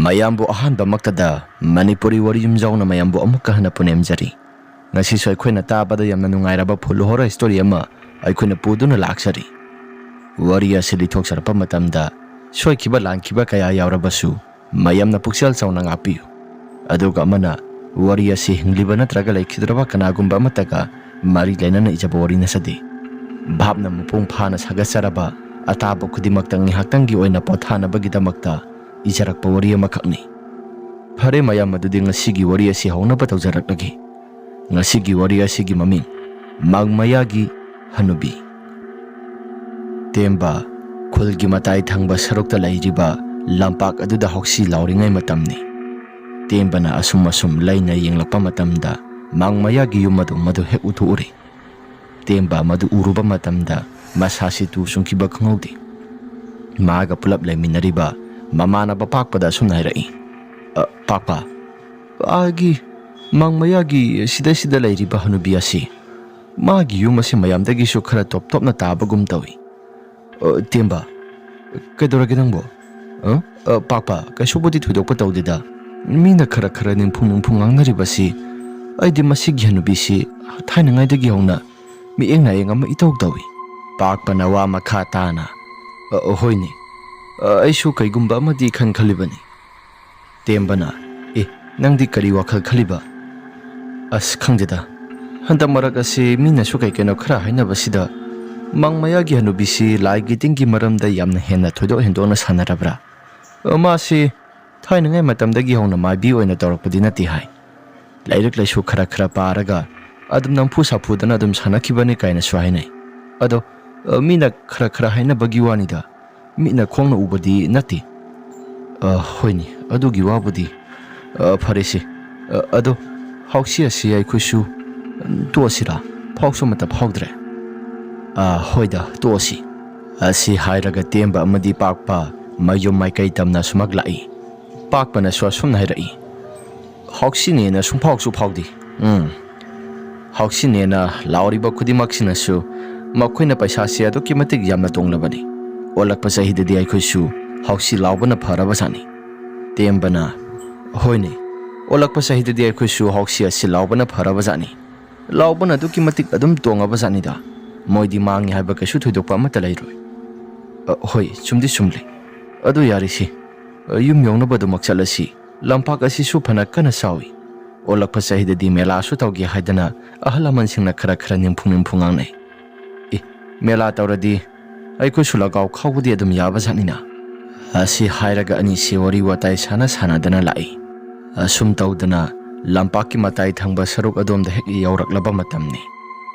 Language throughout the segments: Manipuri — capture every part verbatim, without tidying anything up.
ꯃꯌꯥꯝꯕꯨ ꯑꯍꯥꯟꯕꯃꯛꯇꯗ ꯃꯅꯤꯄꯨꯔꯤ ꯋꯥꯔꯤ ꯌꯨꯝꯖꯥꯎꯅ ꯃꯌꯥꯝꯕꯨ ꯑꯃꯨꯛꯀ ꯍꯟꯅ ꯄꯨꯅꯦꯝꯖꯔꯤ꯫ ꯉꯁꯤꯁꯨ ꯑꯩꯈꯣꯏꯅ ꯇꯥꯕꯗ ꯌꯥꯝꯅ ꯅꯨꯡꯉꯥꯏꯔꯕ full horror story ꯑꯃ ꯑꯩꯈꯣꯏꯅ ꯄꯨꯗꯨꯅ ꯂꯥꯛꯆꯔꯤ꯫ ꯋꯥꯔꯤ ꯑꯁꯤ ꯂꯤꯊꯣꯛꯆꯔꯛꯄ ꯃꯇꯝꯗ ꯁꯣꯏꯈꯤꯕ ꯂꯥꯟꯈꯤꯕ ꯀꯌꯥ ꯌꯥꯎꯔꯕꯁꯨ ꯃꯌꯥꯝꯅ ꯄꯨꯛꯆꯦꯜ ꯆꯥꯎꯅ ꯉꯥꯛꯄꯤꯌꯨ꯫ ꯑꯗꯨꯒ ꯑꯃꯅ, ꯋꯥꯔꯤ ꯑꯁꯤ ꯍꯤꯡꯂꯤꯕ ꯅꯠꯇ꯭ꯔꯒ ꯂꯩꯈꯤꯗ꯭ꯔꯕ ꯀꯅꯥꯒꯨꯝꯕ ꯑꯃꯠꯇꯒ ꯃꯔꯤ ꯂꯩꯅꯅ ꯏꯖꯕ ꯋꯥꯔꯤ ꯅꯠꯆꯗꯦ꯫ ꯚꯥꯞꯅ ꯃꯄꯨꯡ ꯐꯥꯅ ꯁꯥꯒꯠꯆꯔꯕ ꯑꯇꯥꯕ ꯈꯨꯗꯤꯡꯃꯛꯇ ꯉꯥꯏꯍꯥꯛꯇꯪꯒꯤ ꯑꯣꯏꯅ ꯄꯣꯊꯥꯅꯕꯒꯤꯗꯃꯛꯇ ꯏꯖꯔꯛꯄ ꯋꯥꯔꯤ ꯑꯃꯈꯛꯅꯤ꯫ ꯐꯔꯦ ꯃꯌꯥꯝ, ꯑꯗꯨꯗꯤ ꯉꯁꯤꯒꯤ ꯋꯥꯔꯤ ꯑꯁꯤ ꯍꯧꯅꯕ ꯇꯧꯖꯔꯛꯂꯒꯦ꯫ ꯉꯁꯤꯒꯤ ꯋꯥꯔꯤ ꯑꯁꯤꯒꯤ ꯃꯃꯤꯡ, ꯃꯥꯡ ꯃꯌꯥꯒꯤ ꯍꯅꯨꯕꯤ꯫ ꯇꯦꯝꯕ, ꯈꯨꯜꯒꯤ ꯃꯇꯥꯏ ꯊꯪꯕ ꯁꯔꯨꯛꯇ ꯂꯩꯔꯤꯕ ꯂꯝꯄꯥꯛ ꯑꯗꯨꯗ ꯍꯧꯁꯤ ꯂꯥꯎꯔꯤꯉꯩ ꯃꯇꯝꯅꯤ꯫ ꯇꯦꯝꯕꯅ ꯑꯁꯨꯝ ꯑꯁꯨꯝ ꯂꯩꯅ ꯌꯦꯡꯂꯛꯄ ꯃꯇꯝꯗ ꯃꯥꯡ ꯃꯌꯥꯒꯤ ꯌꯨꯝ ꯑꯗꯨ ꯃꯗꯨ ꯍꯦꯛ ꯎꯊꯣꯛꯎꯔꯦ꯫ ꯇꯦꯝꯕ ꯃꯗꯨ ꯎꯔꯨꯕ ꯃꯇꯝꯗ ꯃꯁꯥꯁꯤ ꯇꯨ ꯆꯨꯡꯈꯤꯕ ꯈꯪꯍꯧꯗꯦ꯫ ꯃꯥꯒ ꯄꯨꯂꯞ ꯂꯩꯃꯤꯟꯅꯔꯤꯕ ꯃꯃꯥꯟꯅꯕ ꯄꯥꯛꯄꯗ ꯑꯁꯨꯝꯅ ꯍꯥꯏꯔꯛꯏ, "ꯑ, ꯄꯥꯛꯄ, ꯑꯥꯒꯤ ꯃꯥꯡ ꯃꯌꯥꯒꯤ ꯁꯤꯗꯩꯁꯤꯗ ꯂꯩꯔꯤꯕ ꯍꯅꯨꯕꯤ ꯑꯁꯤ, ꯃꯥꯒꯤ ꯌꯨꯝ ꯑꯁꯤ ꯃꯌꯥꯝꯗꯒꯤꯁꯨ ꯈꯔ ꯇꯣꯞ ꯇꯣꯞꯅ ꯇꯥꯕꯒꯨꯝ ꯇꯧꯏ꯫" "ꯑ, ꯇꯦꯝꯕ, ꯀꯩꯗꯧꯔꯒꯦ ꯅꯪꯕꯣ?" "ꯑ? ꯑ, ꯄꯥꯛꯄ, ꯀꯩꯁꯨꯕꯨꯗꯤ ꯊꯣꯏꯗꯣꯛꯄ ꯇꯧꯗꯦꯗ꯫ ꯃꯤꯅ ꯈꯔ ꯈꯔ ꯅꯤꯡꯐꯨꯡ ꯅꯤꯡꯐꯨꯡ ꯉꯥꯡꯅꯔꯤꯕꯁꯤ, ꯑꯩꯗꯤ ꯃꯁꯤꯒꯤ ꯍꯅꯨꯕꯤꯁꯤ ꯊꯥꯏꯅꯉꯥꯏꯗꯒꯤ ꯍꯧꯅ ꯃꯤꯠꯌꯦꯡ ꯅꯥꯌꯦꯡ ꯑꯃ ꯏꯇꯧ ꯇꯧꯏ꯫" ꯄꯥꯛꯄꯅ ꯋꯥ ꯃꯈꯥ ꯇꯥꯅ, "ꯑ, ꯍꯣꯏꯅꯦ꯫ ꯑ, ꯑꯩꯁꯨ ꯀꯩꯒꯨꯝꯕ ꯑꯃꯗꯤ ꯈꯟ ꯈꯜꯂꯤꯕꯅꯤ꯫" ꯇꯦꯝꯕꯅ, "ꯑꯦ, ꯅꯪꯗꯤ ꯀꯔꯤ ꯋꯥꯈꯜ ꯈꯜꯂꯤꯕ?" "ꯑꯁ, ꯈꯪꯗꯦꯗ꯫ ꯍꯟꯗꯛ ꯃꯔꯛ ꯑꯁꯤ ꯃꯤꯅꯁꯨ ꯀꯩ ꯀꯩꯅꯣ ꯈꯔ ꯍꯥꯏꯅꯕꯁꯤꯗ, ꯃꯥꯡ ꯃꯌꯥꯒꯤ ꯍꯅꯨꯕꯤꯁꯤ ꯂꯥꯏꯒꯤ ꯇꯤꯟꯒꯤ ꯃꯔꯝꯗ ꯌꯥꯝꯅ ꯍꯦꯟꯅ ꯊꯣꯏꯗꯣꯛ ꯍꯦꯟꯗꯣꯛꯅ ꯁꯥꯟꯅꯔꯕ꯭ꯔꯥ? ꯑ, ꯃꯥꯁꯤ ꯊꯥꯏꯅꯉꯥꯏ ꯃꯇꯝꯗꯒꯤ ꯍꯧꯅ ꯃꯥꯏꯕꯤ ꯑꯣꯏꯅ ꯇꯧꯔꯛꯄꯗꯤ ꯅꯠꯇꯦ ꯍꯥꯏ꯫ ꯂꯥꯏꯔꯤꯛ ꯂꯥꯏꯁꯨ ꯈꯔ ꯈꯔ ꯄꯥꯔꯒ ꯑꯗꯨꯝ ꯅꯝꯐꯨ ꯁꯥꯐꯨꯗꯅ ꯑꯗꯨꯝ ꯁꯥꯟꯅꯈꯤꯕꯅꯤ ꯀꯥꯏꯅꯁꯨ ꯍꯥꯏꯅꯩ꯫ ꯑꯗꯣ, ꯑ, ꯃꯤꯅ ꯈꯔ ꯈꯔ ꯍꯥꯏꯅꯕꯒꯤ ꯋꯥꯅꯤꯗ, ꯃꯤꯠꯅ ꯈꯣꯡꯅ ꯎꯕꯗꯤ ꯅꯠꯇꯦ꯫" "ꯑ, ꯍꯣꯏꯅꯦ, ꯑꯗꯨꯒꯤ ꯋꯥꯕꯨꯗꯤ꯫ ꯑ, ꯐꯔꯦꯁꯦ꯫ ꯑ, ꯑꯗꯣ, ꯍꯧꯁꯤ ꯑꯁꯤ ꯑꯩꯈꯣꯏꯁꯨ, ꯎꯝ, ꯇꯣꯛꯑꯁꯤꯔꯥ? ꯐꯥꯎꯁꯨ ꯑꯃꯠꯇ ꯐꯥꯎꯗ꯭ꯔꯦ꯫" "ꯑ, ꯍꯣꯏꯗ, ꯇꯣꯛꯑꯁꯤ꯫" ꯑꯁꯤ ꯍꯥꯏꯔꯒ ꯇꯦꯝꯕ ꯑꯃꯗꯤ ꯄꯥꯛꯄ ꯃꯌꯨꯝ ꯃꯥꯏꯀꯩ ꯇꯝꯅ ꯁꯨꯃꯛ ꯂꯥꯛꯏ꯫ ꯄꯥꯛꯄꯅꯁꯨ ꯑꯁꯨꯝꯅ ꯍꯥꯏꯔꯛꯏ, "ꯍꯧꯁꯤꯅꯦꯅ ꯁꯨꯡꯐꯥꯎꯁꯨ ꯐꯥꯎꯗꯦ꯫ ꯎꯝ, ꯍꯧꯁꯤꯅꯦꯅ ꯂꯥꯎꯔꯤꯕ ꯈꯨꯗꯤꯡꯃꯛꯁꯤꯅꯁꯨ ꯃꯈꯣꯏꯅ ꯄꯩꯁꯥꯁꯦ ꯑꯗꯨꯛꯀꯤ ꯃꯇꯤꯛ ꯌꯥꯝꯅ ꯇꯣꯡꯂꯕꯅꯤ꯫ ꯑꯣꯜꯂꯛꯄ ꯆꯍꯤꯗꯗꯤ ꯑꯩꯈꯣꯏꯁꯨ ꯍꯧꯁꯤ ꯂꯥꯎꯕꯅ ꯐꯔꯕꯖꯥꯠꯅꯤ꯫" ꯇꯦꯝꯕꯅ, "ꯍꯣꯏꯅꯦ, ꯑꯣꯜꯂꯛꯄ ꯆꯍꯤꯗꯗꯤ ꯑꯩꯈꯣꯏꯁꯨ ꯍꯥꯎꯁꯤ ꯑꯁꯤ ꯂꯥꯎꯕꯅ ꯐꯔꯕꯖꯥꯠꯅꯤ꯫ ꯂꯥꯎꯕꯅ ꯑꯗꯨꯛꯀꯤ ꯃꯇꯤꯛ ꯑꯗꯨꯝ ꯇꯣꯡꯉꯕꯖꯥꯠꯅꯤꯗ꯫ ꯃꯣꯏꯗꯤ ꯃꯥꯡꯉꯤ ꯍꯥꯏꯕ ꯀꯩꯁꯨ ꯊꯣꯏꯗꯣꯛꯄ ꯑꯃꯠꯇ ꯂꯩꯔꯣꯏ꯫" "ꯑ, ꯍꯣꯏ, ꯆꯨꯝꯗꯤ ꯆꯨꯝꯂꯦ꯫ ꯑꯗꯨ ꯌꯥꯔꯤꯁꯤ, ꯑ, ꯌꯨꯝ ꯌꯧꯅꯕ ꯑꯗꯨꯃꯛ ꯆꯠꯂꯁꯤ꯫ ꯂꯝꯄꯥꯛ ꯑꯁꯤꯁꯨ ꯐꯅ ꯀꯟꯅ ꯆꯥꯎꯏ꯫ ꯑꯣꯜꯂꯛꯄ ꯆꯍꯤꯗꯗꯤ ꯃꯦꯂꯥꯁꯨ ꯇꯧꯒꯦ ꯍꯥꯏꯗꯅ ꯑꯍꯜ ꯂꯃꯟꯁꯤꯡꯅ ꯈꯔ ꯈꯔ ꯅꯤꯝꯐꯨ ꯅꯤꯝꯐꯨ ꯉꯥꯡꯅꯩ꯫ ꯑꯦ, ꯃꯦꯂꯥ ꯇꯧꯔꯗꯤ ꯑꯩꯈꯣꯏꯁꯨ ꯂꯒꯥꯎ ꯈꯥꯎꯕꯗꯤ ꯑꯗꯨꯝ ꯌꯥꯕꯖꯥꯠꯅꯤꯅ꯫" ꯑꯁꯤ ꯍꯥꯏꯔꯒ ꯑꯅꯤꯁꯤ ꯋꯥꯔꯤ ꯋꯥꯇꯥꯏ ꯁꯥꯟꯅ ꯁꯥꯟꯅꯗꯅ ꯂꯥꯛꯏ꯫ ꯑꯁꯨꯝ ꯇꯧꯗꯅ ꯂꯝꯄꯥꯛꯀꯤ ꯃꯇꯥꯏ ꯊꯪꯕ ꯁꯔꯨꯛ ꯑꯗꯣꯝꯗ ꯍꯦꯛ ꯌꯧꯔꯛꯂꯕ ꯃꯇꯝꯅꯤ꯫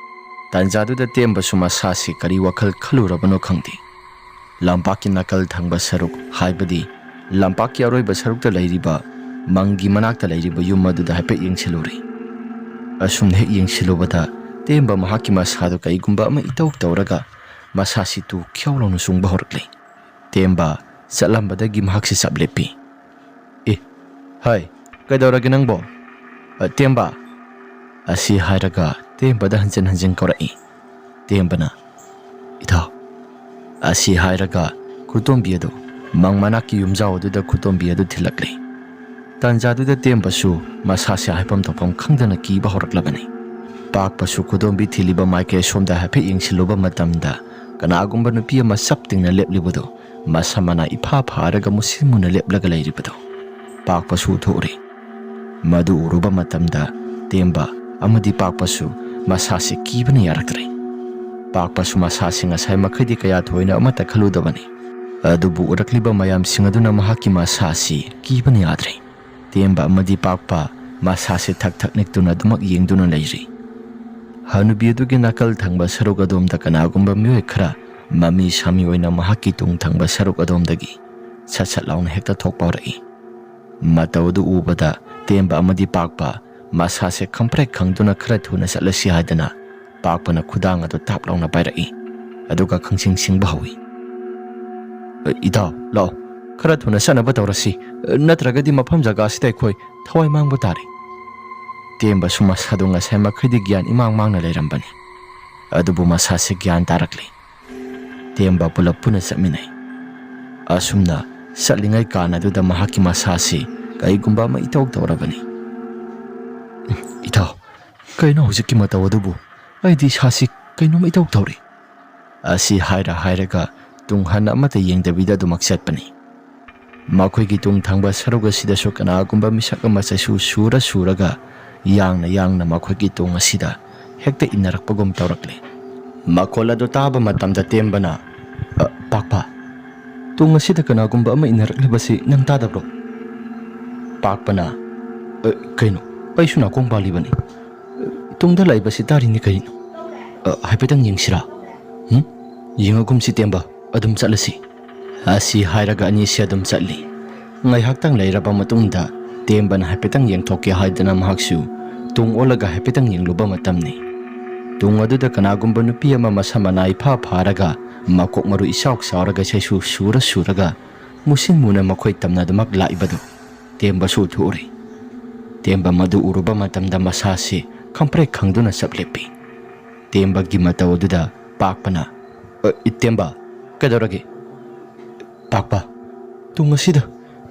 ꯇꯥꯟꯖꯥꯗꯨꯗ ꯇꯦꯝꯕꯁꯨ ꯃꯁꯥꯁꯤ ꯀꯔꯤ ꯋꯥꯈꯜ ꯈꯜꯂꯨꯔꯕꯅꯣ ꯈꯪꯗꯦ꯫ ꯂꯝꯄꯥꯛꯀꯤ ꯅꯥꯀꯜ ꯊꯪꯕ ꯁꯔꯨꯛ, ꯍꯥꯏꯕꯗꯤ ꯂꯝꯄꯥꯛꯀꯤ ꯑꯔꯣꯏꯕ ꯁꯔꯨꯛꯇ ꯂꯩꯔꯤꯕ ꯃꯪꯒꯤ ꯃꯅꯥꯛꯇ ꯂꯩꯔꯤꯕ ꯌꯨꯝ ꯑꯗꯨꯗ ꯍꯥꯏꯐꯦꯠ ꯌꯦꯡꯁꯤꯜꯂꯨꯔꯦ꯫ ꯑꯁꯨꯝꯅ ꯍꯦꯛ ꯌꯦꯡꯁꯤꯜꯂꯨꯕꯗ ꯇꯦꯝꯕ ꯃꯍꯥꯛꯀꯤ ꯃꯁꯥꯗꯨ ꯀꯩꯒꯨꯝꯕ ꯑꯃ ꯏꯇꯧ ꯇꯧꯔꯒ ꯃꯁꯥꯁꯤ ꯇꯨ ꯈ꯭ꯌꯥꯎ ꯂꯥꯎꯅ ꯆꯣꯡꯕ ꯍꯧꯔꯛꯂꯦ꯫ ꯇꯦꯝꯕ ꯆꯠꯂꯝꯕꯗꯒꯤ ꯃꯍꯥꯛꯁꯤ ꯆꯞ ꯂꯦꯞꯄꯤ꯫ "ꯑꯦ, ꯍꯥꯏ, ꯀꯩꯗꯧꯔꯒꯦ ꯅꯪꯕꯣ? ꯑ, ꯇꯦꯝꯕ!" ꯑꯁꯤ ꯍꯥꯏꯔꯒ ꯇꯦꯝꯕꯗ ꯍꯟꯖꯤꯟ ꯍꯟꯖꯤꯟ ꯀꯧꯔꯛꯏ꯫ ꯇꯦꯝꯕꯅ, "ꯏꯇꯥꯎ!" ꯑꯁꯤ ꯍꯥꯏꯔꯒ ꯈꯨꯇꯣꯝꯕꯤ ꯑꯗꯨ, ꯃꯪ ꯃꯅꯥꯛꯀꯤ ꯌꯨꯝꯖꯥꯎ ꯑꯗꯨꯗ ꯈꯨꯇꯣꯝꯕꯤ ꯑꯗꯨ ꯊꯤꯜꯂꯛꯂꯦ꯫ ꯇꯥꯟꯖꯥꯗꯨꯗ ꯇꯦꯝꯕꯁꯨ ꯃꯁꯥꯁꯦ ꯍꯥꯏꯐꯝ ꯇꯧꯐꯝ ꯈꯪꯗꯅ ꯀꯤꯕ ꯍꯧꯔꯛꯂꯕꯅꯤ꯫ ꯄꯥꯛꯄꯁꯨ ꯈꯨꯗꯣꯝꯕꯤ ꯊꯤꯜꯂꯤꯕ ꯃꯥꯏꯀꯩ ꯑꯁꯣꯝꯗ ꯍꯥꯏꯐꯦꯠ ꯌꯦꯡꯁꯤꯜꯂꯨꯕ ꯃꯇꯝꯗ, ꯀꯅꯥꯒꯨꯝꯕ ꯅꯨꯄꯤ ꯑꯃ ꯆꯞ ꯇꯤꯡꯅ ꯂꯦꯞꯂꯤꯕꯗꯨ, ꯃꯁꯝ ꯃꯅꯥ ꯏꯐꯥ ꯐꯥꯔꯒ ꯃꯨꯁꯤꯟ ꯃꯨꯅ ꯂꯦꯞꯂꯒ ꯂꯩꯔꯤꯕꯗꯨ ꯄꯥꯛꯄꯁꯨ ꯎꯊꯣꯛꯎꯔꯦ꯫ ꯃꯗꯨ ꯎꯔꯨꯕ ꯃꯇꯝꯗ ꯇꯦꯝꯕ ꯑꯃꯗꯤ ꯄꯥꯛꯄꯁꯨ ꯃꯁꯥꯁꯤ ꯀꯤꯕꯅ ꯌꯥꯔꯛꯇ꯭ꯔꯦ꯫ ꯄꯥꯛꯄꯁꯨ ꯃꯁꯥꯁꯤ ꯉꯁꯥꯏ ꯃꯈꯩꯗꯤ ꯀꯌꯥ ꯊꯣꯏꯅ ꯑꯃꯠꯇ ꯈꯜꯂꯨꯗꯕꯅꯤ꯫ ꯑꯗꯨꯕꯨ ꯎꯔꯛꯂꯤꯕ ꯃꯌꯥꯝꯁꯤꯡ ꯑꯗꯨꯅ ꯃꯍꯥꯛꯀꯤ ꯃꯁꯥꯁꯤ ꯀꯤꯕꯅ ꯌꯥꯗ꯭ꯔꯦ꯫ ꯇꯦꯝꯕ ꯑꯃꯗꯤ ꯄꯥꯛꯄ ꯃꯁꯥꯁꯦ ꯊꯛ ꯊꯛ ꯅꯤꯛꯇꯨꯅ ꯑꯗꯨꯃꯛ ꯌꯦꯡꯗꯨꯅ ꯂꯩꯔꯤ꯫ ꯍꯅꯨꯕꯤ ꯑꯗꯨꯒꯤ ꯅꯥꯀꯜ ꯊꯪꯕ ꯁꯔꯨꯛ ꯑꯗꯣꯝꯗ ꯀꯅꯥꯒꯨꯝꯕ ꯃꯤꯑꯣꯏ ꯈꯔ ꯃꯃꯤ ꯁꯥꯃꯤ ꯑꯣꯏꯅ ꯃꯍꯥꯛꯀꯤ ꯇꯨꯡ ꯊꯪꯕ ꯁꯔꯨꯛ ꯑꯗꯣꯝꯗꯒꯤ ꯁꯠ ꯁꯠ ꯂꯥꯎꯅ ꯍꯦꯛꯇ ꯊꯣꯛꯄ ꯍꯧꯔꯛꯏ꯫ ꯃꯇꯧ ꯑꯗꯨ ꯎꯕꯗ ꯇꯦꯝꯕ ꯑꯃꯗꯤ ꯄꯥꯛꯄ ꯃꯁꯥꯁꯦ ꯈꯪꯄ꯭ꯔꯦꯛ ꯈꯪꯗꯨꯅ ꯈꯔ ꯊꯨꯅ ꯆꯠꯂꯁꯤ ꯍꯥꯏꯗꯅ ꯄꯥꯛꯄꯅ ꯈꯨꯗꯥꯡ ꯑꯗꯨ ꯇꯥꯞ ꯂꯥꯎꯅ ꯄꯥꯏꯔꯛꯏ꯫ ꯑꯗꯨꯒ ꯈꯪꯁꯤꯡ ꯁꯤꯡꯕ ꯍꯧꯏ꯫ "ꯏꯇꯥꯎ, ꯂꯥꯛꯑꯣ, ꯈꯔ ꯊꯨꯅ ꯆꯠꯅꯕ ꯇꯧꯔꯁꯤ, ꯅꯠꯇ꯭ꯔꯒꯗꯤ ꯃꯐꯝ ꯖꯒꯥꯁꯤꯗ ꯑꯩꯈꯣꯏ ꯊꯋꯥꯏ ꯃꯥꯡꯕ ꯇꯥꯔꯦ꯫" ꯇꯦꯝꯕꯁꯨ ꯃꯁꯥꯗꯨ ꯉꯁꯥꯏ ꯃꯈꯩꯗꯤ ꯒ꯭ꯌꯥꯟ ꯏꯃꯥꯡ ꯃꯥꯡꯅ ꯂꯩꯔꯝꯕꯅꯤ꯫ ꯑꯗꯨꯕꯨ ꯃꯁꯥꯁꯤ ꯒ꯭ꯌꯥꯟ ꯇꯥꯔꯛꯂꯦ꯫ ꯇꯦꯝꯕ ꯄꯨꯂꯞ ꯄꯨꯟꯅ ꯆꯠꯃꯤꯟꯅꯩ꯫ ꯑꯁꯨꯝꯅ ꯆꯠꯂꯤꯉꯩ ꯀꯥꯟ ꯑꯗꯨꯗ ꯃꯍꯥꯛꯀꯤ ꯃꯁꯥꯁꯤ ꯀꯩꯒꯨꯝꯕ ꯑꯃ ꯏꯇꯧ ꯇꯧꯔꯕꯅꯤ꯫ "ꯏꯇꯥꯎ, ꯀꯩꯅꯣ ꯍꯧꯖꯤꯛꯀꯤ ꯃꯇꯧ ꯑꯗꯨꯕꯨ? ꯑꯩꯗꯤ ꯏꯁꯥꯁꯤ ꯀꯩꯅꯣꯝꯃ ꯏꯇꯧ ꯇꯧꯔꯤ"꯫ ꯑꯁꯤ ꯍꯥꯏꯔ ꯍꯥꯏꯔꯒ ꯇꯨꯡ ꯍꯟꯅ ꯑꯃꯠꯇ ꯌꯦꯡꯗꯕꯤꯗ ꯑꯗꯨꯃꯛ ꯆꯠꯄꯅꯤ꯫ ꯃꯈꯣꯏꯒꯤ ꯇꯨꯡ ꯊꯪꯕ ꯁꯔꯨꯛ ꯑꯁꯤꯗꯁꯨ ꯀꯅꯥꯒꯨꯝꯕ ꯃꯤꯁꯛ ꯑꯃ ꯆꯩꯁꯨ ꯁꯨꯔ ꯁꯨꯔꯒ, ꯌꯥꯡꯅ ꯌꯥꯡꯅ ꯃꯈꯣꯏꯒꯤ ꯇꯨꯡ ꯑꯁꯤꯗ ꯍꯦꯛꯇ ꯏꯟꯅꯔꯛꯄꯒꯨꯝ ꯇꯧꯔꯛꯂꯦ꯫ ꯃꯈꯣꯜ ꯑꯗꯨ ꯇꯥꯕ ꯃꯇꯝꯗ ꯇꯦꯝꯕꯅ, "ꯑ, ꯄꯥꯛꯄ, ꯇꯨꯡ ꯑꯁꯤꯗ ꯀꯅꯥꯒꯨꯝꯕ ꯑꯃ ꯏꯟꯅꯔꯛꯂꯤꯕꯁꯤ ꯅꯪ ꯇꯥꯗꯕ꯭ꯔꯣ?" ꯄꯥꯛꯄꯅ, "ꯑ, ꯀꯩꯅꯣ? ꯑꯩꯁꯨ ꯅꯥꯀꯣꯡ ꯄꯥꯜꯂꯤꯕꯅꯤ꯫ ꯇꯨꯡꯗ ꯂꯥꯛꯏꯕꯁꯤ ꯇꯥꯔꯤꯅꯤ ꯀꯩꯅꯣ? ꯑ, ꯍꯥꯏꯐꯦꯠꯇꯪ ꯌꯦꯡꯁꯤꯔꯥ? ꯎꯝ? ꯌꯦꯡꯉꯒꯨꯝꯁꯤ ꯇꯦꯝꯕ, ꯑꯗꯨꯝ ꯆꯠꯂꯁꯤ"꯫ ꯑꯁꯤ ꯍꯥꯏꯔꯒ ꯑꯅꯤꯁꯦ ꯑꯗꯨꯝ ꯆꯠꯂꯤ꯫ ꯉꯥꯏꯍꯥꯛꯇꯪ ꯂꯩꯔꯕ ꯃꯇꯨꯡꯗ ꯇꯦꯝꯕꯅ ꯍꯥꯏꯐꯦꯠꯇꯪ ꯌꯦꯡꯊꯣꯛꯀꯦ ꯍꯥꯏꯗꯅ ꯃꯍꯥꯛꯁꯨ ꯇꯨꯡ ꯑꯣꯜꯂꯒ ꯍꯥꯏꯐꯦꯠꯇꯪ ꯌꯦꯡꯂꯨꯕ ꯃꯇꯝꯅꯤ꯫ ꯇꯨꯡ ꯑꯗꯨꯗ ꯀꯅꯥꯒꯨꯝꯕ ꯅꯨꯄꯤ ꯑꯃ ꯃꯁꯝ ꯃꯅꯥ ꯏꯐꯥ ꯐꯥꯔꯒ, ꯃꯀꯣꯛ ꯃꯔꯨ ꯏꯆꯥꯎ ꯆꯥꯎꯔꯒ, ꯏꯁꯩꯁꯨ ꯁꯨꯔ ꯁꯨꯔꯒ, ꯃꯨꯁꯤꯟ ꯃꯨꯅ ꯃꯈꯣꯏ ꯇꯝꯅꯗꯨꯃꯛ ꯂꯥꯛꯏꯕꯗꯨ ꯇꯦꯝꯕꯁꯨ ꯎꯊꯣꯛꯎꯔꯦ꯫ ꯇꯦꯝꯕ ꯃꯗꯨ ꯎꯔꯨꯕ ꯃꯇꯝꯗ ꯃꯁꯥꯁꯤ ꯈꯪꯄ꯭ꯔꯦꯛ ꯈꯪꯗꯨꯅ ꯆꯞ ꯂꯦꯞꯄꯤ꯫ ꯇꯦꯝꯕꯒꯤ ꯃꯇꯧ ꯑꯗꯨꯗ ꯄꯥꯛꯄꯅ, "ꯑ, ꯏꯇꯦꯝꯕ, ꯀꯩꯗꯧꯔꯒꯦ?" "ꯄꯥꯛꯄ, ꯇꯨꯡ ꯑꯁꯤꯗ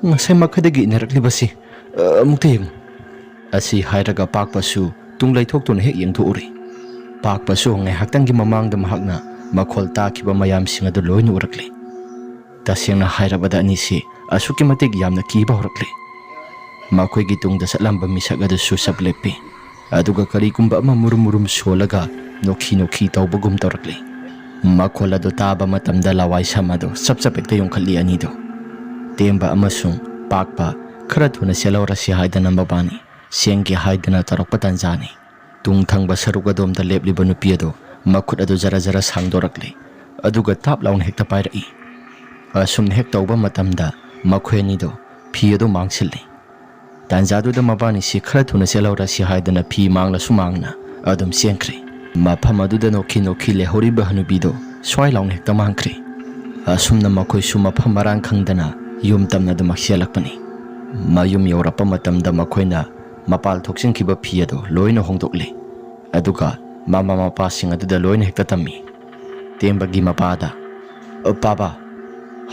ꯉꯁꯥꯏ ꯃꯈꯩꯗꯒꯤ ꯏꯟꯅꯔꯛꯂꯤꯕꯁꯤ, ꯑ, ꯑꯃꯨꯛꯇ ꯌꯦꯡꯉꯨ"꯫ ꯑꯁꯤ ꯍꯥꯏꯔꯒ ꯄꯥꯛꯄꯁꯨ ꯇꯨꯡ ꯂꯩꯊꯣꯛꯇꯨꯅ ꯍꯦꯛ ꯌꯦꯡꯊꯣꯛꯎꯔꯦ꯫ ꯄꯥꯛꯄꯁꯨ ꯉꯥꯏꯍꯥꯛꯇꯪꯒꯤ ꯃꯃꯥꯡꯗ ꯃꯍꯥꯛꯅ ꯃꯈꯣꯜ ꯇꯥꯈꯤꯕ ꯃꯌꯥꯝꯁꯤꯡ ꯑꯗꯨ ꯂꯣꯏꯅ ꯎꯔꯛꯂꯦ꯫ ꯇꯁꯦꯡꯅ ꯍꯥꯏꯔꯕꯗ ꯑꯅꯤꯁꯤ ꯑꯁꯨꯛꯀꯤ ꯃꯇꯤꯛ ꯌꯥꯝꯅ ꯀꯤꯕ ꯍꯧꯔꯛꯂꯦ꯫ ꯃꯈꯣꯏꯒꯤ ꯇꯨꯡꯗ ꯆꯠꯂꯝꯕ ꯃꯤꯁꯛ ꯑꯗꯨꯁꯨ ꯆꯞ ꯂꯦꯞꯄꯤ꯫ ꯑꯗꯨꯒ ꯀꯔꯤꯒꯨꯝꯕ ꯑꯃ ꯃꯨꯔꯨꯝ ꯃꯨꯔꯨꯝ ꯁꯣꯜꯂꯒ ꯅꯣꯛꯈꯤ ꯅꯣꯛꯈꯤ ꯇꯧꯕꯒꯨꯝ ꯇꯧꯔꯛꯂꯤ꯫ ꯃꯈꯣꯜ ꯑꯗꯨ ꯇꯥꯕ ꯃꯇꯝꯗ ꯂꯋꯥꯏ ꯁꯝ ꯑꯗꯨ ꯆꯞ ꯆꯞ ꯍꯦꯛꯇ ꯌꯨꯡꯈꯠꯂꯤ ꯑꯅꯤꯗꯨ꯫ ꯇꯦꯝꯕ ꯑꯃꯁꯨꯡ ꯄꯥꯛꯄ ꯈꯔ ꯊꯨꯅ ꯆꯦꯜꯍꯧꯔꯁꯤ ꯍꯥꯏꯗꯅ ꯃꯕꯥꯅꯤ ꯆꯦꯟꯒꯦ ꯍꯥꯏꯗꯅ ꯇꯧꯔꯛꯄ ꯇꯥꯟꯖꯥꯅꯤ꯫ ꯇꯨꯡ ꯊꯪꯕ ꯁꯔꯨꯛ ꯑꯗꯣꯝꯗ ꯂꯦꯞꯂꯤꯕ ꯅꯨꯄꯤ ꯑꯗꯨ ꯃꯈꯨꯠ ꯑꯗꯨ ꯖꯔ ꯖꯔ ꯁꯥꯡꯗꯣꯔꯛꯂꯤ, ꯑꯗꯨꯒ ꯇꯥꯞ ꯂꯥꯎꯅ ꯍꯦꯛꯇ ꯄꯥꯏꯔꯛꯏ꯫ ꯑꯁꯨꯝꯅ ꯍꯦꯛ ꯇꯧꯕ ꯃꯇꯝꯗ ꯃꯈꯣꯏ ꯑꯅꯤꯗꯨ ꯐꯤ ꯑꯗꯨ ꯃꯥꯡꯁꯤꯜꯂꯤ꯫ ꯇꯥꯟꯖꯥꯗꯨꯗ ꯃꯕꯥꯅꯤꯁꯤ ꯈꯔ ꯊꯨꯅ ꯆꯦꯜꯍꯧꯔꯁꯤ ꯍꯥꯏꯗꯅ ꯐꯤ ꯃꯥꯡꯂꯁꯨ ꯃꯥꯡꯅ ꯑꯗꯨꯝ ꯆꯦꯟꯈ꯭ꯔꯦ꯫ ꯃꯐꯝ ꯑꯗꯨꯗ ꯅꯣꯛꯈꯤ ꯅꯣꯛꯈꯤ ꯂꯩꯍꯧꯔꯤꯕ ꯍꯅꯨꯕꯤꯗꯨ ꯁ꯭ꯋꯥꯏ ꯂꯥꯎꯅ ꯍꯦꯛꯇ ꯃꯥꯡꯈ꯭ꯔꯦ꯫ ꯑꯁꯨꯝꯅ ꯃꯈꯣꯏꯁꯨ ꯃꯐꯝ ꯃꯔꯥꯡ ꯈꯪꯗꯅ ꯌꯨꯝ ꯇꯝꯅ ꯑꯗꯨꯃꯛ ꯆꯦꯜꯂꯛꯄꯅꯤ꯫ ꯃꯌꯨꯝ ꯌꯧꯔꯛꯄ ꯃꯇꯝꯗ ꯃꯈꯣꯏꯅ ꯃꯄꯥꯜ ꯊꯣꯛꯆꯤꯟꯈꯤꯕ ꯐꯤ ꯑꯗꯨ ꯂꯣꯏꯅ ꯍꯣꯡꯗꯣꯛꯂꯦ꯫ ꯑꯗꯨꯒ ꯃꯃꯥ ꯃꯄꯥꯁꯤꯡ ꯑꯗꯨꯗ ꯂꯣꯏꯅ ꯍꯦꯛꯇ ꯇꯝꯃꯤ꯫ ꯇꯦꯝꯕꯒꯤ ꯃꯄꯥꯗ, "ꯑ, ꯄꯥꯕ,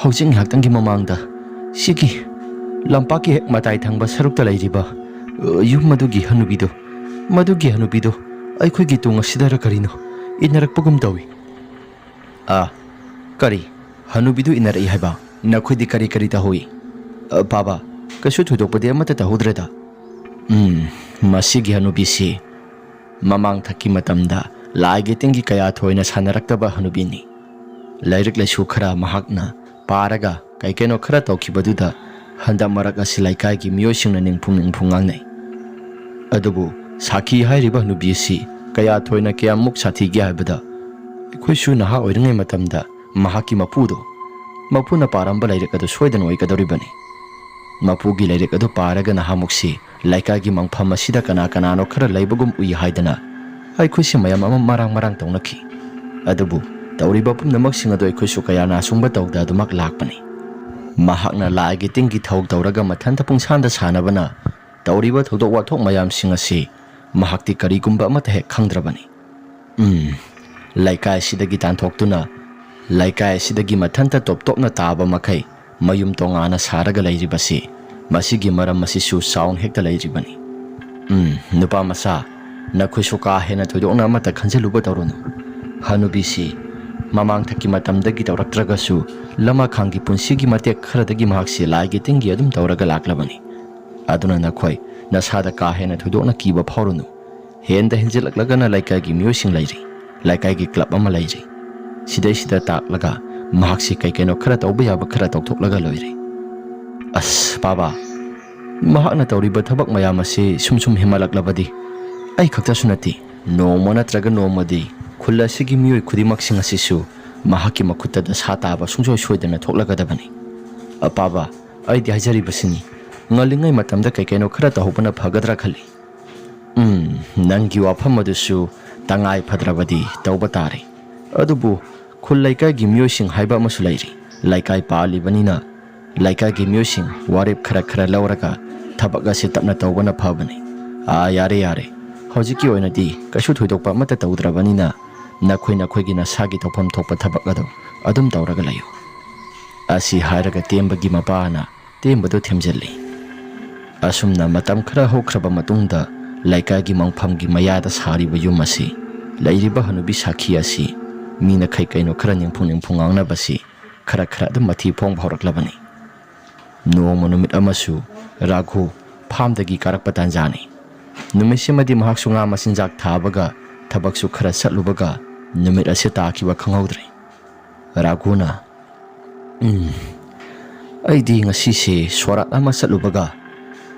ꯍꯧꯖꯤꯛ ꯉꯥꯏꯍꯥꯛꯇꯪꯒꯤ ꯃꯃꯥꯡꯗ ꯁꯤꯒꯤ ꯂꯝꯄꯥꯛꯀꯤ ꯍꯦꯛ ꯃꯇꯥꯏ ꯊꯪꯕ ꯁꯔꯨꯛꯇ ꯂꯩꯔꯤꯕ, ꯑ, ꯌꯨꯝ ꯑꯗꯨꯒꯤ ꯍꯅꯨꯕꯤꯗꯣ, ꯃꯗꯨꯒꯤ ꯍꯅꯨꯕꯤꯗꯣ ꯑꯩꯈꯣꯏꯒꯤ ꯇꯨꯡ ꯑꯁꯤꯗꯔ ꯀꯔꯤꯅꯣ ꯏꯟꯅꯔꯛꯄꯒꯨꯝ ꯇꯧꯏ꯫ ꯑꯥ, ꯀꯔꯤ? ꯍꯅꯨꯕꯤꯗꯨ ꯏꯟꯅꯔꯛꯏ ꯍꯥꯏꯕ? ꯅꯈꯣꯏꯗꯤ ꯀꯔꯤ ꯀꯔꯤ ꯇꯧꯍꯧꯏ? ꯑ, ꯄꯥꯕ, ꯀꯩꯁꯨ ꯊꯣꯏꯗꯣꯛꯄꯗꯤ ꯑꯃꯠꯇ ꯇꯧꯍꯧꯗ꯭ꯔꯦꯗ꯫ ꯎꯝ, ꯃꯁꯤꯒꯤ ꯍꯅꯨꯕꯤꯁꯤ ꯃꯃꯥꯡ ꯊꯛꯀꯤ ꯃꯇꯝꯗ ꯂꯥꯏꯒꯤ ꯇꯤꯟꯒꯤ ꯀꯌꯥ ꯊꯣꯏꯅ ꯁꯥꯟꯅꯔꯛꯇꯕ ꯍꯅꯨꯕꯤꯅꯤ꯫ ꯂꯥꯏꯔꯤꯛ ꯂꯥꯏꯁꯨ ꯈꯔ ꯃꯍꯥꯛꯅ ꯄꯥꯔꯒ ꯀꯩ ꯀꯩꯅꯣ ꯈꯔ ꯇꯧꯈꯤꯕꯗꯨꯗ ꯍꯟꯗꯛ ꯃꯔꯛ ꯑꯁꯤ ꯂꯩꯀꯥꯏꯒꯤ ꯃꯤꯑꯣꯏꯁꯤꯡꯅ ꯅꯤꯡꯐꯨꯡ ꯅꯤꯡꯐꯨꯡ ꯉꯥꯡꯅꯩ꯫ ꯑꯗꯨꯕꯨ ꯁꯥꯈꯤ ꯍꯥꯏꯔꯤꯕ ꯍꯅꯨꯕꯤ ꯑꯁꯤ ꯀꯌꯥ ꯊꯣꯏꯅ ꯀꯌꯥꯃꯨꯛ ꯁꯥꯊꯤꯒꯦ ꯍꯥꯏꯕꯗ ꯑꯩꯈꯣꯏꯁꯨ ꯅꯍꯥ ꯑꯣꯏꯔꯤꯉꯩ ꯃꯇꯝꯗ ꯃꯍꯥꯛꯀꯤ ꯃꯄꯨꯗꯣ, ꯃꯄꯨꯅ ꯄꯥꯔꯝꯕ ꯂꯥꯏꯔꯤꯛ ꯑꯗꯨ ꯁꯣꯏꯗꯅ ꯑꯣꯏꯒꯗꯧꯔꯤꯕꯅꯤ꯫ ꯃꯄꯨꯒꯤ ꯂꯥꯏꯔꯤꯛ ꯑꯗꯨ ꯄꯥꯔꯒ ꯅꯍꯥꯃꯨꯛꯁꯤ ꯂꯩꯀꯥꯏꯒꯤ ꯃꯪꯐꯝ ꯑꯁꯤꯗ ꯀꯅꯥ ꯀꯅꯥꯅꯣ ꯈꯔ ꯂꯩꯕꯒꯨꯝ ꯎꯏ ꯍꯥꯏꯗꯅ ꯑꯩꯈꯣꯏꯁꯤ ꯃꯌꯥꯝ ꯑꯃ ꯃꯔꯥꯡ ꯃꯔꯥꯡ ꯇꯧꯅꯈꯤ꯫ ꯑꯗꯨꯕꯨ ꯇꯧꯔꯤꯕ ꯄꯨꯝꯅꯃꯛꯁꯤꯡ ꯑꯗꯨ ꯑꯩꯈꯣꯏꯁꯨ ꯀꯌꯥ ꯅꯥꯁꯨꯡꯕ ꯇꯧꯗ ꯑꯗꯨꯃꯛ ꯂꯥꯛꯄꯅꯤ꯫ ꯃꯍꯥꯛꯅ ꯂꯥꯏꯒꯤ ꯇꯤꯟꯒꯤ ꯊꯧ ꯇꯧꯔꯒ ꯃꯊꯟꯇ ꯄꯨꯡꯁꯥꯟꯗ ꯁꯥꯟꯅꯕꯅ ꯇꯧꯔꯤꯕ ꯊꯧꯗꯣꯛ ꯋꯥꯊꯣꯛ ꯃꯌꯥꯝꯁꯤꯡ ꯑꯁꯤ ꯃꯍꯥꯛꯇꯤ ꯀꯔꯤꯒꯨꯝꯕ ꯑꯃꯠꯇ ꯍꯦꯛ ꯈꯪꯗ꯭ꯔꯕꯅꯤ꯫ ꯎꯝ, ꯂꯩꯀꯥꯏ ꯑꯁꯤꯗꯒꯤ ꯇꯥꯟꯊꯣꯛꯇꯨꯅ ꯂꯩꯀꯥꯏ ꯑꯁꯤꯗꯒꯤ ꯃꯊꯟꯇ ꯇꯣꯞ ꯇꯣꯞꯅ ꯇꯥꯕ ꯃꯈꯩ ꯃꯌꯨꯝ ꯇꯣꯉꯥꯟꯅ ꯁꯥꯔꯒ ꯂꯩꯔꯤꯕꯁꯤ, ꯃꯁꯤꯒꯤ ꯃꯔꯝ ꯑꯁꯤꯁꯨ ꯆꯥꯎꯅ ꯍꯦꯛꯇ ꯂꯩꯔꯤꯕꯅꯤ꯫ ꯎꯝ, ꯅꯨꯄꯥ ꯃꯆꯥ, ꯅꯈꯣꯏꯁꯨ ꯀꯥ ꯍꯦꯟꯅ ꯊꯣꯏꯗꯣꯛꯅ ꯑꯃꯠꯇ ꯈꯟꯖꯤꯜꯂꯨꯕ ꯇꯧꯔꯨꯅꯨ꯫ ꯍꯅꯨꯕꯤꯁꯤ ꯃꯃꯥꯡꯊꯛꯀꯤ ꯃꯇꯝꯗꯒꯤ ꯇꯧꯔꯛꯇ꯭ꯔꯒꯁꯨ, ꯂꯃꯈꯥꯡꯒꯤ ꯄꯨꯟꯁꯤꯒꯤ ꯃꯇꯦꯛ ꯈꯔꯗꯒꯤ ꯃꯍꯥꯛꯁꯤ ꯂꯥꯏꯒꯤ ꯇꯤꯟꯒꯤ ꯑꯗꯨꯝ ꯇꯧꯔꯒ ꯂꯥꯛꯂꯕꯅꯤ꯫ ꯑꯗꯨꯅ ꯅꯈꯣꯏ ꯅꯁꯥꯗ ꯀꯥ ꯍꯦꯟꯅ ꯊꯣꯏꯗꯣꯛꯅ ꯀꯤꯕ ꯐꯥꯎꯔꯨꯅꯨ꯫ ꯍꯦꯟꯗ ꯍꯦꯟꯖꯤꯜꯂꯛꯂꯒꯅ ꯂꯩꯀꯥꯏꯒꯤ ꯃꯤꯑꯣꯏꯁꯤꯡ ꯂꯩꯔꯤ, ꯂꯩꯀꯥꯏꯒꯤ ꯀ꯭ꯂꯕ ꯑꯃ ꯂꯩꯔꯤ꯫ ꯁꯤꯗꯩꯁꯤꯗ ꯇꯥꯛꯂꯒ ꯃꯍꯥꯛꯁꯤ ꯀꯩ ꯀꯩꯅꯣ ꯈꯔ ꯇꯧꯕ ꯌꯥꯕ ꯈꯔ ꯇꯧꯊꯣꯛꯂꯒ ꯂꯣꯏꯔꯦ꯫ ꯑꯁ, ꯄꯥꯕ, ꯃꯍꯥꯛꯅ ꯇꯧꯔꯤꯕ ꯊꯕꯛ ꯃꯌꯥꯝ ꯑꯁꯤ ꯁꯨꯝ ꯁꯨꯝ ꯍꯦꯟꯃꯠꯂꯛꯂꯕꯗꯤ ꯑꯩ ꯈꯛꯇꯁꯨ ꯅꯠꯇꯦ, ꯅꯣꯡꯃ ꯅꯠꯇ꯭ꯔꯒ ꯅꯣꯡꯃꯗꯤ ꯈꯨꯜ ꯑꯁꯤꯒꯤ ꯃꯤꯑꯣꯏ ꯈꯨꯗꯤꯡꯃꯛꯁꯤꯡ ꯑꯁꯤꯁꯨ ꯃꯍꯥꯛꯀꯤ ꯃꯈꯨꯠꯇ ꯗꯁꯥ ꯇꯥꯕ ꯁꯨꯡꯁꯣꯏ ꯁꯣꯏꯗꯅ ꯊꯣꯛꯂꯒꯗꯕꯅꯤ꯫ ꯑꯄꯥꯕ, ꯑꯩꯗꯤ ꯍꯥꯏꯖꯔꯤꯕꯁꯤꯅꯤ, ꯉꯜꯂꯤꯉꯩ ꯃꯇꯝꯗ ꯀꯩ ꯀꯩꯅꯣ ꯈꯔ ꯇꯧꯍꯧꯕꯅ ꯐꯒꯗ꯭ꯔꯥ ꯈꯜꯂꯤ꯫ ꯎꯝ, ꯅꯪꯒꯤ ꯋꯥꯐꯝ ꯑꯗꯨꯁꯨ ꯇꯉꯥꯏ ꯐꯗ꯭ꯔꯕꯗꯤ ꯇꯧꯕ ꯇꯥꯔꯦ꯫ ꯑꯗꯨꯕꯨ ꯈꯨꯜ ꯂꯩꯀꯥꯏꯒꯤ ꯃꯤꯑꯣꯏꯁꯤꯡ ꯍꯥꯏꯕ ꯑꯃꯁꯨ ꯂꯩꯔꯤ꯫ ꯂꯩꯀꯥꯏ ꯄꯥꯜꯂꯤꯕꯅꯤꯅ ꯂꯩꯀꯥꯏꯒꯤ ꯃꯤꯑꯣꯏꯁꯤꯡ ꯋꯥꯔꯦꯞ ꯈꯔ ꯈꯔ ꯂꯧꯔꯒ ꯊꯕꯛ ꯑꯁꯤ ꯇꯞꯅ ꯇꯧꯕꯅ ꯐꯕꯅꯤ꯫ ꯑꯥ, ꯌꯥꯔꯦ, ꯌꯥꯔꯦ꯫ ꯍꯧꯖꯤꯛꯀꯤ ꯑꯣꯏꯅꯗꯤ ꯀꯩꯁꯨ ꯊꯣꯏꯗꯣꯛꯄ ꯑꯃꯠꯇ ꯇꯧꯗ꯭ꯔꯕꯅꯤꯅ ꯅꯈꯣꯏ ꯅꯈꯣꯏꯒꯤ ꯅꯁꯥꯒꯤ ꯇꯧꯐꯝ ꯊꯣꯛꯄ ꯊꯕꯛ ꯑꯗꯨ ꯑꯗꯨꯝ ꯇꯧꯔꯒ ꯂꯩꯌꯨ꯫ ꯑꯁꯤ ꯍꯥꯏꯔꯒ ꯇꯦꯝꯕꯒꯤ ꯃꯄꯥꯅ ꯇꯦꯝꯕꯗꯨ ꯊꯦꯝꯖꯤꯜꯂꯤ꯫ ꯑꯁꯨꯝꯅ ꯃꯇꯝ ꯈꯔ ꯍꯧꯈ꯭ꯔꯕ ꯃꯇꯨꯡꯗ ꯂꯩꯀꯥꯏꯒꯤ ꯃꯪꯐꯝꯒꯤ ꯃꯌꯥꯗ ꯁꯥꯔꯤꯕ ꯌꯨꯝ ꯑꯁꯤ ꯂꯩꯔꯤꯕ ꯍꯅꯨꯕꯤ ꯁꯥꯈꯤ ꯑꯁꯤ ꯃꯤꯅ ꯀꯩ ꯀꯩꯅꯣ ꯈꯔ ꯅꯤꯡꯐꯨ ꯅꯤꯡꯐꯨ ꯉꯥꯡꯅꯕꯁꯤ ꯈꯔ ꯈꯔ ꯑꯗꯨꯝ ꯃꯊꯤ ꯐꯣꯡꯕ ꯍꯧꯔꯛꯂꯕꯅꯤ꯫ ꯅꯣꯡꯃ ꯅꯨꯃꯤꯠ ꯑꯃꯁꯨ ꯔꯥꯘꯨ ꯐꯥꯝꯗꯒꯤ ꯀꯥꯔꯛꯄ ꯇꯥꯟꯖꯥꯅꯤ꯫ ꯅꯨꯃꯤꯠꯁꯤꯃꯗꯤ ꯃꯍꯥꯛꯁꯨ ꯉꯥ ꯃꯆꯤꯟꯖꯥꯛ ꯊꯥꯕꯒ ꯊꯕꯛꯁꯨ ꯈꯔ ꯆꯠꯂꯨꯕꯒ ꯅꯨꯃꯤꯠ ꯑꯁꯤ ꯇꯥꯈꯤꯕ ꯈꯪꯍꯧꯗ꯭ꯔꯦ꯫ ꯔꯥꯘꯨꯅ, "ꯎꯝ, ꯑꯩꯗꯤ ꯉꯁꯤꯁꯦ ꯁꯣꯔꯥꯠ ꯑꯃ ꯆꯠꯂꯨꯕꯒ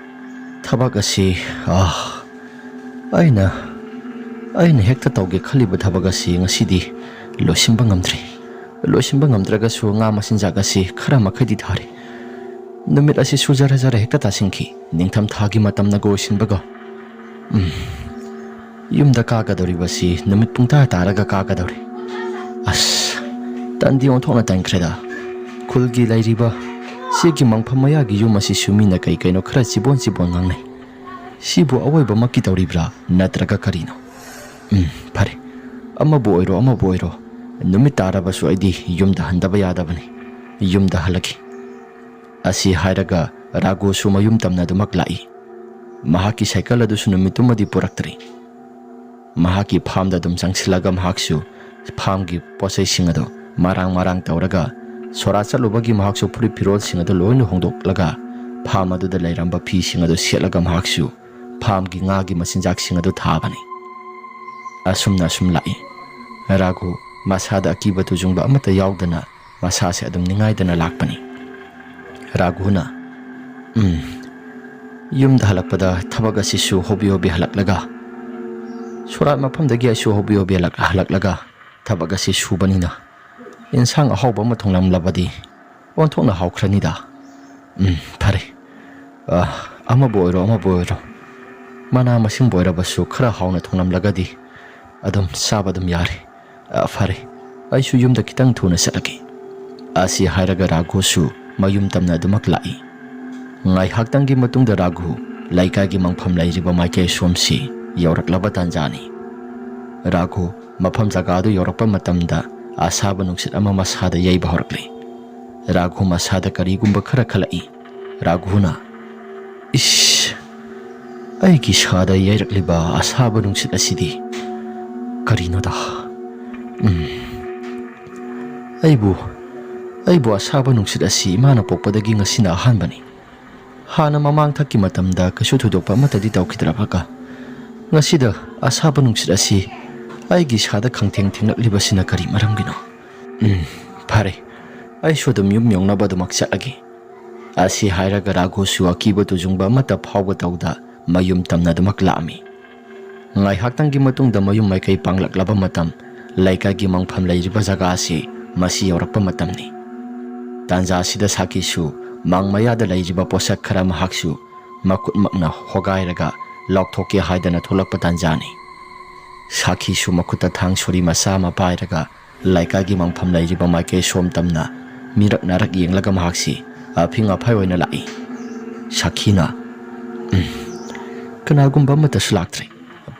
ꯊꯕꯛ ꯑꯁꯤ, ꯑꯥ, ꯑꯩꯅ, ꯑꯩꯅ ꯍꯦꯛꯇ ꯇꯧꯒꯦ ꯈꯜꯂꯤꯕ ꯊꯕꯛ ꯑꯁꯤ ꯉꯁꯤꯗꯤ ꯂꯣꯏꯁꯤꯟꯕ ꯉꯝꯗ꯭ꯔꯤ꯫ ꯂꯣꯏꯁꯤꯟꯕ ꯉꯝꯗ꯭ꯔꯒꯁꯨ ꯉꯥ ꯃꯆꯤꯟꯖꯥꯛ ꯑꯁꯤ ꯈꯔ ꯃꯈꯩꯗꯤ ꯊꯥꯔꯤ꯫ ꯅꯨꯃꯤꯠ ꯑꯁꯤꯁꯨ ꯖꯔ ꯖꯔ ꯍꯦꯛꯇ ꯇꯥꯁꯤꯟꯈꯤ꯫ ꯅꯤꯡꯊꯝꯊꯥꯒꯤ ꯃꯇꯝꯅꯒ ꯑꯣꯏꯁꯤꯟꯕꯒ꯫ ꯎꯝ, ꯌꯨꯝꯗ ꯀꯥꯒꯗꯧꯔꯤꯕꯁꯤ ꯅꯨꯃꯤꯠ ꯄꯨꯡꯇꯥ ꯇꯥꯔꯒ ꯀꯥꯒꯗꯧꯔꯤ꯫ ꯑꯁ, ꯇꯟꯗꯤ ꯑꯣꯟꯊꯣꯛꯅ ꯇꯟꯈ꯭ꯔꯦꯗ꯫ ꯈꯨꯜꯒꯤ ꯂꯩꯔꯤꯕ ꯁꯤꯒꯤ ꯃꯪꯐꯝ ꯃꯌꯥꯒꯤ ꯌꯨꯝ ꯑꯁꯤꯁꯨ ꯃꯤꯅ ꯀꯩ ꯀꯩꯅꯣ ꯈꯔ ꯆꯤꯕꯣꯟ ꯆꯤꯕꯣꯟ ꯉꯥꯡꯅꯩ꯫ ꯁꯤꯕꯨ ꯑꯋꯣꯏꯕꯃꯛꯀꯤ ꯇꯧꯔꯤꯕ꯭ꯔꯥ ꯅꯠꯇ꯭ꯔꯒ ꯀꯔꯤꯅꯣ? ꯎꯝ, ꯐꯔꯦ꯫ ꯑꯃꯕꯨ ꯑꯣꯏꯔꯣ, ꯑꯃꯕꯨ ꯑꯣꯏꯔꯣ, ꯅꯨꯃꯤꯠ ꯇꯥꯔꯕꯁꯨ ꯑꯩꯗꯤ ꯌꯨꯝꯗ ꯍꯟꯗꯕ ꯌꯥꯗꯕꯅꯤ꯫ ꯌꯨꯝꯗ ꯍꯜꯂꯒꯦ꯫" ꯑꯁꯤ ꯍꯥꯏꯔꯒ ꯔꯥꯒꯨꯁꯨ ꯃꯌꯨꯝ ꯇꯝꯅ ꯑꯗꯨꯃꯛ ꯂꯥꯛꯏ꯫ ꯃꯍꯥꯛꯀꯤ ꯁꯥꯏꯀꯜ ꯑꯗꯨꯁꯨ ꯅꯨꯃꯤꯠꯇꯨꯃꯗꯤ ꯄꯨꯔꯛꯇ꯭ꯔꯤ꯫ ꯃꯍꯥꯛꯀꯤ ꯐꯥꯝꯗ ꯑꯗꯨꯝ ꯆꯪꯁꯤꯜꯂꯒ ꯃꯍꯥꯛꯁꯨ ꯐꯥꯝꯒꯤ ꯄꯣꯠꯆꯩꯁꯤꯡ ꯑꯗꯨ ꯃꯔꯥꯡ ꯃꯔꯥꯡ ꯇꯧꯔꯒ, ꯁꯣꯔꯥ ꯆꯠꯂꯨꯕꯒꯤ ꯃꯍꯥꯛꯁꯨ ꯐꯨꯔꯤꯠ ꯐꯤꯔꯣꯜꯁꯤꯡ ꯑꯗꯨ ꯂꯣꯏꯅ ꯍꯣꯡꯗꯣꯛꯂꯒ, ꯐꯥꯝ ꯑꯗꯨꯗ ꯂꯩꯔꯝꯕ ꯐꯤꯁꯤꯡ ꯑꯗꯨ ꯁꯦꯠꯂꯒ ꯃꯍꯥꯛꯁꯨ ꯐꯥꯝꯒꯤ ꯉꯥꯒꯤ ꯃꯆꯤꯟꯖꯥꯛꯁꯤꯡ ꯑꯗꯨ ꯊꯥꯕꯅꯤ꯫ ꯑꯁꯨꯝꯅ ꯑꯁꯨꯝ ꯂꯥꯛꯏ꯫ ꯔꯥꯒꯨ ꯃꯁꯥꯗ ꯑꯀꯤꯕ ꯇꯨꯖꯨꯡꯕ ꯑꯃꯠꯇ ꯌꯥꯎꯗꯅ ꯃꯁꯥꯁꯦ ꯑꯗꯨꯝ ꯅꯤꯡꯉꯥꯏꯗꯅ ꯂꯥꯛꯄꯅꯤ꯫ ꯔꯥꯒꯨꯅ, ꯎꯝ, ꯌꯨꯝꯗ ꯍꯜꯂꯛꯄꯗ ꯊꯕꯛ ꯑꯁꯤꯁꯨ ꯍꯣꯕꯤ ꯍꯣꯕꯤ ꯍꯜꯂꯛꯂꯒ, ꯁꯣꯔꯥꯠ ꯃꯐꯝꯗꯒꯤ ꯑꯩꯁꯨ ꯍꯣꯕꯤ ꯍꯣꯕꯤ ꯍꯜꯂꯛ-, ꯍꯜꯂꯛꯂꯒ ꯊꯕꯛ ꯑꯁꯤ ꯁꯨꯕꯅꯤꯅ, ꯏꯟꯁꯥꯡ ꯑꯍꯥꯎꯕ ꯑꯃ ꯊꯣꯡꯂꯝꯂꯕꯗꯤ ꯑꯣꯟꯊꯣꯛꯅ ꯍꯥꯎꯈ꯭ꯔꯅꯤꯗ꯫ ꯎꯝ, ꯐꯔꯦ꯫ ꯑ, ꯑꯃꯕꯨ ꯑꯣꯏꯔꯣ, ꯑꯃꯕꯨ ꯑꯣꯏꯔꯣ, ꯃꯅꯥ ꯃꯁꯤꯡꯕꯨ ꯑꯣꯏꯔꯕꯁꯨ ꯈꯔ ꯍꯥꯎꯅ ꯊꯣꯡꯂꯝꯂꯒꯗꯤ ꯑꯗꯨꯝ ꯆꯥꯕ ꯑꯗꯨꯝ ꯌꯥꯔꯦ꯫ ꯑ, ꯐꯔꯦ, ꯑꯩꯁꯨ ꯌꯨꯝꯗ ꯈꯤꯇꯪ ꯊꯨꯅ ꯆꯠꯂꯒꯦ꯫ ꯑꯁꯤ ꯍꯥꯏꯔꯒ ꯔꯥꯒꯨꯁꯨ ꯃꯌꯨꯝ ꯇꯝꯅ ꯑꯗꯨꯃꯛ ꯂꯥꯛꯏ꯫ ꯉꯥꯏꯍꯥꯛꯇꯪꯒꯤ ꯃꯇꯨꯡꯗ ꯔꯥꯒꯨ ꯂꯩꯀꯥꯏꯒꯤ ꯃꯪꯐꯝ ꯂꯩꯔꯤꯕ ꯃꯥꯏꯀꯩ ꯁꯣꯝꯁꯤ ꯌꯧꯔꯛꯂꯕ ꯇꯥꯟꯖꯥꯅꯤ꯫ ꯔꯥꯒꯨ ꯃꯐꯝ ꯖꯒꯥ ꯑꯗꯨ ꯌꯧꯔꯛꯄ ꯃꯇꯝꯗ ꯑꯁꯥꯕ ꯅꯨꯡꯁꯤꯠ ꯑꯃ ꯃꯁꯥꯗ ꯌꯩꯕ ꯍꯧꯔꯛꯂꯤ꯫ ꯔꯥꯘꯨ ꯃꯁꯥꯗ ꯀꯔꯤꯒꯨꯝꯕ ꯈꯔ ꯈꯜꯂꯛꯏ꯫ ꯔꯥꯘꯨꯅ, "ꯏꯁ, ꯑꯩꯒꯤ ꯁꯥꯗ ꯌꯩꯔꯛꯂꯤꯕ ꯑꯁꯥꯕ ꯅꯨꯡꯁꯤꯠ ꯑꯁꯤꯗꯤ ꯀꯔꯤꯅꯣꯗ? ꯎꯝ, ꯑꯩꯕꯨ, ꯑꯩꯕꯨ ꯑꯁꯥꯕ ꯅꯨꯡꯁꯤꯠ ꯑꯁꯤ ꯏꯃꯥꯅ ꯄꯣꯛꯄꯗꯒꯤ ꯉꯁꯤꯅ ꯑꯍꯥꯟꯕꯅꯤ꯫ ꯍꯥꯟꯅ ꯃꯃꯥꯡ ꯊꯛꯀꯤ ꯃꯇꯝꯗ ꯀꯩꯁꯨ ꯊꯣꯏꯗꯣꯛꯄ ꯑꯃꯠꯇꯗꯤ ꯇꯧꯈꯤꯗ꯭ꯔꯕꯒ, ꯉꯁꯤꯗ ꯑꯁꯥꯕ ꯅꯨꯡꯁꯤꯠ ꯑꯁꯤ ꯑꯩꯒꯤ ꯏꯁꯥꯗ ꯈꯪꯊꯦꯡ ꯊꯦꯡꯂꯛꯂꯤꯕꯁꯤꯅ ꯀꯔꯤ ꯃꯔꯝꯒꯤꯅꯣ? ꯎꯝ, ꯐꯔꯦ, ꯑꯩꯁꯨ ꯑꯗꯨꯝ ꯌꯨꯝ ꯌꯧꯅꯕ ꯑꯗꯨꯃꯛ ꯆꯠꯂꯒꯦ"꯫ ꯑꯁꯤ ꯍꯥꯏꯔꯒ ꯔꯥꯘꯨꯁꯨ ꯑꯀꯤꯕ ꯇꯨꯖꯨꯡꯕ ꯑꯃꯠꯇ ꯐꯥꯎꯕ ꯇꯧꯗ ꯃꯌꯨꯝ ꯇꯝꯅ ꯑꯗꯨꯃꯛ ꯂꯥꯛꯑꯝꯃꯤ꯫ ꯉꯥꯏꯍꯥꯛꯇꯪꯒꯤ ꯃꯇꯨꯡꯗ ꯃꯌꯨꯝ ꯃꯥꯏꯀꯩ ꯄꯥꯡꯂꯛꯂꯕ ꯃꯇꯝ, ꯂꯩꯀꯥꯏꯒꯤ ꯃꯪꯐꯝ ꯂꯩꯔꯤꯕ ꯖꯒꯥ ꯑꯁꯤ ꯃꯁꯤ ꯌꯧꯔꯛꯄ ꯃꯇꯝꯅꯤ꯫ ꯇꯥꯟꯖꯥ ꯑꯁꯤꯗ ꯁꯥꯈꯤꯁꯨ ꯃꯥꯡ ꯃꯌꯥꯗ ꯂꯩꯔꯤꯕ ꯄꯣꯠꯁꯛ ꯈꯔ ꯃꯍꯥꯛꯁꯨ ꯃꯈꯨꯠꯃꯛꯅ ꯍꯣꯒꯥꯏꯔꯒ ꯂꯧꯊꯣꯛꯀꯦ ꯍꯥꯏꯗꯅ ꯊꯣꯛꯂꯛꯄ ꯇꯥꯟꯖꯥꯅꯤ꯫ ꯁꯥꯈꯤꯁꯨ ꯃꯈꯨꯠꯇ ꯊꯥꯡ ꯁꯣꯔꯤ ꯃꯆꯥ ꯑꯃ ꯄꯥꯏꯔꯒ ꯂꯩꯀꯥꯏꯒꯤ ꯃꯪꯐꯝ ꯂꯩꯔꯤꯕ ꯃꯥꯏꯀꯩ ꯁꯣꯝ ꯇꯝꯅ ꯃꯤꯔꯛ ꯅꯥꯔꯛ ꯌꯦꯡꯂꯒ ꯃꯍꯥꯛꯁꯤ ꯑꯐꯤꯡ ꯑꯐꯥꯏ ꯑꯣꯏꯅ ꯂꯥꯛꯏ꯫ ꯁꯥꯈꯤꯅ, "ꯎꯝ, ꯀꯅꯥꯒꯨꯝꯕ ꯑꯃꯠꯇꯁꯨ ꯂꯥꯛꯇ꯭ꯔꯦ꯫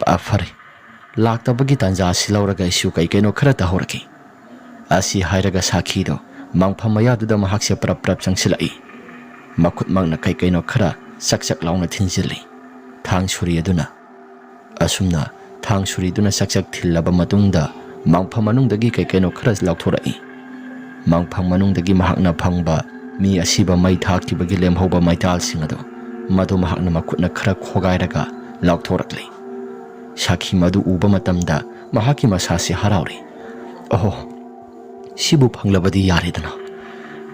ꯑ, ꯐꯔꯦ, ꯂꯥꯛꯇꯕꯒꯤ ꯇꯥꯟꯖꯥ ꯑꯁꯤ ꯂꯧꯔꯒ ꯑꯩꯁꯨ ꯀꯩ ꯀꯩꯅꯣ ꯈꯔ ꯇꯧꯍꯧꯔꯒꯦ"꯫ ꯑꯁꯤ ꯍꯥꯏꯔꯒ ꯁꯥꯈꯤꯗꯣ ꯃꯪꯐꯝ ꯃꯌꯥꯗꯨꯗ ꯃꯍꯥꯛꯁꯦ ꯄ꯭ꯔꯞ ꯄ꯭ꯔꯞ ꯆꯪꯁꯤꯜꯂꯛꯏ꯫ ꯃꯈꯨꯠꯃꯛꯅ ꯀꯩ ꯀꯩꯅꯣ ꯈꯔ ꯆꯛ ꯆꯛ ꯂꯥꯎꯅ ꯊꯤꯟꯖꯤꯜꯂꯤ꯫ ꯊꯥꯡ ꯁꯣꯔꯤ ꯑꯗꯨꯅ ꯑꯁꯨꯝꯅ ꯊꯥꯡ ꯁꯣꯔꯤꯗꯨꯅ ꯆꯛ ꯆꯛ ꯊꯤꯜꯂꯕ ꯃꯇꯨꯡꯗ ꯃꯪꯐꯝ ꯃꯅꯨꯡꯗꯒꯤ ꯀꯩ ꯀꯩꯅꯣ ꯈꯔ ꯂꯧꯊꯣꯔꯛꯏ꯫ ꯃꯪꯐꯝ ꯃꯅꯨꯡꯗꯒꯤ ꯃꯍꯥꯛꯅ ꯐꯪꯕ ꯃꯤ ꯑꯁꯤꯕ ꯃꯩ ꯊꯥꯈꯤꯕꯒꯤ ꯂꯦꯝꯍꯧꯕ ꯃꯩꯇꯥꯜꯁꯤꯡ ꯑꯗꯨ, ꯃꯗꯨ ꯃꯍꯥꯛꯅ ꯃꯈꯨꯠꯅ ꯈꯔ ꯈꯣꯒꯥꯏꯔꯒ ꯂꯧꯊꯣꯔꯛꯂꯤ꯫ ꯁꯥꯈꯤ ꯃꯗꯨ ꯎꯕ ꯃꯇꯝꯗ ꯃꯍꯥꯛꯀꯤ ꯃꯁꯥꯁꯤ ꯍꯔꯥꯎꯔꯤ꯫ "ꯑꯣꯍꯣ, ꯁꯤꯕꯨ ꯐꯪꯂꯕꯗꯤ ꯌꯥꯔꯦꯗꯅ꯫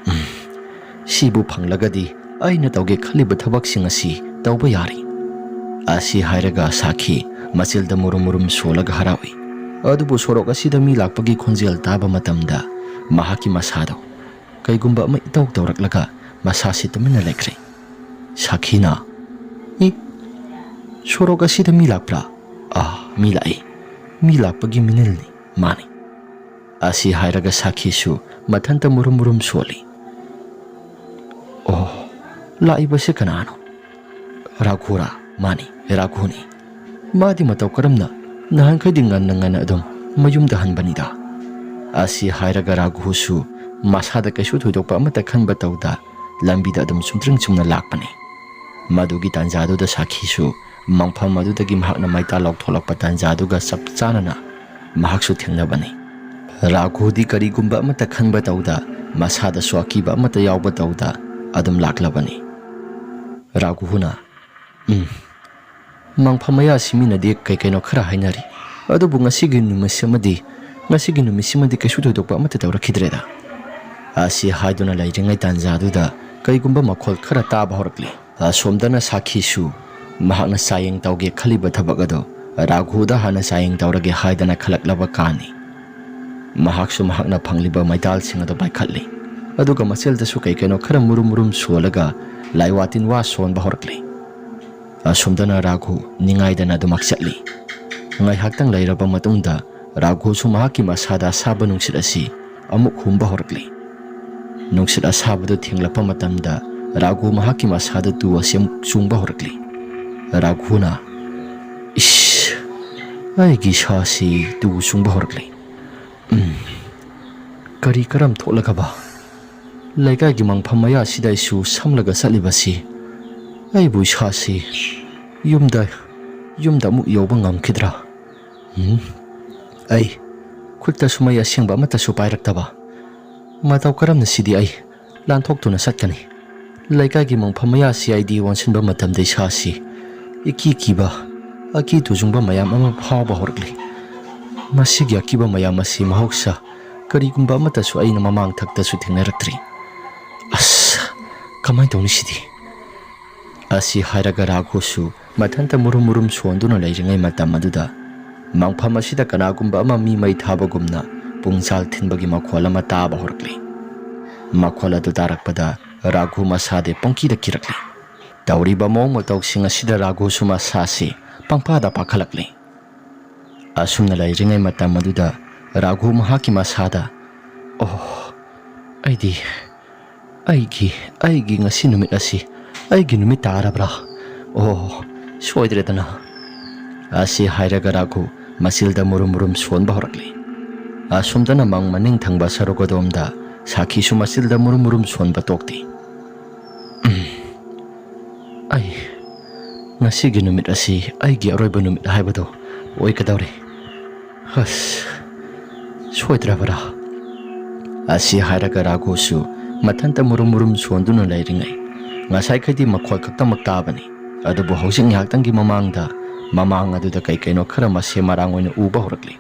ꯎꯝ, ꯁꯤꯕꯨ ꯐꯪꯂꯒꯗꯤ ꯑꯩꯅ ꯇꯧꯒꯦ ꯈꯜꯂꯤꯕ ꯊꯕꯛꯁꯤꯡ ꯑꯁꯤ ꯇꯧꯕ ꯌꯥꯔꯦ"꯫ ꯑꯁꯤ ꯍꯥꯏꯔꯒ ꯁꯥꯈꯤ ꯃꯆꯤꯜꯗ ꯃꯨꯔꯨꯝ ꯃꯨꯔꯨꯝ ꯁꯣꯜꯂꯒ ꯍꯔꯥꯎꯏ꯫ ꯑꯗꯨꯕꯨ ꯁꯣꯔꯣꯛ ꯑꯁꯤꯗ ꯃꯤ ꯂꯥꯛꯄꯒꯤ ꯈꯣꯟꯖꯦꯜ ꯇꯥꯕ ꯃꯇꯝꯗ ꯃꯍꯥꯛꯀꯤ ꯃꯁꯥꯗꯣ ꯀꯩꯒꯨꯝꯕ ꯑꯃ ꯏꯇꯧ ꯇꯧꯔꯛꯂꯒ ꯃꯁꯥꯁꯤ ꯇꯨꯃꯤꯟꯅ ꯂꯩꯈ꯭ꯔꯦ꯫ ꯁꯥꯈꯤꯅ, "ꯏ, ꯁꯣꯔꯣꯛ ꯑꯁꯤꯗ ꯃꯤ ꯂꯥꯛꯄ꯭ꯔꯥ? ꯑꯥ, ꯃꯤ ꯂꯥꯛꯏ꯫ ꯃꯤ ꯂꯥꯛꯄꯒꯤ ꯃꯤꯅꯤꯜꯅꯤ, ꯃꯥꯅꯤ"꯫ ꯑꯁꯤ ꯍꯥꯏꯔꯒ ꯁꯥꯈꯤꯁꯨ ꯃꯊꯟꯇ ꯃꯨꯔꯨꯝ ꯃꯨꯔꯨꯝ ꯁꯣꯜꯂꯤ꯫ "ꯑꯣ, ꯂꯥꯛꯏꯕꯁꯦ ꯀꯅꯥꯅꯣ? ꯔꯥꯘꯨꯔꯥ?" "ꯃꯥꯅꯤ, ꯔꯥꯘꯨꯅꯤ꯫ ꯃꯥꯗꯤ ꯃꯇꯧ ꯀꯔꯝꯅ ꯅꯍꯥꯟꯈꯩꯗꯤ ꯉꯟꯅ ꯉꯟꯅ ꯑꯗꯨꯝ ꯃꯌꯨꯝꯗ ꯍꯟꯕꯅꯤꯗ"꯫ ꯑꯁꯤ ꯍꯥꯏꯔꯒ ꯔꯥꯘꯨꯁꯨ ꯃꯁꯥꯗ ꯀꯩꯁꯨ ꯊꯣꯏꯗꯣꯛꯄ ꯑꯃꯠꯇ ꯈꯟꯕ ꯇꯧꯗ ꯂꯝꯕꯤꯗ ꯑꯗꯨꯝ ꯆꯨꯝꯗ꯭ꯔꯤꯡ ꯆꯨꯝꯅ ꯂꯥꯛꯄꯅꯤ꯫ ꯃꯗꯨꯒꯤ ꯇꯥꯟꯖꯥꯗꯨꯗ ꯁꯥꯈꯤꯁꯨ ꯃꯪꯐꯝ ꯑꯗꯨꯗꯒꯤ ꯃꯍꯥꯛꯅ ꯃꯩꯇꯥꯜ ꯂꯥꯎꯊꯣꯛꯂꯛꯄ ꯇꯥꯟꯖꯥꯗꯨꯒ ꯆꯞ ꯆꯥꯅꯅ ꯃꯍꯥꯛꯁꯨ ꯊꯦꯡꯅꯕꯅꯤ꯫ ꯔꯥꯘꯨꯗꯤ ꯀꯔꯤꯒꯨꯝꯕ ꯑꯃꯠꯇ ꯈꯟꯕ ꯇꯧꯗ, ꯃꯁꯥꯗꯁꯨ ꯑꯀꯤꯕ ꯑꯃꯠꯇ ꯌꯥꯎꯕ ꯇꯧꯗ ꯑꯗꯨꯝ ꯂꯥꯛꯂꯕꯅꯤ꯫ ꯔꯥꯘꯨꯅ, "ꯎꯝ, ꯃꯪꯐꯝ ꯃꯌꯥꯁꯤ ꯃꯤꯅꯗꯤ ꯀꯩ ꯀꯩꯅꯣ ꯈꯔ ꯍꯥꯏꯅꯔꯤ, ꯑꯗꯨꯕꯨ ꯉꯁꯤꯒꯤ ꯅꯨꯃꯤꯠꯁꯤꯃꯗꯤ, ꯉꯁꯤꯒꯤ ꯅꯨꯃꯤꯠꯁꯤꯃꯗꯤ ꯀꯩꯁꯨ ꯊꯣꯏꯗꯣꯛꯄ ꯑꯃꯠꯇ ꯇꯧꯔꯛꯈꯤꯗ꯭ꯔꯦꯗ"꯫ ꯑꯁꯤ ꯍꯥꯏꯗꯨꯅ ꯂꯩꯔꯤꯉꯩ ꯇꯥꯟꯖꯥꯗꯨꯗ ꯀꯩꯒꯨꯝꯕ ꯃꯈꯣꯜ ꯈꯔ ꯇꯥꯕ ꯍꯧꯔꯛꯂꯤ꯫ ꯑꯁꯣꯝꯗꯅ ꯁꯥꯈꯤꯁꯨ ꯃꯍꯥꯛꯅ ꯆꯥꯌꯦꯡ ꯇꯧꯒꯦ ꯈꯜꯂꯤꯕ ꯊꯕꯛ ꯑꯗꯨ ꯔꯥꯘꯨꯗ ꯍꯥꯟꯅ ꯆꯥꯌꯦꯡ ꯇꯧꯔꯒꯦ ꯍꯥꯏꯗꯅ ꯈꯜꯂꯛꯂꯕ ꯀꯥꯅꯤ꯫ ꯃꯍꯥꯛꯁꯨ ꯃꯍꯥꯛꯅ ꯐꯪꯂꯤꯕ ꯃꯩꯇꯥꯜꯁꯤꯡ ꯑꯗꯨ ꯄꯥꯏꯈꯠꯂꯤ, ꯑꯗꯨꯒ ꯃꯆꯦꯜꯗꯁꯨ ꯀꯩ ꯀꯩꯅꯣ ꯈꯔ ꯃꯨꯔꯨꯝ ꯃꯨꯔꯨꯝ ꯁꯣꯜꯂꯒ ꯂꯥꯏꯋꯥ ꯇꯤꯟꯋꯥ ꯁꯣꯟꯕ ꯍꯧꯔꯛꯂꯤ꯫ ꯑꯁꯣꯝꯗꯅ ꯔꯥꯘꯨ ꯅꯤꯡꯉꯥꯏꯗꯅ ꯑꯗꯨꯃꯛ ꯆꯠꯂꯤ꯫ ꯉꯥꯏꯍꯥꯛꯇꯪ ꯂꯩꯔꯕ ꯃꯇꯨꯡꯗ ꯔꯥꯘꯨꯁꯨ ꯃꯍꯥꯛꯀꯤ ꯃꯁꯥꯗ ꯑꯁꯥꯕ ꯅꯨꯡꯁꯤꯠ ꯑꯁꯤ ꯑꯃꯨꯛ ꯍꯨꯝꯕ ꯍꯧꯔꯛꯂꯤ꯫ ꯅꯨꯡꯁꯤꯠ ꯑꯁꯥꯕꯗꯨ ꯊꯦꯡꯂꯛꯄ ꯃꯇꯝꯗ ꯔꯥꯘꯨ ꯃꯍꯥꯛꯀꯤ ꯃꯁꯥꯗ ꯇꯨ ꯑꯁꯤ ꯑꯃꯨꯛ ꯆꯨꯡꯕ ꯍꯧꯔꯛꯂꯤ꯫ ꯔꯥꯘꯨꯅ, "ꯏꯁ, ꯑꯩꯒꯤ ꯏꯁꯥꯁꯤ ꯇꯨ ꯆꯨꯡꯕ ꯍꯧꯔꯛꯂꯤ꯫ ꯎꯝ, ꯀꯔꯤ ꯀꯔꯝ ꯊꯣꯛꯂꯒꯕ? ꯂꯩꯀꯥꯏꯒꯤ ꯃꯪꯐꯝ ꯃꯌꯥꯁꯤꯗ ꯑꯩꯁꯨ ꯁꯝꯂꯒ ꯆꯠꯂꯤꯕꯁꯤ, ꯑꯩꯕꯨ ꯏꯁꯥꯁꯤ ꯌꯨꯝꯗ, ꯌꯨꯝꯗ ꯑꯃꯨꯛ ꯌꯧꯕ ꯉꯝꯈꯤꯗ꯭ꯔꯥ? ꯎꯝ, ꯑꯩ ꯈꯨꯠꯇꯁꯨ ꯃꯩ ꯑꯁꯦꯡꯕ ꯑꯃꯠꯇꯁꯨ ꯄꯥꯏꯔꯛꯇꯕ꯫ ꯃꯇꯧ ꯀꯔꯝꯅ ꯁꯤꯗꯤ ꯑꯩ ꯂꯥꯟꯊꯣꯛꯇꯨꯅ ꯆꯠꯀꯅꯤ? ꯂꯩꯀꯥꯏꯒꯤ ꯃꯪꯐꯝ ꯃꯌꯥꯁꯤ ꯑꯩꯗꯤ ꯑꯣꯟꯁꯤꯟꯕ ꯃꯇꯝꯗ ꯏꯁꯥꯁꯤ ꯏꯀꯤ ꯀꯤꯕ, ꯑꯀꯤ ꯇꯨꯖꯨꯡꯕ ꯃꯌꯥꯝ ꯑꯃ ꯐꯥꯎꯕ ꯍꯧꯔꯛꯂꯤ꯫ ꯃꯁꯤꯒꯤ ꯑꯀꯤꯕ ꯃꯌꯥꯝ ꯑꯁꯤ ꯃꯍꯧꯁꯥ ꯀꯔꯤꯒꯨꯝꯕ ꯑꯃꯠꯇꯁꯨ ꯑꯩꯅ ꯃꯃꯥꯡ ꯊꯛꯇꯁꯨ ꯊꯦꯡꯅꯔꯛꯇ꯭ꯔꯤ꯫ ꯑꯁ, ꯀꯃꯥꯏꯅ ꯇꯧꯅꯤ ꯁꯤꯗꯤ?" ꯑꯁꯤ ꯍꯥꯏꯔꯒ ꯔꯥꯘꯨꯁꯨ ꯃꯊꯟꯇ ꯃꯨꯔꯨꯝ ꯃꯨꯔꯨꯝ ꯁꯣꯟꯗꯨꯅ ꯂꯩꯔꯤꯉꯩ ꯃꯇꯝ ꯑꯗꯨꯗ ꯃꯪꯐꯝ ꯑꯁꯤꯗ ꯀꯅꯥꯒꯨꯝꯕ ꯑꯃ ꯃꯤ ꯃꯩ ꯊꯥꯕꯒꯨꯝꯅ ꯄꯨꯡꯖꯥꯜ ꯊꯤꯟꯕꯒꯤ ꯃꯈꯣꯜ ꯑꯃ ꯇꯥꯕ ꯍꯧꯔꯛꯂꯤ꯫ ꯃꯈꯣꯜ ꯑꯗꯨ ꯇꯥꯔꯛꯄꯗ ꯔꯥꯘꯨ ꯃꯁꯥꯗꯤ ꯄꯪꯀꯤꯗ ꯀꯤꯔꯛꯂꯤ꯫ ꯇꯧꯔꯤꯕ ꯃꯑꯣꯡ ꯃꯇꯧꯁꯤꯡ ꯑꯁꯤꯗ ꯔꯥꯘꯨꯁꯨ ꯃꯁꯥꯁꯤ ꯄꯪꯄꯥꯗ ꯄꯥꯈꯠꯂꯛꯂꯤ꯫ ꯑꯁꯨꯝꯅ ꯂꯩꯔꯤꯉꯩ ꯃꯇꯝ ꯑꯗꯨꯗ ꯔꯥꯘꯨ ꯃꯍꯥꯛꯀꯤ ꯃꯁꯥꯗ, "ꯑꯣ, ꯑꯩꯗꯤ, ꯑꯩꯒꯤ, ꯑꯩꯒꯤ ꯉꯁꯤ ꯅꯨꯃꯤꯠ ꯑꯁꯤ ꯑꯩꯒꯤ ꯅꯨꯃꯤꯠ ꯇꯥꯔꯕ꯭ꯔꯥ? ꯑꯣ, ꯁꯣꯏꯗ꯭ꯔꯦꯗꯅ"꯫ ꯑꯁꯤ ꯍꯥꯏꯔꯒ ꯔꯥꯘꯨ ꯃꯆꯤꯜꯗ ꯃꯨꯔꯨꯝ ꯃꯨꯔꯨꯝ ꯁꯣꯟꯕ ꯍꯧꯔꯛꯂꯤ꯫ ꯑꯁꯨꯝꯗꯅ ꯃꯪ ꯃꯅꯤꯡ ꯊꯪꯕ ꯁꯔꯨꯛ ꯑꯗꯣꯝꯗ ꯁꯥꯈꯤꯁꯨ ꯃꯆꯤꯜꯗ ꯃꯨꯔꯨꯝ ꯃꯨꯔꯨꯝ ꯁꯣꯟꯕ ꯇꯣꯛꯇꯦ꯫ ꯎꯝ꯫ ꯑꯩ, ꯉꯁꯤꯒꯤ ꯅꯨꯃꯤꯠ ꯑꯁꯤ ꯑꯩꯒꯤ ꯑꯔꯣꯏꯕ ꯅꯨꯃꯤꯠ ꯍꯥꯏꯕꯗꯨ ꯑꯣꯏꯒꯗꯧꯔꯦ꯫ ꯍꯁ, ꯁꯣꯏꯗ꯭ꯔꯕꯔꯥ? ꯑꯁꯤ ꯍꯥꯏꯔꯒ ꯔꯥꯒꯨꯁꯨ ꯃꯊꯟꯇ ꯃꯨꯔꯨꯝ ꯃꯨꯔꯨꯝ ꯁꯣꯟꯗꯨꯅ ꯂꯩꯔꯤꯉꯩ, ꯉꯁꯥꯏꯈꯩꯗꯤ ꯃꯈꯣꯜ ꯈꯛꯇꯃꯛ ꯇꯥꯕꯅꯤ, ꯑꯗꯨꯕꯨ ꯍꯧꯖꯤꯛ ꯉꯥꯏꯍꯥꯛꯇꯪꯒꯤ ꯃꯃꯥꯡꯗ ꯃꯃꯥꯡ ꯑꯗꯨꯗ ꯀꯩ ꯀꯩꯅꯣ ꯈꯔ ꯃꯁꯦꯝ ꯃꯔꯥꯡ ꯑꯣꯏꯅ ꯎꯕ ꯍꯧꯔꯛꯂꯤ꯫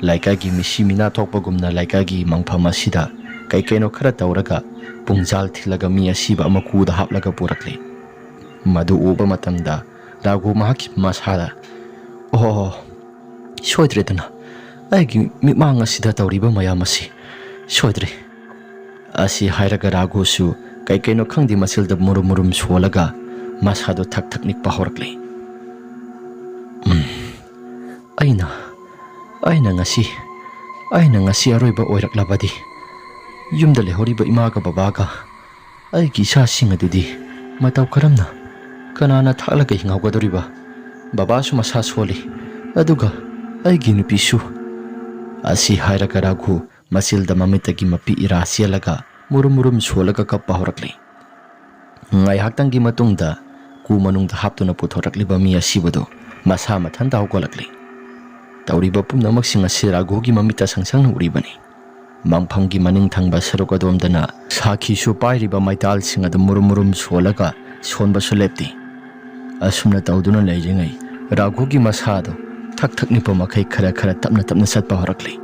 ꯂꯩꯀꯥꯏꯒꯤ ꯃꯤꯁꯤ ꯃꯤꯅꯥ ꯊꯣꯛꯄꯒꯨꯝꯅ ꯂꯩꯀꯥꯏꯒꯤ ꯃꯪꯐꯝ ꯑꯁꯤꯗ ꯀꯩ ꯀꯩꯅꯣ ꯈꯔ ꯇꯧꯔꯒ ꯄꯨꯡꯖꯥꯜ ꯊꯤꯜꯂꯒ ꯃꯤ ꯑꯁꯤꯕ ꯑꯃ ꯀꯨꯗ ꯍꯥꯞꯂꯒ ꯄꯨꯔꯛꯂꯤ꯫ ꯃꯗꯨ ꯎꯕ ꯃꯇꯝꯗ ꯔꯥꯒꯨ ꯃꯍꯥꯛꯀꯤ ꯃꯁꯥꯗ, "ꯑꯣꯍꯣ, ꯁꯣꯏꯗ꯭ꯔꯦꯗꯅ, ꯑꯩꯒꯤ ꯃꯤꯠꯃꯥꯡ ꯑꯁꯤꯗ ꯇꯧꯔꯤꯕ ꯃꯌꯥꯝ ꯑꯁꯤ ꯁꯣꯏꯗ꯭ꯔꯦ"꯫ ꯑꯁꯤ ꯍꯥꯏꯔꯒ ꯔꯥꯒꯨꯁꯨ ꯀꯩ ꯀꯩꯅꯣ ꯈꯪꯗꯦ ꯃꯆꯤꯜꯗ ꯃꯨꯔꯨꯝ ꯃꯨꯔꯨꯝ ꯁꯣꯜꯂꯒ ꯃꯁꯥꯗꯣ ꯊꯛ ꯊꯛ ꯅꯤꯛꯄ ꯍꯧꯔꯛꯂꯦ꯫ "ꯎꯝ, ꯑꯩꯅ, ꯑꯩꯅ ꯉꯁꯤ, ꯑꯩꯅ ꯉꯁꯤ ꯑꯔꯣꯏꯕ ꯑꯣꯏꯔꯛꯂꯕꯗꯤ ꯌꯨꯝꯗ ꯂꯩꯍꯧꯔꯤꯕ ꯏꯃꯥꯒ ꯕꯕꯥꯒ ꯑꯩꯒꯤ ꯏꯆꯥꯁꯤꯡ ꯑꯗꯨꯗꯤ ꯃꯇꯧ ꯀꯔꯝꯅ, ꯀꯅꯥꯅ ꯊꯥꯛꯂꯒ ꯍꯤꯡꯍꯧꯒꯗꯧꯔꯤꯕ? ꯕꯕꯥꯁꯨ ꯃꯁꯥ ꯁꯣꯜꯂꯤ, ꯑꯗꯨꯒ ꯑꯩꯒꯤ ꯅꯨꯄꯤꯁꯨ"꯫ ꯑꯁꯤ ꯍꯥꯏꯔꯒ ꯔꯥꯒꯨ ꯃꯆꯤꯜꯗ ꯃꯃꯤꯠꯇꯒꯤ ꯃꯄꯤ ꯏꯔꯥ ꯆꯦꯜꯂꯒ ꯃꯨꯔꯨꯝ ꯃꯨꯔꯨꯝ ꯁꯣꯜꯂꯒ ꯀꯞꯄ ꯍꯧꯔꯛꯂꯤ꯫ ꯉꯥꯏꯍꯥꯛꯇꯪꯒꯤ ꯃꯇꯨꯡꯗ ꯀꯨ ꯃꯅꯨꯡꯗ ꯍꯥꯞꯇꯨꯅ ꯄꯨꯊꯣꯔꯛꯂꯤꯕ ꯃꯤ ꯑꯁꯤꯕꯗꯨ ꯃꯁꯥ ꯃꯊꯟꯇ ꯍꯧꯒꯠꯂꯛꯂꯤ꯫ ꯇꯧꯔꯤꯕ ꯄꯨꯝꯅꯃꯛꯁꯤꯡ ꯑꯁꯤ ꯔꯥꯒꯨꯒꯤ ꯃꯃꯤꯠꯇ ꯁꯪꯁꯪꯅ ꯎꯔꯤꯕꯅꯤ꯫ ꯃꯪꯐꯝꯒꯤ ꯃꯅꯤꯡ ꯊꯪꯕ ꯁꯔꯨꯛ ꯑꯗꯣꯝꯗꯅ ꯁꯥꯈꯤꯁꯨ ꯄꯥꯏꯔꯤꯕ ꯃꯩꯇꯥꯜꯁꯤꯡ ꯑꯗꯨ ꯃꯨꯔꯨꯝ ꯃꯨꯔꯨꯝ ꯁꯣꯜꯂꯒ ꯁꯣꯟꯕꯁꯨ ꯂꯦꯞꯇꯦ꯫ ꯑꯁꯨꯝꯅ ꯇꯧꯗꯨꯅ ꯂꯩꯔꯤꯉꯩ ꯔꯥꯒꯨꯒꯤ ꯃꯁꯥꯗꯨ ꯊꯛ ꯊꯛ ꯅꯤꯛꯄ ꯃꯈꯩ ꯈꯔ ꯈꯔ ꯇꯞꯅ ꯇꯞꯅ ꯆꯠꯄ ꯍꯧꯔꯛꯂꯤ꯫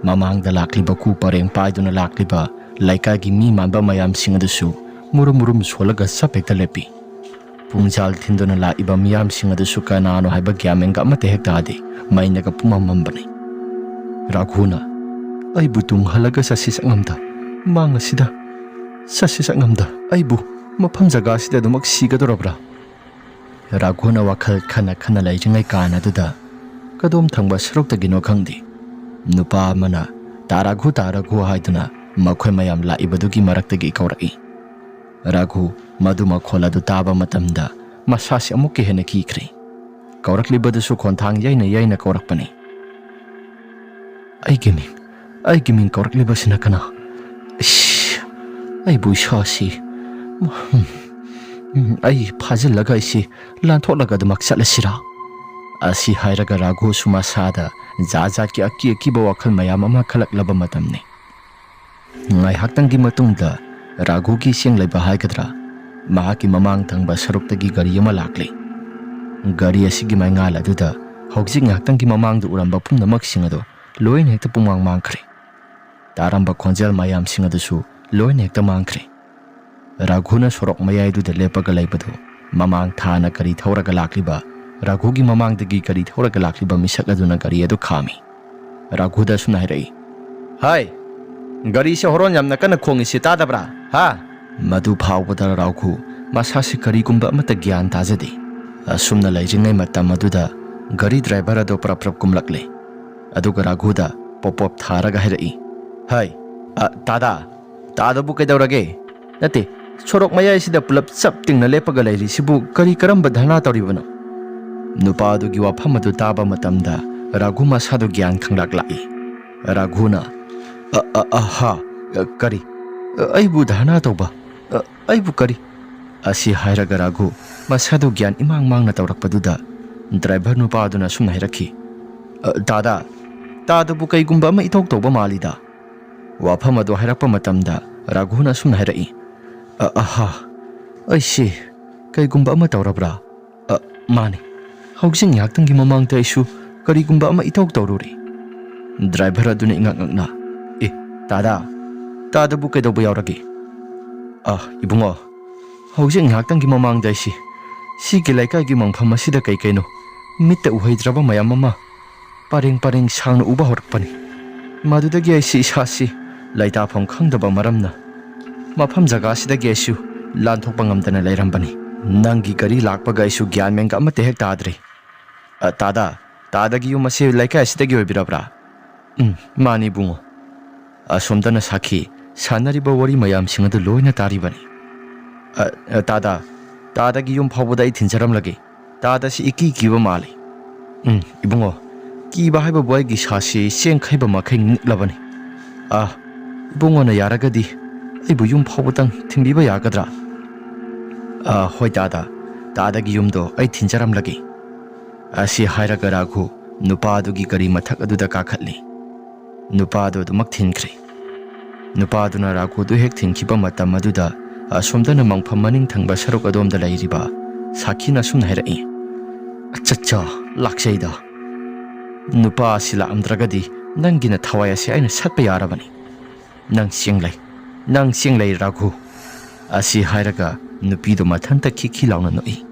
ꯃꯃꯥꯡꯗ ꯂꯥꯛꯂꯤꯕ ꯀꯨ ꯄꯔꯦꯡ ꯄꯥꯏꯗꯨꯅ ꯂꯥꯛꯂꯤꯕ ꯂꯩꯀꯥꯏꯒꯤ ꯃꯤ ꯃꯥꯟꯕ ꯃꯌꯥꯝꯁꯤꯡ ꯑꯗꯨꯁꯨ ꯃꯨꯔꯨꯝ ꯃꯨꯔꯨꯝ ꯁꯣꯜꯂꯒ ꯆꯞ ꯍꯦꯛꯇ ꯂꯦꯞꯄꯤ꯫ ꯄꯨꯡꯖꯥꯜ ꯊꯤꯟꯗꯨꯅ ꯂꯥꯛꯏꯕ ꯃꯤꯌꯥꯝꯁꯤꯡ ꯑꯗꯨꯁꯨ ꯀꯅꯥꯅꯣ ꯍꯥꯏꯕ ꯒ꯭ꯌꯥꯟ ꯃꯦꯟꯒ ꯑꯃꯠꯇ ꯍꯦꯛ ꯇꯥꯗꯦ꯫ ꯃꯩꯅꯒ ꯄꯨꯝꯃꯝ ꯃꯝꯕꯅꯤ꯫ ꯔꯥꯒꯨꯅ, "ꯑꯩꯕꯨ ꯇꯨꯡ ꯍꯜꯂꯒ ꯆꯠꯁꯤ ꯆꯠꯉꯝꯗ, ꯃꯥꯡ ꯑꯁꯤꯗ ꯆꯠꯁꯤ ꯆꯠꯉꯝꯗ ꯑꯩꯕꯨ ꯃꯐꯝ ꯖꯒꯥ ꯑꯁꯤꯗ ꯑꯗꯨꯃꯛ ꯁꯤꯒꯗꯧꯔꯕ꯭ꯔꯥ?" ꯔꯥꯒꯨꯅ ꯋꯥꯈꯜ ꯈꯟꯅ ꯈꯟꯅ ꯂꯩꯔꯤꯉꯩ ꯀꯥꯟ ꯑꯗꯨꯗ ꯀꯗꯣꯝ ꯊꯪꯕ ꯁꯔꯨꯛꯇꯒꯤꯅꯣ ꯈꯪꯗꯦ, ꯅꯨꯄꯥ ꯑꯃꯅ "ꯇꯥ ꯔꯥꯒꯨ, ꯇꯥ ꯔꯥꯒꯨ" ꯍꯥꯏꯗꯨꯅ ꯃꯈꯣꯏ ꯃꯌꯥꯝ ꯂꯥꯛꯏꯕꯗꯨꯒꯤ ꯃꯔꯛꯇꯒꯤ ꯀꯧꯔꯛꯏ꯫ ꯔꯥꯒꯨ ꯃꯗꯨ ꯃꯈꯣꯜ ꯑꯗꯨ ꯇꯥꯕ ꯃꯇꯝꯗ ꯃꯁꯥꯁꯤ ꯑꯃꯨꯛꯀ ꯍꯦꯟꯅ ꯀꯤꯈ꯭ꯔꯦ꯫ ꯀꯧꯔꯛꯂꯤꯕꯗꯨꯁꯨ ꯈꯣꯟꯊꯥꯡ ꯌꯩꯅ ꯌꯩꯅ ꯀꯧꯔꯛꯄꯅꯤ꯫ ꯑꯩꯒꯤ ꯃꯤꯡ, ꯑꯩꯒꯤ ꯃꯤꯡ ꯀꯧꯔꯛꯂꯤꯕꯁꯤꯅ ꯀꯅꯥ? ꯏꯁ, ꯑꯩꯕꯨ ꯏꯁꯥꯁꯤ, ꯎꯝ, ꯎꯝ, ꯑꯩ ꯐꯥꯖꯤꯜꯂꯒ ꯑꯩꯁꯤ ꯂꯥꯟꯊꯣꯛꯂꯒ ꯑꯗꯨꯃꯛ ꯆꯠꯂꯁꯤꯔꯥ?" ꯑꯁꯤ ꯍꯥꯏꯔꯒ ꯔꯥꯘꯨꯁꯨ ꯃꯁꯥꯗ ꯖꯥꯠ ꯖꯥꯠꯀꯤ ꯑꯀꯤ ꯑꯀꯤꯕ ꯋꯥꯈꯜ ꯃꯌꯥꯝ ꯑꯃ ꯈꯜꯂꯛꯂꯕ ꯃꯇꯝꯅꯤ꯫ ꯉꯥꯏꯍꯥꯛꯇꯪꯒꯤ ꯃꯇꯨꯡꯗ ꯔꯥꯘꯨꯒꯤ ꯆꯦꯡ ꯂꯩꯕ ꯍꯥꯏꯒꯗ꯭ꯔꯥ, ꯃꯍꯥꯛꯀꯤ ꯃꯃꯥꯡ ꯊꯪꯕ ꯁꯔꯨꯛꯇꯒꯤ ꯒꯥꯔꯤ ꯑꯃ ꯂꯥꯛꯂꯤ꯫ ꯒꯥꯔꯤ ꯑꯁꯤꯒꯤ ꯃꯩꯉꯥꯜ ꯑꯗꯨꯗ ꯍꯧꯖꯤꯛ ꯉꯥꯏꯍꯥꯛꯇꯪꯒꯤ ꯃꯃꯥꯡꯗ ꯎꯔꯝꯕ ꯄꯨꯝꯅꯃꯛꯁꯤꯡ ꯑꯗꯨ ꯂꯣꯏꯅ ꯍꯦꯛꯇ ꯄꯨꯡꯃꯥꯡ ꯃꯥꯡꯈ꯭ꯔꯦ꯫ ꯇꯥꯔꯝꯕ ꯈꯣꯟꯖꯦꯜ ꯃꯌꯥꯝꯁꯤꯡ ꯑꯗꯨꯁꯨ ꯂꯣꯏꯅ ꯍꯦꯛꯇ ꯃꯥꯡꯈ꯭ꯔꯦ꯫ ꯔꯥꯘꯨꯅ ꯁꯣꯔꯣꯛ ꯃꯌꯥꯏꯗꯨꯗ ꯂꯦꯞꯄꯒ ꯂꯩꯕꯗꯨ ꯃꯃꯥꯡ ꯊꯥꯅ ꯒꯥꯔꯤ ꯊꯧꯔꯒ ꯂꯥꯛꯂꯤꯕ, ꯔꯥꯘꯨꯒꯤ ꯃꯃꯥꯡꯗꯒꯤ ꯒꯥꯔꯤ ꯊꯧꯔꯒ ꯂꯥꯛꯂꯤꯕ ꯃꯤꯁꯛ ꯑꯗꯨꯅ ꯒꯥꯔꯤ ꯑꯗꯨ ꯈꯥꯝꯃꯤ꯫ ꯔꯥꯘꯨꯗ ꯑꯁꯨꯝꯅ ꯍꯥꯏꯔꯛꯏ, "ꯍꯥꯏ, ꯒꯥꯔꯤꯁꯦ ꯍꯣꯔꯣꯟ ꯌꯥꯝꯅ ꯀꯟꯅ ꯈꯣꯡꯉꯤꯁꯤ ꯇꯥꯗꯕ꯭ꯔꯥ? ꯍꯥ?" ꯃꯗꯨ ꯐꯥꯎꯕꯗ ꯔꯥꯘꯨ ꯃꯁꯥꯁꯤ ꯀꯔꯤꯒꯨꯝꯕ ꯑꯃꯠꯇ ꯒ꯭ꯌꯥꯟ ꯇꯥꯖꯗꯦ꯫ ꯑꯁꯨꯝꯅ ꯂꯩꯔꯤꯉꯩ ꯃꯇꯝ ꯑꯗꯨꯗ ꯒꯥꯔꯤ ꯗ꯭ꯔꯥꯏꯚꯔ ꯑꯗꯨ ꯄ꯭ꯔꯞ ꯄ꯭ꯔꯞ ꯀꯨꯝꯂꯛꯂꯦ꯫ ꯑꯗꯨꯒ ꯔꯥꯘꯨꯗ ꯄꯣꯞ ꯄꯣꯞ ꯊꯥꯔꯒ ꯍꯥꯏꯔꯛꯏ, "ꯍꯥꯏ, ꯑ, ꯇꯥꯗꯥ, ꯇꯥꯗꯕꯨ ꯀꯩꯗꯧꯔꯒꯦ? ꯅꯠꯇꯦ, ꯁꯣꯔꯣꯛ ꯃꯌꯥꯏꯁꯤꯗ ꯄꯨꯂꯞ ꯆꯞ ꯇꯤꯡꯅ ꯂꯦꯞꯄꯒ ꯂꯩꯔꯤꯁꯤꯕꯨ ꯀꯔꯤ ꯀꯔꯝꯕ ꯙꯔꯅꯥ ꯇꯧꯔꯤꯕꯅꯣ?" ꯅꯨꯄꯥ ꯑꯗꯨꯒꯤ ꯋꯥꯐꯝ ꯑꯗꯨ ꯇꯥꯕ ꯃꯇꯝꯗ ꯔꯥꯘꯨ ꯃꯁꯥꯗꯨ ꯒ꯭ꯌꯥꯟ ꯈꯪꯂꯥꯛ ꯂꯥꯛꯏ꯫ ꯔꯥꯘꯨꯅ, "ꯑ, ꯑ, ꯑ, ꯍꯥ, ꯑ, ꯀꯔꯤ? ꯑ, ꯑꯩꯕꯨ ꯙꯔꯅꯥ ꯇꯧꯕ? ꯑ, ꯑꯩꯕꯨ ꯀꯔꯤ?" ꯑꯁꯤ ꯍꯥꯏꯔꯒ ꯔꯥꯘꯨ ꯃꯁꯥꯗꯨ ꯒ꯭ꯌꯥꯟ ꯏꯃꯥꯡ ꯃꯥꯡꯅ ꯇꯧꯔꯛꯄꯗꯨꯗ ꯗ꯭ꯔꯥꯏꯚꯔ ꯅꯨꯄꯥ ꯑꯗꯨꯅ ꯑꯁꯨꯝꯅ ꯍꯥꯏꯔꯛꯈꯤ, "ꯑ, ꯇꯥꯗꯥ, ꯇꯥꯗꯕꯨ ꯀꯩꯒꯨꯝꯕ ꯑꯃ ꯏꯇꯧ ꯇꯧꯕ ꯃꯥꯜꯂꯤꯗ?" ꯋꯥꯐꯝ ꯑꯗꯨ ꯍꯥꯏꯔꯛꯄ ꯃꯇꯝꯗ ꯔꯥꯘꯨꯅ ꯑꯁꯨꯝꯅ ꯍꯥꯏꯔꯛꯏ, "ꯑ, ꯑꯍꯥ, ꯑꯩꯁꯦ ꯀꯩꯒꯨꯝꯕ ꯑꯃ ꯇꯧꯔꯕ꯭ꯔꯥ? ꯑ, ꯃꯥꯅꯤ, ꯍꯧꯖꯤꯛ ꯉꯥꯏꯍꯥꯛꯇꯪꯒꯤ ꯃꯃꯥꯡꯗ ꯑꯩꯁꯨ ꯀꯔꯤꯒꯨꯝꯕ ꯑꯃ ꯏꯇꯧ ꯇꯧꯔꯨꯔꯦ꯫" ꯗ꯭ꯔꯥꯏꯚꯔ ꯑꯗꯨꯅ ꯏꯉꯛ ꯉꯛꯅ, "ꯑꯦ, ꯇꯥꯗꯥ, ꯇꯥꯗꯕꯨ ꯀꯩꯗꯧꯕ ꯌꯥꯎꯔꯒꯦ?" "ꯑ, ꯏꯕꯨꯡꯉꯣ, ꯍꯧꯖꯤꯛ ꯉꯥꯏꯍꯥꯛꯇꯪꯒꯤ ꯃꯃꯥꯡꯗ ꯑꯩꯁꯤ ꯁꯤꯒꯤ ꯂꯩꯀꯥꯏꯒꯤ ꯃꯪꯐꯝ ꯑꯁꯤꯗ ꯀꯩ ꯀꯩꯅꯣ ꯃꯤꯠꯇ ꯎꯍꯩꯗ꯭ꯔꯕ ꯃꯌꯥꯝ ꯑꯃ ꯄꯔꯦꯡ ꯄꯔꯦꯡ ꯁꯥꯡꯅ ꯎꯕ ꯍꯧꯔꯛꯄꯅꯤ꯫ ꯃꯗꯨꯗꯒꯤ ꯑꯩꯁꯤ ꯏꯁꯥꯁꯤ ꯂꯩꯇꯥꯐꯝ ꯈꯪꯗꯕ ꯃꯔꯝꯅ ꯃꯐꯝ ꯖꯒꯥꯁꯤꯗꯒꯤ ꯑꯩꯁꯨ ꯂꯥꯟꯊꯣꯛꯄ ꯉꯝꯗꯅ ꯂꯩꯔꯝꯕꯅꯤ꯫ ꯅꯪꯒꯤ ꯒꯥꯔꯤ ꯂꯥꯛꯄꯒ ꯑꯩꯁꯨ ꯒ꯭ꯌꯥꯟ ꯃꯦꯟꯒ ꯑꯃꯠꯇ ꯍꯦꯛ ꯇꯥꯗ꯭ꯔꯦ꯫ ꯑ, ꯇꯥꯗꯥ, ꯇꯥꯗꯥꯒꯤ ꯌꯨꯝ ꯑꯁꯤ ꯂꯩꯀꯥꯏ ꯑꯁꯤꯗꯒꯤ ꯑꯣꯏꯕꯤꯔꯕ꯭ꯔꯥ?" "ꯎꯝ, ꯃꯥꯅꯤ ꯏꯕꯨꯡꯉꯣ꯫ ꯑꯁꯣꯝꯗꯅ ꯁꯥꯈꯤ ꯁꯥꯟꯅꯔꯤꯕ ꯋꯥꯔꯤ ꯃꯌꯥꯝꯁꯤꯡ ꯑꯗꯨ ꯂꯣꯏꯅ ꯇꯥꯔꯤꯕꯅꯤ꯫ ꯑ, ꯑ, ꯇꯥꯗꯥ, ꯇꯥꯗꯥꯒꯤ ꯌꯨꯝ ꯐꯥꯎꯕꯗ ꯑꯩ ꯊꯤꯟꯖꯔꯝꯂꯒꯦ꯫ ꯇꯥꯗꯥꯁꯤ ꯏꯀꯤ ꯀꯤꯕ ꯃꯥꯜꯂꯤ꯫ ꯎꯝ, ꯏꯕꯨꯡꯉꯣ, ꯀꯤꯕ ꯍꯥꯏꯕꯕꯨ ꯑꯩꯒꯤ ꯏꯁꯥꯁꯤ ꯆꯦꯡꯈꯩꯕ ꯃꯈꯩ ꯅꯤꯛꯂꯕꯅꯤ꯫ ꯑꯥ, ꯏꯕꯨꯡꯉꯣꯅ ꯌꯥꯔꯒꯗꯤ ꯑꯩꯕꯨ ꯌꯨꯝ ꯐꯥꯎꯕꯇꯪ ꯊꯤꯟꯕꯤꯕ ꯌꯥꯒꯗ꯭ꯔꯥ? ꯑꯥ, ꯍꯣꯏ ꯇꯥꯗ, ꯇꯥꯗꯒꯤ ꯌꯨꯝꯗꯣ ꯑꯩ ꯊꯤꯟꯖꯔꯝꯂꯒꯦ꯫ ꯑꯁꯤ ꯍꯥꯏꯔꯒ ꯔꯥꯘꯨ ꯅꯨꯄꯥ ꯑꯗꯨꯒꯤ ꯒꯥꯔꯤ ꯃꯊꯛ ꯑꯗꯨꯗ ꯀꯥꯈꯠꯂꯤ꯫ ꯅꯨꯄꯥ ꯑꯗꯨ ꯑꯗꯨꯃꯛ ꯊꯤꯟꯈ꯭ꯔꯦ꯫ ꯅꯨꯄꯥ ꯑꯗꯨꯅ ꯔꯥꯘꯨꯗꯨ ꯍꯦꯛ ꯊꯤꯟꯈꯤꯕ ꯃꯇꯝ ꯑꯗꯨꯗ ꯑꯁꯣꯝꯗꯅ ꯃꯪꯐꯝ ꯃꯅꯤꯡ ꯊꯪꯕ ꯁꯔꯨꯛ ꯑꯗꯣꯝꯗ ꯂꯩꯔꯤꯕ ꯁꯥꯈꯤꯅ ꯑꯁꯨꯝꯅ ꯍꯥꯏꯔꯛꯏ, "ꯑꯆꯠꯆꯥ, ꯂꯥꯛꯆꯩꯗ꯫ ꯅꯨꯄꯥ ꯑꯁꯤ ꯂꯥꯛꯑꯝꯗ꯭ꯔꯒꯗꯤ ꯅꯪꯒꯤꯅ ꯊꯋꯥꯏ ꯑꯁꯤ ꯑꯩꯅ ꯁꯠꯄ ꯌꯥꯔꯕꯅꯤ꯫ ꯅꯪ ꯆꯦꯡꯂꯩ, ꯅꯪ ꯆꯦꯡꯂꯩ ꯔꯥꯘꯨ"꯫ ꯑꯁꯤ ꯍꯥꯏꯔꯒ ꯅꯨꯄꯤꯗꯨ ꯃꯊꯟꯇ ꯈꯤꯈꯤ ꯂꯥꯎꯅ ꯅꯣꯛꯏ꯫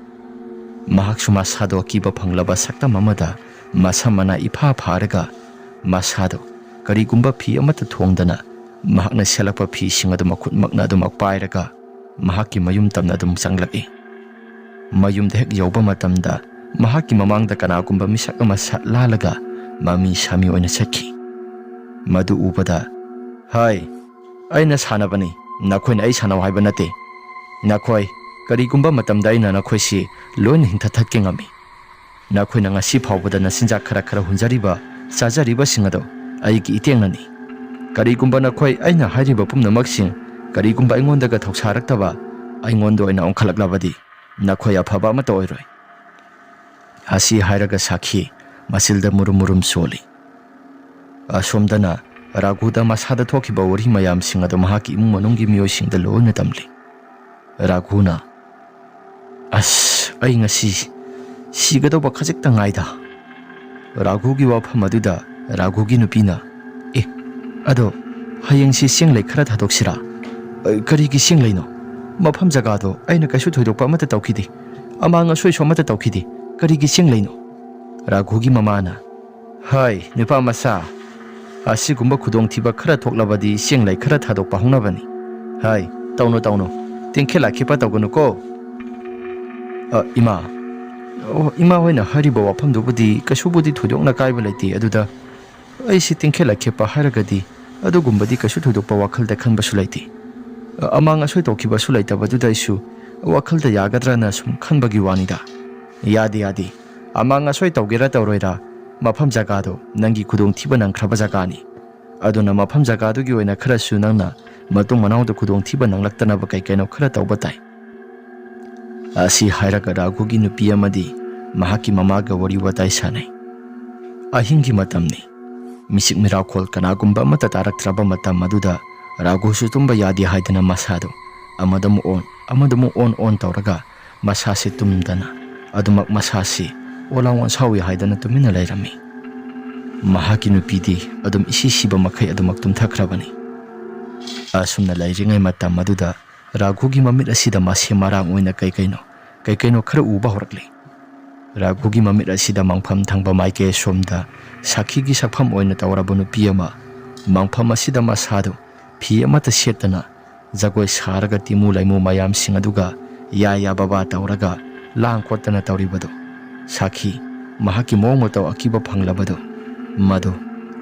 ꯃꯍꯥꯛꯁꯨ ꯃꯁꯥꯗꯣ ꯑꯀꯤꯕ ꯐꯪꯂꯕ ꯁꯛꯇꯝ ꯑꯃꯗ ꯃꯁꯝ ꯃꯅꯥ ꯏꯐꯥ ꯐꯥꯔꯒ ꯃꯁꯥꯗꯣ ꯀꯔꯤꯒꯨꯝꯕ ꯐꯤ ꯑꯃꯠꯇ ꯊꯣꯡꯗꯅ ꯃꯍꯥꯛꯅ ꯁꯦꯠꯂꯛꯄ ꯐꯤꯁꯤꯡ ꯑꯗꯨ ꯃꯈꯨꯠꯃꯛꯅ ꯑꯗꯨꯃꯛ ꯄꯥꯏꯔꯒ ꯃꯍꯥꯛꯀꯤ ꯃꯌꯨꯝ ꯇꯝꯅ ꯑꯗꯨꯝ ꯆꯪꯂꯛꯏ꯫ ꯃꯌꯨꯝꯗ ꯍꯦꯛ ꯌꯧꯕ ꯃꯇꯝꯗ ꯃꯍꯥꯛꯀꯤ ꯃꯃꯥꯡꯗ ꯀꯅꯥꯒꯨꯝꯕ ꯃꯤꯁꯛ ꯑꯃ ꯁꯠ ꯂꯥꯜꯂꯒ ꯃꯃꯤ ꯁꯥꯃꯤ ꯑꯣꯏꯅ ꯆꯠꯈꯤ꯫ ꯃꯗꯨ ꯎꯕꯗ, "ꯍꯥꯏ, ꯑꯩꯅ ꯁꯥꯟꯅꯕꯅꯤ, ꯅꯈꯣꯏꯅ ꯑꯩ ꯁꯥꯟꯅꯧ ꯍꯥꯏꯕ ꯅꯠꯇꯦ꯫ ꯅꯈꯣꯏ, ꯀꯔꯤꯒꯨꯝꯕ ꯃꯇꯝꯗ ꯑꯩꯅ ꯅꯈꯣꯏꯁꯤ ꯂꯣꯏꯅ ꯍꯤꯡꯊꯠꯊꯠꯀꯦ ꯉꯝꯃꯤ꯫ ꯅꯈꯣꯏꯅ ꯉꯁꯤ ꯐꯥꯎꯕꯗ ꯅꯆꯤꯟꯖꯥꯛ ꯈꯔ ꯈꯔ ꯍꯨꯟꯖꯔꯤꯕ, ꯆꯥꯖꯔꯤꯕꯁꯤꯡ ꯑꯗꯣ ꯑꯩꯒꯤ ꯏꯇꯦꯡꯅꯅꯤ꯫ ꯀꯔꯤꯒꯨꯝꯕ ꯅꯈꯣꯏ ꯑꯩꯅ ꯍꯥꯏꯔꯤꯕ ꯄꯨꯝꯅꯃꯛꯁꯤꯡ ꯀꯔꯤꯒꯨꯝꯕ ꯑꯩꯉꯣꯟꯗꯒ ꯊꯧꯁꯥꯔꯛꯇꯕ, ꯑꯩꯉꯣꯟꯗ ꯑꯣꯏꯅ ꯑꯣꯟꯈꯠꯂꯛꯂꯕꯗꯤ ꯅꯈꯣꯏ ꯑꯐꯕ ꯑꯃꯠꯇ ꯑꯣꯏꯔꯣꯏ"꯫ ꯑꯁꯤ ꯍꯥꯏꯔꯒ ꯁꯥꯈꯤ ꯃꯆꯤꯜꯗ ꯃꯨꯔꯨꯝ ꯃꯨꯔꯨꯝ ꯁꯣꯜꯂꯤ꯫ ꯑꯁꯣꯝꯗꯅ ꯔꯥꯘꯨꯗ ꯃꯁꯥꯗ ꯊꯣꯛꯈꯤꯕ ꯋꯥꯔꯤ ꯃꯌꯥꯝꯁꯤꯡ ꯑꯗꯨ ꯃꯍꯥꯛꯀꯤ ꯏꯃꯨꯡ ꯃꯅꯨꯡꯒꯤ ꯃꯤꯑꯣꯏꯁꯤꯡꯗ ꯂꯣꯏꯅ ꯇꯝꯂꯤ꯫ ꯔꯥꯘꯨꯅ, "ꯑꯁ, ꯑꯩ ꯉꯁꯤ ꯁꯤꯒꯗꯧꯕ ꯈꯖꯤꯛꯇ ꯉꯥꯏꯗ"꯫ ꯔꯥꯘꯨꯒꯤ ꯋꯥꯐꯝ ꯑꯗꯨꯗ ꯔꯥꯘꯨꯒꯤ ꯅꯨꯄꯤꯅ, "ꯑꯦ, ꯑꯗꯣ ꯍꯌꯦꯡꯁꯤ ꯆꯦꯡꯂꯩ ꯈꯔ ꯊꯥꯗꯣꯛꯁꯤꯔꯥ?" "ꯑ, ꯀꯔꯤꯒꯤ ꯆꯦꯡꯂꯩꯅꯣ? ꯃꯐꯝ ꯖꯒꯥꯗꯣ ꯑꯩꯅ ꯀꯩꯁꯨ ꯊꯣꯏꯗꯣꯛꯄ ꯑꯃꯠꯇ ꯇꯧꯈꯤꯗꯦ꯫ ꯑꯃꯥꯡ ꯑꯁꯣꯏꯁꯨ ꯑꯃꯠꯇ ꯇꯧꯈꯤꯗꯦ꯫ ꯀꯔꯤꯒꯤ ꯆꯦꯡꯂꯩꯅꯣ?" ꯔꯥꯘꯨꯒꯤ ꯃꯃꯥꯅ, "ꯍꯥꯏ, ꯅꯨꯄꯥ ꯃꯆꯥ, ꯑꯁꯤꯒꯨꯝꯕ ꯈꯨꯗꯣꯡꯊꯤꯕ ꯈꯔ ꯊꯣꯛꯂꯕꯗꯤ ꯆꯦꯡꯂꯩ ꯈꯔ ꯊꯥꯗꯣꯛꯄ ꯍꯧꯅꯕꯅꯤ꯫ ꯍꯥꯏ, ꯇꯧꯅꯨ, ꯇꯧꯅꯨ, ꯇꯤꯡꯈꯦꯠ ꯂꯥꯏꯈꯦꯠꯄ ꯇꯧꯒꯅꯨꯀꯣ"꯫ "ꯑ, ꯏꯃꯥ, ꯑꯣ, ꯏꯃꯥ ꯍꯣꯏꯅ ꯍꯥꯏꯔꯤꯕ ꯋꯥꯐꯝꯗꯨꯕꯨꯗꯤ ꯀꯩꯁꯨꯕꯨꯗꯤ ꯊꯣꯏꯗꯣꯛꯅ ꯀꯥꯏꯕ ꯂꯩꯇꯦ꯫ ꯑꯗꯨꯗ ꯑꯩꯁꯤ ꯇꯤꯡꯈꯦꯠ ꯂꯥꯏꯈꯦꯠꯄ ꯍꯥꯏꯔꯒꯗꯤ ꯑꯗꯨꯒꯨꯝꯕꯗꯤ ꯀꯩꯁꯨ ꯊꯣꯏꯗꯣꯛꯄ ꯋꯥꯈꯜꯗ ꯈꯟꯕꯁꯨ ꯂꯩꯇꯦ꯫ ꯑ, ꯑꯃꯥꯡ ꯑꯁꯣꯏ ꯇꯧꯈꯤꯕꯁꯨ ꯂꯩꯇꯕꯗꯨꯗ ꯑꯩꯁꯨ ꯋꯥꯈꯜꯗ ꯌꯥꯒꯗ꯭ꯔꯅ ꯁꯨꯝ ꯈꯟꯕꯒꯤ ꯋꯥꯅꯤꯗ"꯫ "ꯌꯥꯗꯦ, ꯌꯥꯗꯦ꯫ ꯑꯃꯥꯡ ꯑꯁꯣꯏ ꯇꯧꯒꯦꯔꯥ ꯇꯧꯔꯣꯏꯔꯥ, ꯃꯐꯝ ꯖꯒꯥꯗꯣ ꯅꯪꯒꯤ ꯈꯨꯗꯣꯡꯊꯤꯕ ꯅꯪꯈ꯭ꯔꯕ ꯖꯒꯥꯅꯤ꯫ ꯑꯗꯨꯅ ꯃꯐꯝ ꯖꯒꯥꯗꯨꯒꯤ ꯑꯣꯏꯅ ꯈꯔꯁꯨ ꯅꯪꯅ ꯃꯇꯨꯡ ꯃꯅꯥꯎꯗ ꯈꯨꯗꯣꯡꯊꯤꯕ ꯅꯪꯂꯛꯇꯅꯕ ꯀꯩ ꯀꯩꯅꯣ ꯈꯔ ꯇꯧꯕ ꯇꯥꯏ꯫ ꯑꯁꯤ ꯍꯥꯏꯔꯒ ꯔꯥꯒꯨꯒꯤ ꯅꯨꯄꯤ ꯑꯃꯗꯤ ꯃꯍꯥꯛꯀꯤ ꯃꯃꯥꯒ ꯋꯥꯔꯤ ꯋꯥꯇꯥꯏ ꯁꯥꯟꯅꯩ꯫ ꯑꯍꯤꯡꯒꯤ ꯃꯇꯝꯅꯤ꯫ ꯃꯤꯆꯤꯛ ꯃꯤꯔꯥꯎꯈꯣꯜ ꯀꯅꯥꯒꯨꯝꯕ ꯑꯃꯠꯇ ꯇꯥꯔꯛꯇ꯭ꯔꯕ ꯃꯇꯝ ꯑꯗꯨꯗ ꯔꯥꯒꯨꯁꯨ ꯇꯨꯝꯕ ꯌꯥꯗꯦ ꯍꯥꯏꯗꯅ ꯃꯁꯥꯗꯨ ꯑꯃꯗꯃꯨꯛ ꯑꯣꯟ ꯑꯃꯗꯃꯨꯛ ꯑꯣꯟ ꯑꯣꯟ ꯇꯧꯔꯒ ꯃꯁꯥꯁꯤ ꯇꯨꯝꯗꯅ ꯑꯗꯨꯃꯛ ꯃꯁꯥꯁꯤ ꯑꯣꯂꯥꯡ ꯑꯣꯟꯁꯥꯎꯏ ꯍꯥꯏꯗꯅ ꯇꯨꯃꯤꯟꯅ ꯂꯩꯔꯝꯃꯤ꯫ ꯃꯍꯥꯛꯀꯤ ꯅꯨꯄꯤꯗꯤ ꯑꯗꯨꯝ ꯏꯁꯤ ꯁꯤꯕ ꯃꯈꯩ ꯑꯗꯨꯃꯛ ꯇꯨꯝꯊꯈ꯭ꯔꯕꯅꯤ꯫ ꯑꯁꯨꯝꯅ ꯂꯩꯔꯤꯉꯩ ꯃꯇꯝ ꯑꯗꯨꯗ ꯔꯥꯒꯨꯒꯤ ꯃꯃꯤꯠ ꯑꯁꯤꯗ ꯃꯁꯦ ꯃꯔꯥꯡ ꯑꯣꯏꯅ ꯀꯩ ꯀꯩꯅꯣ ꯀꯩ ꯀꯩꯅꯣ ꯈꯔ ꯎꯕ ꯍꯧꯔꯛꯂꯤ꯫ ꯔꯥꯒꯨꯒꯤ ꯃꯃꯤꯠ ꯑꯁꯤꯗ ꯃꯪꯐꯝ ꯊꯪꯕ ꯃꯥꯏꯀꯩ ꯑꯁꯣꯝꯗ ꯁꯥꯈꯤꯒꯤ ꯁꯛꯐꯝ ꯑꯣꯏꯅ ꯇꯧꯔꯕ ꯅꯨꯄꯤ ꯑꯃ ꯃꯪꯐꯝ ꯑꯁꯤꯗ ꯃꯁꯥꯗꯨ ꯐꯤ ꯑꯃꯠꯇ ꯁꯦꯠꯇꯅ ꯖꯒꯣꯏ ꯁꯥꯔꯒ ꯇꯤꯃꯨ ꯂꯩꯃꯨ ꯃꯌꯥꯝꯁꯤꯡ ꯑꯗꯨꯒ ꯌꯥ ꯌꯥ ꯕꯕꯥ ꯇꯧꯔꯒ ꯂꯥꯡ ꯈꯣꯠꯇꯅ ꯇꯧꯔꯤꯕꯗꯨ ꯁꯥꯈꯤ ꯃꯍꯥꯛꯀꯤ ꯃꯑꯣꯡ ꯃꯇꯧ ꯑꯀꯤꯕ ꯐꯪꯂꯕꯗꯨ ꯃꯗꯨ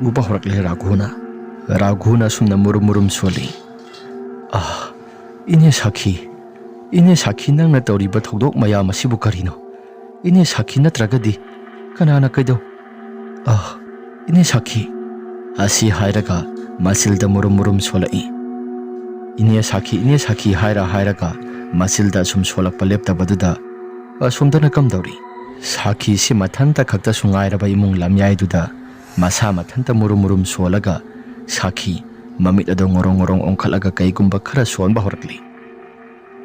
ꯎꯕ ꯍꯧꯔꯛꯂꯦ ꯔꯥꯒꯨꯅ꯫ ꯔꯥꯒꯨꯅ ꯑꯁꯨꯝꯅ ꯃꯨꯔꯨꯝ ꯃꯨꯔꯨꯝ ꯁꯣꯜꯂꯤ꯫ ꯑꯥ, ꯏꯅꯦ ꯁꯥꯈꯤ, ꯏꯅꯦ ꯁꯥꯈꯤ, ꯅꯪꯅ ꯇꯧꯔꯤꯕ ꯊꯧꯗꯣꯛ ꯃꯌꯥꯝ ꯑꯁꯤꯕꯨ ꯀꯔꯤꯅꯣ? ꯏꯅꯦ ꯁꯥꯈꯤ ꯅꯠꯇ꯭ꯔꯒꯗꯤ ꯀꯅꯥꯅ ꯀꯩꯗꯧ-, ꯑꯥ, ꯏꯅꯦ ꯁꯥꯈꯤ꯫ ꯑꯁꯤ ꯍꯥꯏꯔꯒ ꯃꯆꯤꯜꯗ ꯃꯨꯔꯨꯝ ꯃꯨꯔꯨꯝ ꯁꯣꯜꯂꯛꯏ꯫ ꯏꯅꯦ ꯁꯥꯈꯤ, ꯏꯅꯦ ꯁꯥꯈꯤ ꯍꯥꯏꯔ ꯍꯥꯏꯔꯒ ꯃꯆꯤꯜꯗ ꯑꯁꯨꯝ ꯁꯣꯜꯂꯛꯄ ꯂꯦꯞꯇꯕꯗꯨꯗ ꯑꯁꯣꯝꯗꯅ ꯀꯝꯗꯧꯔꯤ? ꯁꯥꯈꯤꯁꯤ ꯃꯊꯟꯇ ꯈꯛꯇꯁꯨ ꯉꯥꯏꯔꯕ ꯏꯃꯨꯡ ꯂꯝꯌꯥꯏꯗꯨꯗ ꯃꯁꯥ ꯃꯊꯟꯇ ꯃꯨꯔꯨꯝ ꯃꯨꯔꯨꯝ ꯁꯣꯜꯂꯒ ꯁꯥꯈꯤ ꯃꯃꯤꯠ ꯑꯗꯨ ꯉꯣꯔꯣꯡ ꯉꯣꯔꯣꯡ ꯑꯣꯟꯈꯠꯂꯒ ꯀꯩꯒꯨꯝꯕ ꯈꯔ ꯁꯣꯟꯕ ꯍꯧꯔꯛꯂꯤ꯫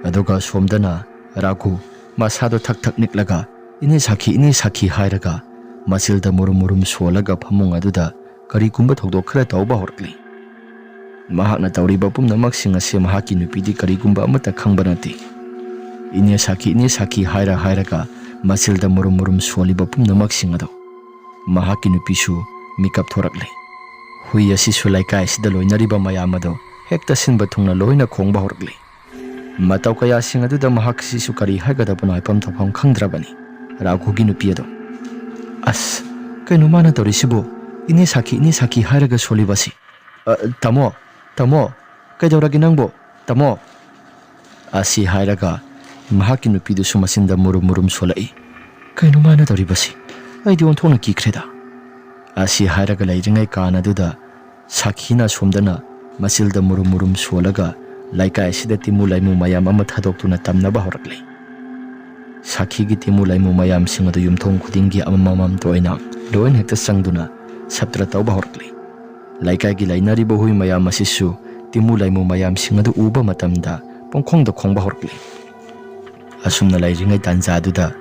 ꯑꯗꯨꯒ ꯁꯣꯝꯗꯅ ꯔꯥꯒꯨ ꯃꯁꯥꯗꯣ ꯊꯛ ꯊꯛ ꯅꯤꯛꯂꯒ "ꯏꯅꯦ ꯁꯥꯈꯤ, ꯏꯅꯦ ꯁꯥꯈꯤ" ꯍꯥꯏꯔꯒ ꯃꯆꯤꯜꯗ ꯃꯨꯔꯨꯝ ꯃꯨꯔꯨꯝ ꯁꯣꯜꯂꯒ ꯐꯃꯨꯡ ꯑꯗꯨꯗ ꯀꯔꯤꯒꯨꯝꯕ ꯊꯧꯗꯣꯛ ꯈꯔ ꯇꯧꯕ ꯍꯧꯔꯛꯂꯤ꯫ ꯃꯍꯥꯛꯅ ꯇꯧꯔꯤꯕ ꯄꯨꯝꯅꯃꯛꯁꯤꯡ ꯑꯁꯤ ꯃꯍꯥꯛꯀꯤ ꯅꯨꯄꯤꯗꯤ ꯀꯔꯤꯒꯨꯝꯕ ꯑꯃꯠꯇ ꯈꯪꯕ ꯅꯠꯇꯦ꯫ "ꯏꯅꯦ ꯁꯥꯈꯤ, ꯏꯅꯦ ꯁꯥꯈꯤ" ꯍꯥꯏꯔ ꯍꯥꯏꯔꯒ ꯃꯆꯤꯜꯗ ꯃꯨꯔꯨꯝ ꯃꯨꯔꯨꯝ ꯁꯣꯜꯂꯤꯕ ꯄꯨꯝꯅꯃꯛꯁꯤꯡ ꯑꯗꯨ ꯃꯍꯥꯛꯀꯤ ꯅꯨꯄꯤꯁꯨ ꯃꯤꯀꯞ ꯊꯣꯔꯛꯂꯦ꯫ ꯍꯨꯏ ꯑꯁꯤꯁꯨ ꯂꯩꯀꯥꯏ ꯑꯁꯤꯗ ꯂꯣꯏꯅꯔꯤꯕ ꯃꯌꯥꯝ ꯑꯗꯨ ꯍꯦꯛꯇ ꯁꯤꯟꯕ ꯊꯨꯡꯅ ꯂꯣꯏꯅ ꯈꯣꯡꯕ ꯍꯧꯔꯛꯂꯦ꯫ ꯃꯇꯧ ꯀꯌꯥꯁꯤꯡ ꯑꯗꯨꯗ ꯃꯍꯥꯛꯁꯤꯁꯨ ꯀꯔꯤ ꯍꯥꯏꯒꯗꯕꯅꯣ ꯍꯥꯏꯐꯝ ꯊꯣꯛꯐꯝ ꯈꯪꯗ꯭ꯔꯕꯅꯤ꯫ ꯔꯥꯒꯨꯒꯤ ꯅꯨꯄꯤ ꯑꯗꯣ, "ꯑꯁ, ꯀꯩꯅꯣ ꯃꯥꯅ ꯇꯧꯔꯤꯁꯤꯕꯨ? ꯏꯅꯦ ꯁꯥꯈꯤ, ꯏꯅꯦ ꯁꯥꯈꯤ" ꯍꯥꯏꯔꯒ ꯁꯣꯜꯂꯤꯕ ꯑꯁꯤ꯫ "ꯑ, ꯇꯥꯃꯣ, ꯇꯥꯃꯣ, ꯀꯩꯗꯧꯔꯒꯦ ꯅꯪꯕꯨ? ꯇꯥꯃꯣ!" ꯑꯁꯤ ꯍꯥꯏꯔꯒ ꯃꯍꯥꯛꯀꯤ ꯅꯨꯄꯤꯗꯨꯁꯨ ꯃꯆꯤꯟꯗ ꯃꯨꯔꯨꯝ ꯃꯨꯔꯨꯝ ꯁꯣꯜꯂꯛꯏ꯫ "ꯀꯩꯅꯣ ꯃꯥꯅ ꯇꯧꯔꯤꯕꯁꯤ? ꯑꯩꯗꯤ ꯑꯣꯟꯊꯣꯛꯅ ꯀꯤꯈ꯭ꯔꯦꯗ꯫ ꯑꯁꯤ ꯍꯥꯏꯔꯒ ꯂꯩꯔꯤꯉꯩ ꯀꯥꯟ ꯑꯗꯨꯗ ꯁꯥꯈꯤꯅ ꯑꯁꯣꯝꯗꯅ ꯃꯆꯤꯜꯗ ꯃꯨꯔꯨꯝ ꯃꯨꯔꯨꯝ ꯁꯣꯜꯂꯒ ꯂꯩꯀꯥꯏ ꯑꯁꯤꯗ ꯇꯤꯃꯨ ꯂꯩꯃꯨ ꯃꯌꯥꯝ ꯑꯃ ꯊꯥꯗꯣꯛꯇꯨꯅ ꯇꯝꯅꯕ ꯍꯧꯔꯛꯂꯤ꯫ ꯁꯥꯈꯤꯒꯤ ꯇꯤꯃꯨ ꯂꯩꯃꯨ ꯃꯌꯥꯝꯁꯤꯡ ꯑꯗꯨ ꯌꯨꯝꯊꯣꯡ ꯈꯨꯗꯤꯡꯒꯤ ꯑꯃꯃꯝꯇ ꯑꯣꯏꯅ ꯂꯣꯏꯅ ꯍꯦꯛꯇ ꯆꯪꯗꯨꯅ ꯁꯞꯇ꯭ꯔ ꯇꯧꯕ ꯍꯧꯔꯛꯂꯤ꯫ ꯂꯩꯀꯥꯏꯒꯤ ꯂꯩꯅꯔꯤꯕ ꯍꯨꯏ ꯃꯌꯥꯝ ꯑꯁꯤꯁꯨ ꯇꯤꯃꯨ ꯂꯩꯃꯨ ꯃꯌꯥꯝꯁꯤꯡ ꯑꯗꯨ ꯎꯕ ꯃꯇꯝꯗ ꯄꯨꯡꯈꯣꯡꯗ ꯈꯣꯡꯕ ꯍꯧꯔꯛꯂꯤ꯫ ꯑꯁꯨꯝꯅ ꯂꯩꯔꯤꯉꯩ ꯇꯥꯟꯖꯥꯗꯨꯗ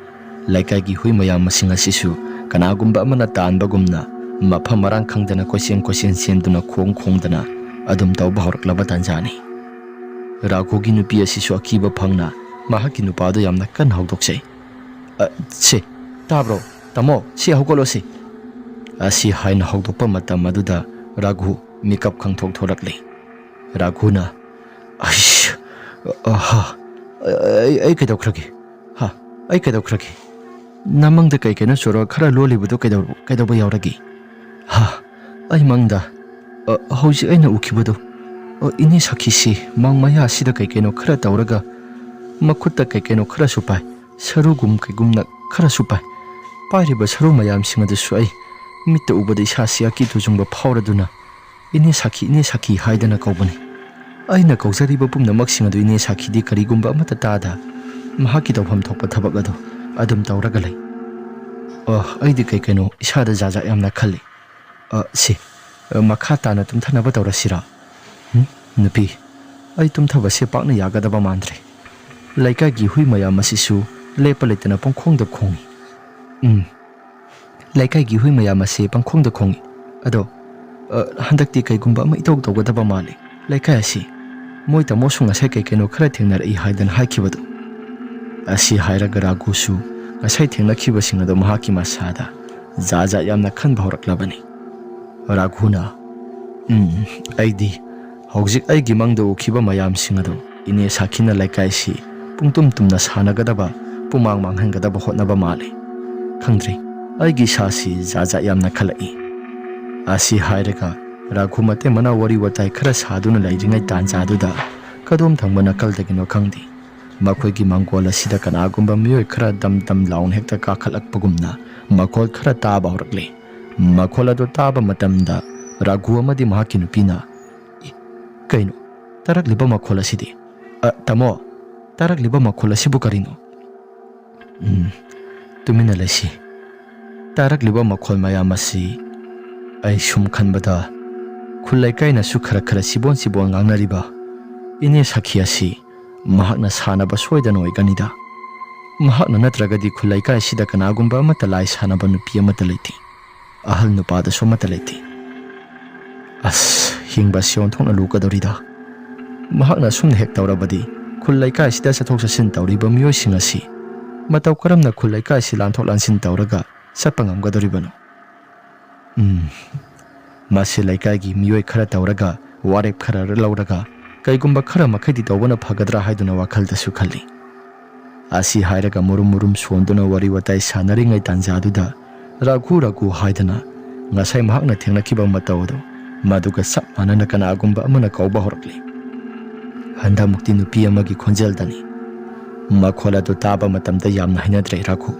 ꯂꯩꯀꯥꯏꯒꯤ ꯍꯨꯏ ꯃꯌꯥꯝꯁꯤꯡ ꯑꯁꯤꯁꯨ ꯀꯅꯥꯒꯨꯝꯕ ꯑꯃꯅ ꯇꯥꯟꯕꯒꯨꯝꯅ ꯃꯐꯝ ꯃꯔꯥꯡ ꯈꯪꯗꯅ ꯀꯣꯏꯆꯦꯟ ꯀꯣꯏꯆꯦꯟ ꯆꯦꯟꯗꯨꯅ ꯈꯣꯡ ꯈꯣꯡꯗꯅ ꯑꯗꯨꯝ ꯇꯧꯕ ꯍꯧꯔꯛꯂꯕ ꯇꯥꯟꯖꯥꯅꯤ꯫ ꯔꯥꯘꯨꯒꯤ ꯅꯨꯄꯤ ꯑꯁꯤꯁꯨ ꯑꯀꯤꯕ ꯐꯪꯅ ꯃꯍꯥꯛꯀꯤ ꯅꯨꯄꯥꯗꯨ ꯌꯥꯝꯅ ꯀꯟꯅ ꯍꯧꯗꯣꯛꯆꯩ꯫ "ꯑ, ꯁꯦ, ꯇꯥꯕ꯭ꯔꯣ? ꯇꯥꯃꯣ, ꯁꯤ ꯍꯧꯒꯠꯂꯣ ꯁꯤ!" ꯑꯁꯤ ꯍꯥꯏꯅ ꯍꯧꯗꯣꯛꯄ ꯃꯇꯝ ꯑꯗꯨꯗ ꯔꯥꯘꯨ ꯃꯤꯀꯞ ꯈꯪꯊꯣꯛ ꯊꯣꯔꯛꯂꯤ꯫ ꯔꯥꯘꯨꯅ, "ꯑꯩꯁ, ꯑ, ꯍꯥ, ꯑꯩ, ꯑꯩ ꯀꯩꯗꯧꯈ꯭ꯔꯒꯦ? ꯍꯥ, ꯑꯩ ꯀꯩꯗꯧꯈ꯭ꯔꯒꯦ? ꯅꯃꯪꯗ ꯀꯩ ꯀꯩꯅꯣ ꯆꯨꯔꯒ ꯈꯔ ꯂꯣꯜꯂꯤꯕꯗꯨ ꯀꯩꯗꯧ-, ꯀꯩꯗꯧꯕ ꯌꯥꯎꯔꯒꯦ? ꯍꯥ, ꯑꯩ ꯃꯪꯗ, ꯑ, ꯍꯧꯖꯤꯛ ꯑꯩꯅ ꯎꯈꯤꯕꯗꯨ, ꯑ, ꯏꯅꯦ ꯁꯥꯈꯤꯁꯤ ꯃꯪ ꯃꯌꯥ ꯑꯁꯤꯗ ꯀꯩ ꯀꯩꯅꯣ ꯈꯔ ꯇꯧꯔꯒ ꯃꯈꯨꯠꯇ ꯀꯩ ꯀꯩꯅꯣ ꯈꯔꯁꯨ ꯄꯥꯏ, ꯁꯔꯨꯒꯨꯝ ꯀꯩꯒꯨꯝꯅ ꯈꯔꯁꯨ ꯄꯥꯏ꯫ ꯄꯥꯏꯔꯤꯕ ꯁꯔꯨ ꯃꯌꯥꯝꯁꯤꯡ ꯑꯗꯨꯁꯨ ꯑꯩ ꯃꯤꯠꯇ ꯎꯕꯗ ꯏꯁꯥꯁꯤ ꯑꯀꯤ ꯇꯨꯖꯨꯡꯕ ꯐꯥꯎꯔꯗꯨꯅ ꯏꯅꯦ ꯁꯥꯈꯤ, ꯏꯅꯦ ꯁꯥꯈꯤ ꯍꯥꯏꯗꯅ ꯀꯧꯕꯅꯤ꯫ ꯑꯩꯅ ꯀꯧꯖꯔꯤꯕ ꯄꯨꯝꯅꯃꯛꯁꯤꯡ ꯑꯗꯨ ꯏꯅꯦ ꯁꯥꯈꯤꯗꯤ ꯀꯔꯤꯒꯨꯝꯕ ꯑꯃꯠꯇ ꯇꯥꯗ ꯃꯍꯥꯛꯀꯤ ꯇꯧꯐꯝ ꯊꯣꯛꯄ ꯊꯕꯛ ꯑꯗꯨ ꯑꯗꯨꯝ ꯇꯧꯔꯒ ꯂꯩ꯫ ꯑ, ꯑꯩꯗꯤ ꯀꯩ ꯀꯩꯅꯣ ꯏꯁꯥꯗ ꯖꯥꯖꯥꯠ ꯌꯥꯝꯅ ꯈꯜꯂꯤ꯫ ꯑ, ꯁꯤ, ꯑ, ꯃꯈꯥ ꯇꯥꯅ ꯇꯨꯝꯊꯅꯕ ꯇꯧꯔꯁꯤꯔꯥ? ꯎꯝ, ꯅꯨꯄꯤ, ꯑꯩ ꯇꯨꯝꯊꯕꯁꯦ ꯄꯥꯛꯅ ꯌꯥꯒꯗꯕ ꯃꯥꯟꯗ꯭ꯔꯦ꯫ ꯂꯩꯀꯥꯏꯒꯤ ꯍꯨꯏ ꯃꯌꯥꯝ ꯑꯁꯤꯁꯨ ꯂꯦꯞꯄ ꯂꯩꯇꯅ ꯄꯪꯈꯣꯡꯗ ꯈꯣꯡꯏ꯫ ꯎꯝ, ꯂꯩꯀꯥꯏꯒꯤ ꯍꯨꯏ ꯃꯌꯥꯝ ꯑꯁꯤ ꯄꯪꯈꯣꯡꯗ ꯈꯣꯡꯏ꯫ ꯑꯗꯣ, ꯑ, ꯍꯟꯗꯛꯇꯤ ꯀꯩꯒꯨꯝꯕ ꯑꯃ ꯏꯇꯧ ꯇꯧꯒꯗꯕ ꯃꯥꯜꯂꯤ꯫ ꯂꯩꯀꯥꯏ ꯑꯁꯤ ꯃꯣꯏ ꯇꯥꯃꯣꯁꯨ ꯉꯁꯥꯏ ꯀꯩ ꯀꯩꯅꯣ ꯈꯔ ꯊꯦꯡꯅꯔꯛꯏ ꯍꯥꯏꯗꯅ ꯍꯥꯏꯈꯤꯕꯗꯨ꯫ ꯑꯁꯤ ꯍꯥꯏꯔꯒ ꯔꯥꯒꯨꯁꯨ ꯉꯁꯥꯏ ꯊꯦꯡꯅꯈꯤꯕꯁꯤꯡ ꯑꯗꯨ ꯃꯍꯥꯛꯀꯤ ꯃꯁꯥꯗ ꯖꯥꯠ ꯖꯥꯠ ꯌꯥꯝꯅ ꯈꯟꯕ ꯍꯧꯔꯛꯂꯕꯅꯤ꯫ ꯔꯥꯒꯨꯅ, "ꯎꯝ, ꯑꯩꯗꯤ ꯍꯧꯖꯤꯛ ꯑꯩꯒꯤ ꯃꯪꯗ ꯎꯈꯤꯕ ꯃꯌꯥꯝꯁꯤꯡ ꯑꯗꯨ ꯏꯅꯦ ꯁꯥꯈꯤꯅ ꯂꯩꯀꯥꯏꯁꯤ ꯄꯨꯡꯇꯨꯝ ꯇꯨꯝꯅ ꯁꯥꯟꯅꯒꯗꯕ, ꯄꯨꯃꯥꯡ ꯃꯥꯡꯍꯟꯒꯗꯕ ꯍꯣꯠꯅꯕ ꯃꯥꯜꯂꯤ꯫ ꯈꯪꯗ꯭ꯔꯦ, ꯑꯩꯒꯤ ꯏꯁꯥꯁꯤ ꯖꯥꯠ ꯖꯥꯠ ꯌꯥꯝꯅ ꯈꯜꯂꯛꯏ꯫" ꯑꯁꯤ ꯍꯥꯏꯔꯒ ꯔꯥꯒꯨ ꯃꯇꯩ ꯃꯅꯥꯎ ꯋꯥꯔꯤ ꯋꯥꯇꯥꯏ ꯈꯔ ꯁꯥꯗꯨꯅ ꯂꯩꯔꯤꯉꯩ ꯇꯥꯟꯖꯥꯗꯨꯗ ꯀꯗꯣꯝ ꯊꯪꯕ ꯅꯥꯀꯜꯗꯒꯤꯅꯣ ꯈꯪꯗꯦ, ꯃꯈꯣꯏꯒꯤ ꯃꯥꯡꯒꯣꯜ ꯑꯁꯤꯗ ꯀꯅꯥꯒꯨꯝꯕ ꯃꯤꯑꯣꯏ ꯈꯔ ꯗꯝ ꯗꯝ ꯂꯥꯎꯅ ꯍꯦꯛꯇ ꯀꯥꯈꯠꯂꯛꯄꯒꯨꯝꯅ ꯃꯈꯣꯜ ꯈꯔ ꯇꯥꯕ ꯍꯧꯔꯛꯂꯦ꯫ ꯃꯈꯣꯜ ꯑꯗꯨ ꯇꯥꯕ ꯃꯇꯝꯗ ꯔꯥꯒꯨ ꯑꯃꯗꯤ ꯃꯍꯥꯛꯀꯤ ꯅꯨꯄꯤꯅ, "ꯏ, ꯀꯩꯅꯣ? ꯇꯥꯔꯛꯂꯤꯕ ꯃꯈꯣꯜ ꯑꯁꯤꯗꯤ? ꯑ, ꯇꯥꯃꯣ, ꯇꯥꯔꯛꯂꯤꯕ ꯃꯈꯣꯜ ꯑꯁꯤꯕꯨ ꯀꯔꯤꯅꯣ?" "ꯎꯝ, ꯇꯨꯃꯤꯟꯅ ꯂꯩꯁꯤ꯫ ꯇꯥꯔꯛꯂꯤꯕ ꯃꯈꯣꯜ ꯃꯌꯥꯝ ꯑꯁꯤ ꯑꯩ ꯁꯨꯝ ꯈꯟꯕꯗ ꯈꯨꯜ ꯂꯩꯀꯥꯏꯅꯁꯨ ꯈꯔ ꯈꯔ ꯆꯤꯕꯣꯟ ꯆꯤꯕꯣꯟ ꯉꯥꯡꯅꯔꯤꯕ ꯏꯅꯦ ꯁꯈꯤ ꯑꯁꯤ ꯃꯍꯥꯛꯅ ꯁꯥꯟꯅꯕ ꯁꯣꯏꯗꯅ ꯑꯣꯏꯒꯅꯤꯗ꯫ ꯃꯍꯥꯛꯅ ꯅꯠꯇ꯭ꯔꯒꯗꯤ ꯈꯨꯜ ꯂꯩꯀꯥꯏ ꯑꯁꯤꯗ ꯀꯅꯥꯒꯨꯝꯕ ꯑꯃꯠꯇ ꯂꯥꯏ ꯁꯥꯟꯅꯕ ꯅꯨꯄꯤ ꯑꯃꯠꯇ ꯂꯩꯇꯦ꯫ ꯑꯍꯜ ꯅꯨꯄꯥꯗꯁꯨ ꯑꯃꯠꯇ ꯂꯩꯇꯦ꯫ ꯑꯁ, ꯍꯤꯡꯕ ꯑꯁꯤ ꯑꯣꯟꯊꯣꯛꯅ ꯂꯨꯒꯗꯧꯔꯤꯗ꯫ ꯃꯍꯥꯛꯅ ꯑꯁꯨꯝꯅ ꯍꯦꯛ ꯇꯧꯔꯕꯗꯤ ꯈꯨꯜ ꯂꯩꯀꯥꯏ ꯑꯁꯤꯗ ꯆꯠꯊꯣꯛ ꯆꯠꯁꯤꯟ ꯇꯧꯔꯤꯕ ꯃꯤꯑꯣꯏꯁꯤꯡ ꯑꯁꯤ ꯃꯇꯧ ꯀꯔꯝꯅ ꯈꯨꯜ ꯂꯩꯀꯥꯏ ꯑꯁꯤ ꯂꯥꯟꯊꯣꯛ ꯂꯥꯟꯁꯤꯟ ꯇꯧꯔꯒ ꯆꯠꯄ ꯉꯝꯒꯗꯧꯔꯤꯕꯅꯣ? ꯎꯝ, ꯃꯁꯤ ꯂꯩꯀꯥꯏꯒꯤ ꯃꯤꯑꯣꯏ ꯈꯔ ꯇꯧꯔꯒ, ꯋꯥꯔꯦꯞ ꯈꯔ ꯂꯧꯔꯒ, ꯀꯩꯒꯨꯝꯕ ꯈꯔ ꯃꯈꯩꯗꯤ ꯇꯧꯕꯅ ꯐꯒꯗ꯭ꯔꯥ ꯍꯥꯏꯗꯨꯅ ꯋꯥꯈꯜꯗꯁꯨ ꯈꯜꯂꯤ꯫ ꯑꯁꯤ ꯍꯥꯏꯔꯒ ꯃꯔꯨꯝ ꯃꯔꯨꯝ ꯁꯣꯟꯗꯨꯅ ꯋꯥꯔꯤ ꯋꯥꯇꯥꯏ ꯁꯥꯟꯅꯔꯤꯉꯩ ꯇꯥꯟꯖꯥꯗꯨꯗ ꯔꯥꯒꯨ ꯔꯥꯒꯨ ꯍꯥꯏꯗꯅ ꯉꯁꯥꯏ ꯃꯍꯥꯛꯅ ꯊꯦꯡꯅꯈꯤꯕ ꯃꯇꯧ ꯑꯗꯨ ꯃꯗꯨꯒ ꯆꯞ ꯃꯥꯟꯅꯅ ꯀꯅꯥꯒꯨꯝꯕ ꯑꯃꯅ ꯀꯧꯕ ꯍꯧꯔꯛꯂꯤ꯫ ꯍꯟꯗꯛꯃꯨꯛꯇꯤ ꯅꯨꯄꯤ ꯑꯃꯒꯤ ꯈꯣꯟꯖꯦꯜꯗꯅꯤ꯫ ꯃꯈꯣꯜ ꯑꯗꯨ ꯇꯥꯕ ꯃꯇꯝꯗ ꯌꯥꯝꯅ ꯍꯩꯅꯗ꯭ꯔꯦ ꯔꯥꯒꯨ꯫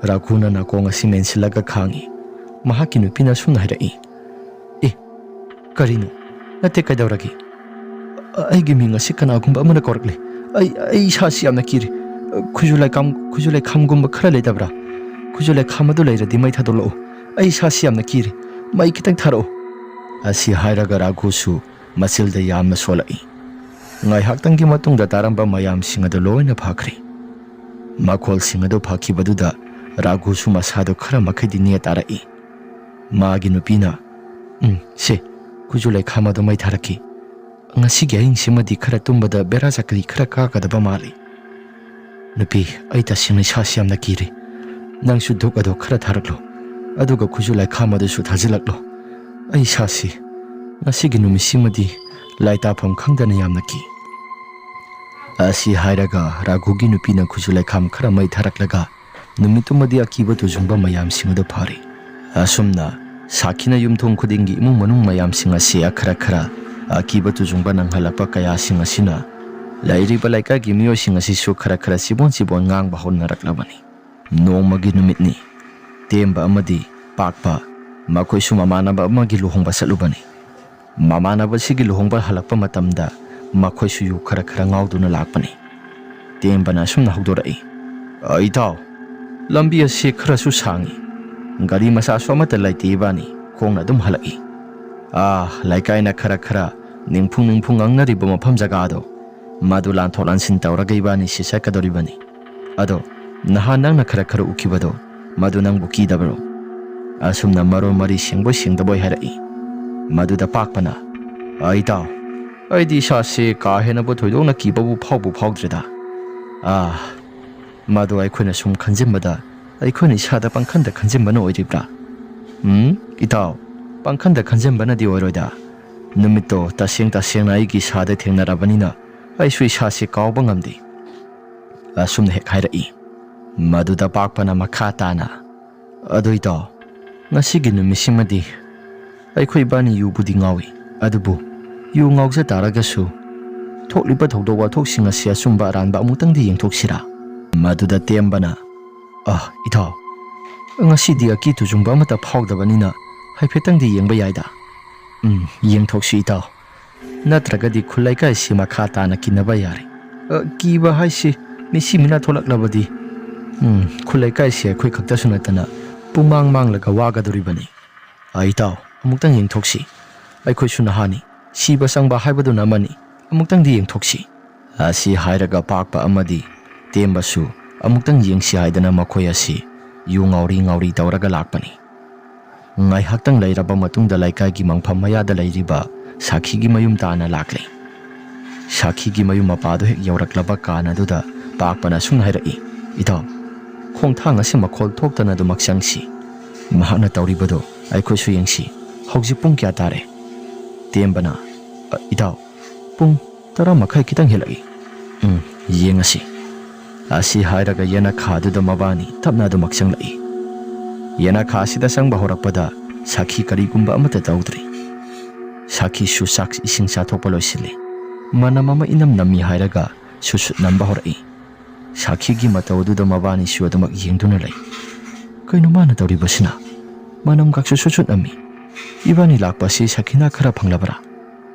ꯔꯥꯒꯨꯅ ꯅꯥꯀꯣꯡ ꯑꯁꯤ ꯃꯦꯟꯁꯤꯜꯂꯒ ꯈꯥꯡꯉꯤ꯫ ꯃꯍꯥꯛꯀꯤ ꯅꯨꯄꯤꯅ ꯑꯁꯨꯝꯅ ꯍꯥꯏꯔꯛꯏ, "ꯑꯦ, ꯀꯔꯤꯅꯣ? ꯅꯠꯇꯦ, ꯀꯩꯗꯧꯔꯒꯦ? ꯑ-, ꯑꯩꯒꯤ ꯃꯤꯡ ꯑꯁꯤ ꯀꯅꯥꯒꯨꯝꯕ ꯑꯃꯅ ꯀꯧꯔꯛꯂꯦ꯫ ꯑꯩ, ꯑꯩ ꯏꯁꯥꯁꯤ ꯌꯥꯝꯅ ꯀꯤꯔꯦ꯫ ꯈꯨꯖꯨ ꯂꯩꯈꯥꯝ, ꯈꯨꯖꯨ ꯂꯩꯈꯥꯝꯒꯨꯝꯕ ꯈꯔ ꯂꯩꯇꯕ꯭ꯔꯥ? ꯈꯨꯖꯨ ꯂꯩꯈꯥꯝ ꯑꯗꯨ ꯂꯩꯔꯗꯤ ꯃꯩ ꯊꯥꯗꯣꯛꯂꯛꯎ꯫ ꯑꯩ ꯏꯁꯥꯁꯤ ꯌꯥꯝꯅ ꯀꯤꯔꯦ꯫ ꯃꯩ ꯈꯤꯇꯪ ꯊꯥꯔꯛꯎ꯫" ꯑꯁꯤ ꯍꯥꯏꯔꯒ ꯔꯥꯒꯨꯁꯨ ꯃꯆꯤꯜꯗ ꯌꯥꯝꯅ ꯁꯣꯜꯂꯛꯏ꯫ ꯉꯥꯏꯍꯥꯛꯇꯪꯒꯤ ꯃꯇꯨꯡꯗ ꯇꯥꯔꯝꯕ ꯃꯌꯥꯝꯁꯤꯡ ꯑꯗꯨ ꯂꯣꯏꯅ ꯐꯈ꯭ꯔꯦ꯫ ꯃꯈꯣꯜꯁꯤꯡ ꯑꯗꯨ ꯐꯈꯤꯕꯗꯨꯗ ꯔꯥꯒꯨꯁꯨ ꯃꯁꯥꯗꯨ ꯈꯔ ꯃꯈꯩꯗꯤ ꯅꯦ ꯇꯥꯔꯛꯏ꯫ ꯃꯥꯒꯤ ꯅꯨꯄꯤꯅ, "ꯎꯝ, ꯁꯦ, ꯈꯨꯖꯨ ꯂꯩꯈꯥꯝ ꯑꯗꯨ ꯃꯩ ꯊꯥꯔꯛꯈꯤ꯫ ꯉꯁꯤꯒꯤ ꯑꯍꯤꯡꯁꯤꯃꯗꯤ ꯈꯔ ꯇꯨꯝꯕꯗ ꯕꯦꯔꯥ ꯆꯀ꯭ꯔꯤ ꯈꯔ ꯀꯥꯒꯗꯕ ꯃꯥꯜꯂꯤ꯫ ꯅꯨꯄꯤ, ꯑꯩ ꯇꯁꯦꯡꯅ ꯏꯁꯥꯁꯤ ꯌꯥꯝꯅ ꯀꯤꯔꯦ꯫ ꯅꯪꯁꯨ ꯙꯨꯞ ꯑꯗꯣ ꯈꯔ ꯊꯥꯔꯛꯂꯣ꯫ ꯑꯗꯨꯒ ꯈꯨꯖꯨ ꯂꯩꯈꯥꯝ ꯑꯗꯨꯁꯨ ꯊꯥꯖꯤꯜꯂꯛꯂꯣ꯫ ꯑꯩ ꯏꯁꯥꯁꯤ ꯉꯁꯤꯒꯤ ꯅꯨꯃꯤꯠꯁꯤꯃꯗꯤ ꯂꯥꯏ ꯇꯥꯐꯝ ꯈꯪꯗꯅ ꯌꯥꯝꯅ ꯀꯤ꯫" ꯑꯁꯤ ꯍꯥꯏꯔꯒ ꯔꯥꯒꯨꯒꯤ ꯅꯨꯄꯤꯅ ꯈꯨꯖꯨ ꯂꯩꯈꯥꯝ ꯈꯔ ꯃꯩ ꯊꯥꯔꯛꯂꯒ ꯅꯨꯃꯤꯠꯇꯨꯃꯗꯤ ꯑꯀꯤꯕ ꯇꯨꯖꯨꯡꯕ ꯃꯌꯥꯝꯁꯤꯡ ꯑꯗꯨ ꯐꯥꯔꯤ꯫ ꯑꯁꯨꯝꯅ ꯁꯥꯈꯤꯅ ꯌꯨꯝꯊꯣꯡ ꯈꯨꯗꯤꯡꯒꯤ ꯏꯃꯨꯡ ꯃꯅꯨꯡ ꯃꯌꯥꯝꯁꯤꯡ ꯑꯁꯤ ꯈꯔ ꯈꯔ ꯑꯀꯤꯕ ꯇꯨꯖꯨꯡꯕ ꯅꯪꯍꯜꯂꯛꯄ ꯀꯌꯥꯁꯤꯡ ꯑꯁꯤꯅ ꯂꯩꯔꯤꯕ ꯂꯩꯀꯥꯏꯒꯤ ꯃꯤꯑꯣꯏꯁꯤꯡ ꯑꯁꯤꯁꯨ ꯈꯔ ꯈꯔ ꯆꯤꯕꯣꯟ ꯆꯤꯕꯣꯟ ꯉꯥꯡꯕ ꯍꯧꯅꯔꯛꯂꯕꯅꯤ꯫ ꯅꯣꯡꯃꯒꯤ ꯅꯨꯃꯤꯠꯅꯤ꯫ ꯇꯦꯝꯕ ꯑꯃꯗꯤ ꯄꯥꯛꯄ, ꯃꯈꯣꯏꯁꯨ ꯃꯃꯥꯟꯅꯕ ꯑꯃꯒꯤ ꯂꯨꯍꯣꯡꯕ ꯆꯠꯂꯨꯕꯅꯤ꯫ ꯃꯃꯥꯟꯅꯕꯁꯤꯒꯤ ꯂꯨꯍꯣꯡꯕ ꯍꯜꯂꯛꯄ ꯃꯇꯝꯗ ꯃꯈꯣꯏꯁꯨ ꯌꯨ ꯈꯔ ꯈꯔ ꯉꯥꯎꯗꯨꯅ ꯂꯥꯛꯄꯅꯤ꯫ ꯇꯦꯝꯕꯅ ꯑꯁꯨꯝꯅ ꯍꯧꯗꯣꯔꯛꯏ, "ꯑ, ꯏꯇꯥꯎ, ꯂꯝꯕꯤ ꯑꯁꯤ ꯈꯔꯁꯨ ꯁꯥꯡꯏ꯫ ꯒꯥꯔꯤ ꯃꯆꯥꯁꯨ ꯑꯃꯠꯇ ꯂꯩꯇꯦ, ꯏꯕꯥꯅꯤ ꯈꯣꯡꯅ ꯑꯗꯨꯝ ꯍꯜꯂꯛꯏ꯫ ꯑꯥ, ꯂꯩꯀꯥꯏꯅ ꯈꯔ ꯈꯔ ꯅꯤꯡꯐꯨꯡ ꯅꯤꯡꯐꯨꯡ ꯉꯥꯡꯅꯔꯤꯕ ꯃꯐꯝ ꯖꯒꯥꯗꯣ, ꯃꯗꯨ ꯂꯥꯟꯊꯣꯛ ꯂꯥꯟꯁꯤꯟ ꯇꯧꯔꯒ ꯏꯕꯥꯅꯤ ꯁꯤ ꯆꯠꯀꯗꯧꯔꯤꯕꯅꯤ꯫ ꯑꯗꯣ ꯅꯍꯥꯟ ꯅꯪꯅ ꯈꯔ ꯈꯔ ꯎꯈꯤꯕꯗꯣ, ꯃꯗꯨ ꯅꯪꯕꯨ ꯀꯤꯗꯕ꯭ꯔꯣ?" ꯑꯁꯨꯝꯅ ꯃꯔꯣꯟ ꯃꯔꯤ ꯁꯦꯡꯕꯣꯏ ꯁꯦꯡꯗꯕꯣꯏ ꯍꯥꯏꯔꯛꯏ꯫ ꯃꯗꯨꯗ ꯄꯥꯛꯄꯅ, "ꯑ, ꯏꯇꯥꯎ, ꯑꯩꯗꯤ ꯏꯁꯥꯁꯦ ꯀꯥ ꯍꯦꯟꯅꯕꯨ ꯊꯣꯏꯗꯣꯛꯅ ꯀꯤꯕꯕꯨ ꯐꯥꯎꯕꯨ ꯐꯥꯎꯗ꯭ꯔꯦꯗ꯫ ꯑꯥ, ꯃꯗꯨ ꯑꯩꯈꯣꯏꯅ ꯁꯨꯝ ꯈꯟꯖꯤꯟꯕꯗ ꯑꯩꯈꯣꯏꯅ ꯏꯁꯥꯗ ꯄꯪꯈꯟꯗ ꯈꯟꯖꯤꯟꯕꯅ ꯑꯣꯏꯔꯤꯕ꯭ꯔꯥ? ꯎꯝ, ꯏꯇꯥꯎ, ꯄꯪꯈꯟꯗ ꯈꯟꯖꯤꯟꯕꯅꯗꯤ ꯑꯣꯏꯔꯣꯏꯗ꯫ ꯅꯨꯃꯤꯠꯇꯣ ꯇꯁꯦꯡ ꯇꯁꯦꯡꯅ ꯑꯩꯒꯤ ꯏꯁꯥꯗ ꯊꯦꯡꯅꯔꯕꯅꯤꯅ ꯑꯩꯁꯨ ꯏꯁꯥꯁꯦ ꯀꯥꯎꯕ ꯉꯝꯗꯦ"꯫ ꯑꯁꯨꯝꯅ ꯍꯦꯛ ꯍꯥꯏꯔꯛꯏ꯫ ꯃꯗꯨꯗ ꯄꯥꯛꯄꯅ ꯃꯈꯥ ꯇꯥꯅ, "ꯑꯗꯨ ꯏꯇꯥꯎ, ꯉꯁꯤꯒꯤ ꯅꯨꯃꯤꯠꯁꯤꯃꯗꯤ ꯑꯩꯈꯣꯏ ꯏꯕꯥꯅꯤ ꯌꯨꯕꯨꯗꯤ ꯉꯥꯎꯏ, ꯑꯗꯨꯕꯨ ꯌꯨ ꯉꯥꯎꯖ ꯇꯥꯔꯒꯁꯨ ꯊꯣꯛꯂꯤꯕ ꯊꯧꯗꯣꯛ ꯋꯥꯊꯣꯛꯁꯤꯡ ꯑꯁꯤ ꯑꯆꯨꯝꯕ ꯑꯔꯥꯟꯕ ꯑꯃꯨꯛꯇꯪꯗꯤ ꯌꯦꯡꯊꯣꯛꯁꯤꯔꯥ?" ꯃꯗꯨꯗ ꯇꯦꯝꯕꯅ, "ꯑ, ꯏꯇꯥꯎ, ꯉꯁꯤꯗꯤ ꯑꯀꯤ ꯇꯨꯖꯨꯡꯕ ꯑꯃꯠꯇ ꯐꯥꯎꯗꯕꯅꯤꯅ ꯍꯥꯏꯐꯦꯠꯇꯪꯗꯤ ꯌꯦꯡꯕ ꯌꯥꯏꯗ꯫ ꯎꯝ, ꯌꯦꯡꯊꯣꯛꯁꯤ ꯏꯇꯥꯎ꯫ ꯅꯠꯇ꯭ꯔꯒꯗꯤ ꯈꯨꯜ ꯂꯩꯀꯥꯏꯁꯤ ꯃꯈꯥ ꯇꯥꯅ ꯀꯤꯅꯕ ꯌꯥꯔꯦ꯫ ꯑ, ꯀꯤꯕ ꯍꯥꯏꯁꯤ ꯃꯤꯁꯤ ꯃꯤꯅꯥ ꯊꯣꯛꯂꯛꯂꯕꯗꯤ, ꯎꯝ, ꯈꯨꯜ ꯂꯩꯀꯥꯏꯁꯤ ꯑꯩꯈꯣꯏ ꯈꯛꯇꯁꯨ ꯅꯠꯇꯅ ꯄꯨꯡꯃꯥꯡ ꯃꯥꯡꯂꯒ ꯋꯥꯒꯗꯧꯔꯤꯕꯅꯤ꯫ ꯑ, ꯏꯇꯥꯎ, ꯑꯃꯨꯛꯇꯪ ꯌꯦꯡꯊꯣꯛꯁꯤ꯫ ꯑꯩꯈꯣꯏꯁꯨ ꯅꯍꯥꯅꯤ, ꯁꯤꯕ ꯆꯪꯕ ꯍꯥꯏꯕꯗꯨꯅ ꯑꯃꯅꯤ꯫ ꯑꯃꯨꯛꯇꯪꯗꯤ ꯌꯦꯡꯊꯣꯛꯁꯤ"꯫ ꯑꯁꯤ ꯍꯥꯏꯔꯒ ꯄꯥꯛꯄ ꯑꯃꯗꯤ ꯇꯦꯝꯕꯁꯨ ꯑꯃꯨꯛꯇꯪ ꯌꯦꯡꯁꯤ ꯍꯥꯏꯗꯅ ꯃꯈꯣꯏ ꯑꯁꯤ ꯌꯨ ꯉꯥꯎꯔꯤ ꯉꯥꯎꯔꯤ ꯇꯧꯔꯒ ꯂꯥꯛꯄꯅꯤ꯫ ꯉꯥꯏꯍꯥꯛꯇꯪ ꯂꯩꯔꯕ ꯃꯇꯨꯡꯗ ꯂꯩꯀꯥꯏꯒꯤ ꯃꯪꯐꯝ ꯃꯌꯥꯗ ꯂꯩꯔꯤꯕ ꯁꯥꯈꯤꯒꯤ ꯃꯌꯨꯝ ꯇꯥꯟꯅ ꯂꯥꯛꯂꯦ꯫ ꯁꯥꯈꯤꯒꯤ ꯃꯌꯨꯝ ꯃꯄꯥꯗꯨ ꯍꯦꯛ ꯌꯧꯔꯛꯂꯕ ꯀꯥꯟ ꯑꯗꯨꯗ ꯄꯥꯛꯄꯅ ꯑꯁꯨꯝꯅ ꯍꯥꯏꯔꯛꯏ, "ꯏꯇꯥꯎ, ꯈꯣꯡꯊꯥꯡ ꯑꯁꯤ ꯃꯈꯣꯜ ꯊꯣꯛꯇꯅ ꯑꯗꯨꯃꯛ ꯆꯪꯁꯤ"꯫ ꯃꯍꯥꯛꯅ ꯇꯧꯔꯤꯕꯗꯨ ꯑꯩꯈꯣꯏꯁꯨ ꯌꯦꯡꯁꯤ꯫ "ꯍꯧꯖꯤꯛ ꯄꯨꯡ ꯀꯌꯥ ꯇꯥꯔꯦ?" ꯇꯦꯝꯕꯅ, "ꯑ, ꯏꯇꯥꯎ, ꯄꯨꯡ ꯇꯔꯥ ꯃꯈꯥꯏ ꯈꯤꯇꯪ ꯍꯦꯜꯂꯛꯏ"꯫ "ꯎꯝ, ꯌꯦꯡꯉꯁꯤ"꯫ ꯑꯁꯤ ꯍꯥꯏꯔꯒ ꯌꯦꯅꯈꯥꯗꯨꯗ ꯃꯕꯥꯅꯤ ꯇꯞꯅ ꯑꯗꯨꯃꯛ ꯆꯪꯂꯛꯏ꯫ ꯌꯦꯅꯈꯥꯁꯤꯗ ꯆꯪꯕ ꯍꯧꯔꯛꯄꯗ ꯁꯥꯈꯤ ꯀꯔꯤꯒꯨꯝꯕ ꯑꯃꯠꯇ ꯇꯧꯗ꯭ꯔꯤ꯫ ꯁꯥꯈꯤꯁꯨ ꯆꯥꯛ ꯏꯁꯤꯡ ꯆꯥꯊꯣꯛꯄ ꯂꯣꯏꯁꯤꯜꯂꯤ꯫ ꯃꯅꯝ ꯑꯃ ꯏꯅꯝ ꯅꯝꯃꯤ ꯍꯥꯏꯔꯒ ꯁꯨꯠ ꯁꯨꯠ ꯅꯝꯕ ꯍꯧꯔꯛꯏ꯫ ꯁꯥꯈꯤꯒꯤ ꯃꯇꯧ ꯑꯗꯨꯗ ꯃꯕꯥꯅꯤꯁꯨ ꯑꯗꯨꯃꯛ ꯌꯦꯡꯗꯨꯅ ꯂꯩ꯫ "ꯀꯩꯅꯣ ꯃꯥꯅ ꯇꯧꯔꯤꯕꯁꯤꯅ?" ꯃꯅꯝꯒꯁꯨ ꯁꯨꯠ ꯁꯨꯠ ꯅꯝꯃꯤ꯫ "ꯏꯕꯥꯅꯤ ꯂꯥꯛꯄ ꯑꯁꯤ ꯁꯈꯤꯅ ꯈꯔ ꯐꯪꯂꯕ꯭ꯔꯥ?"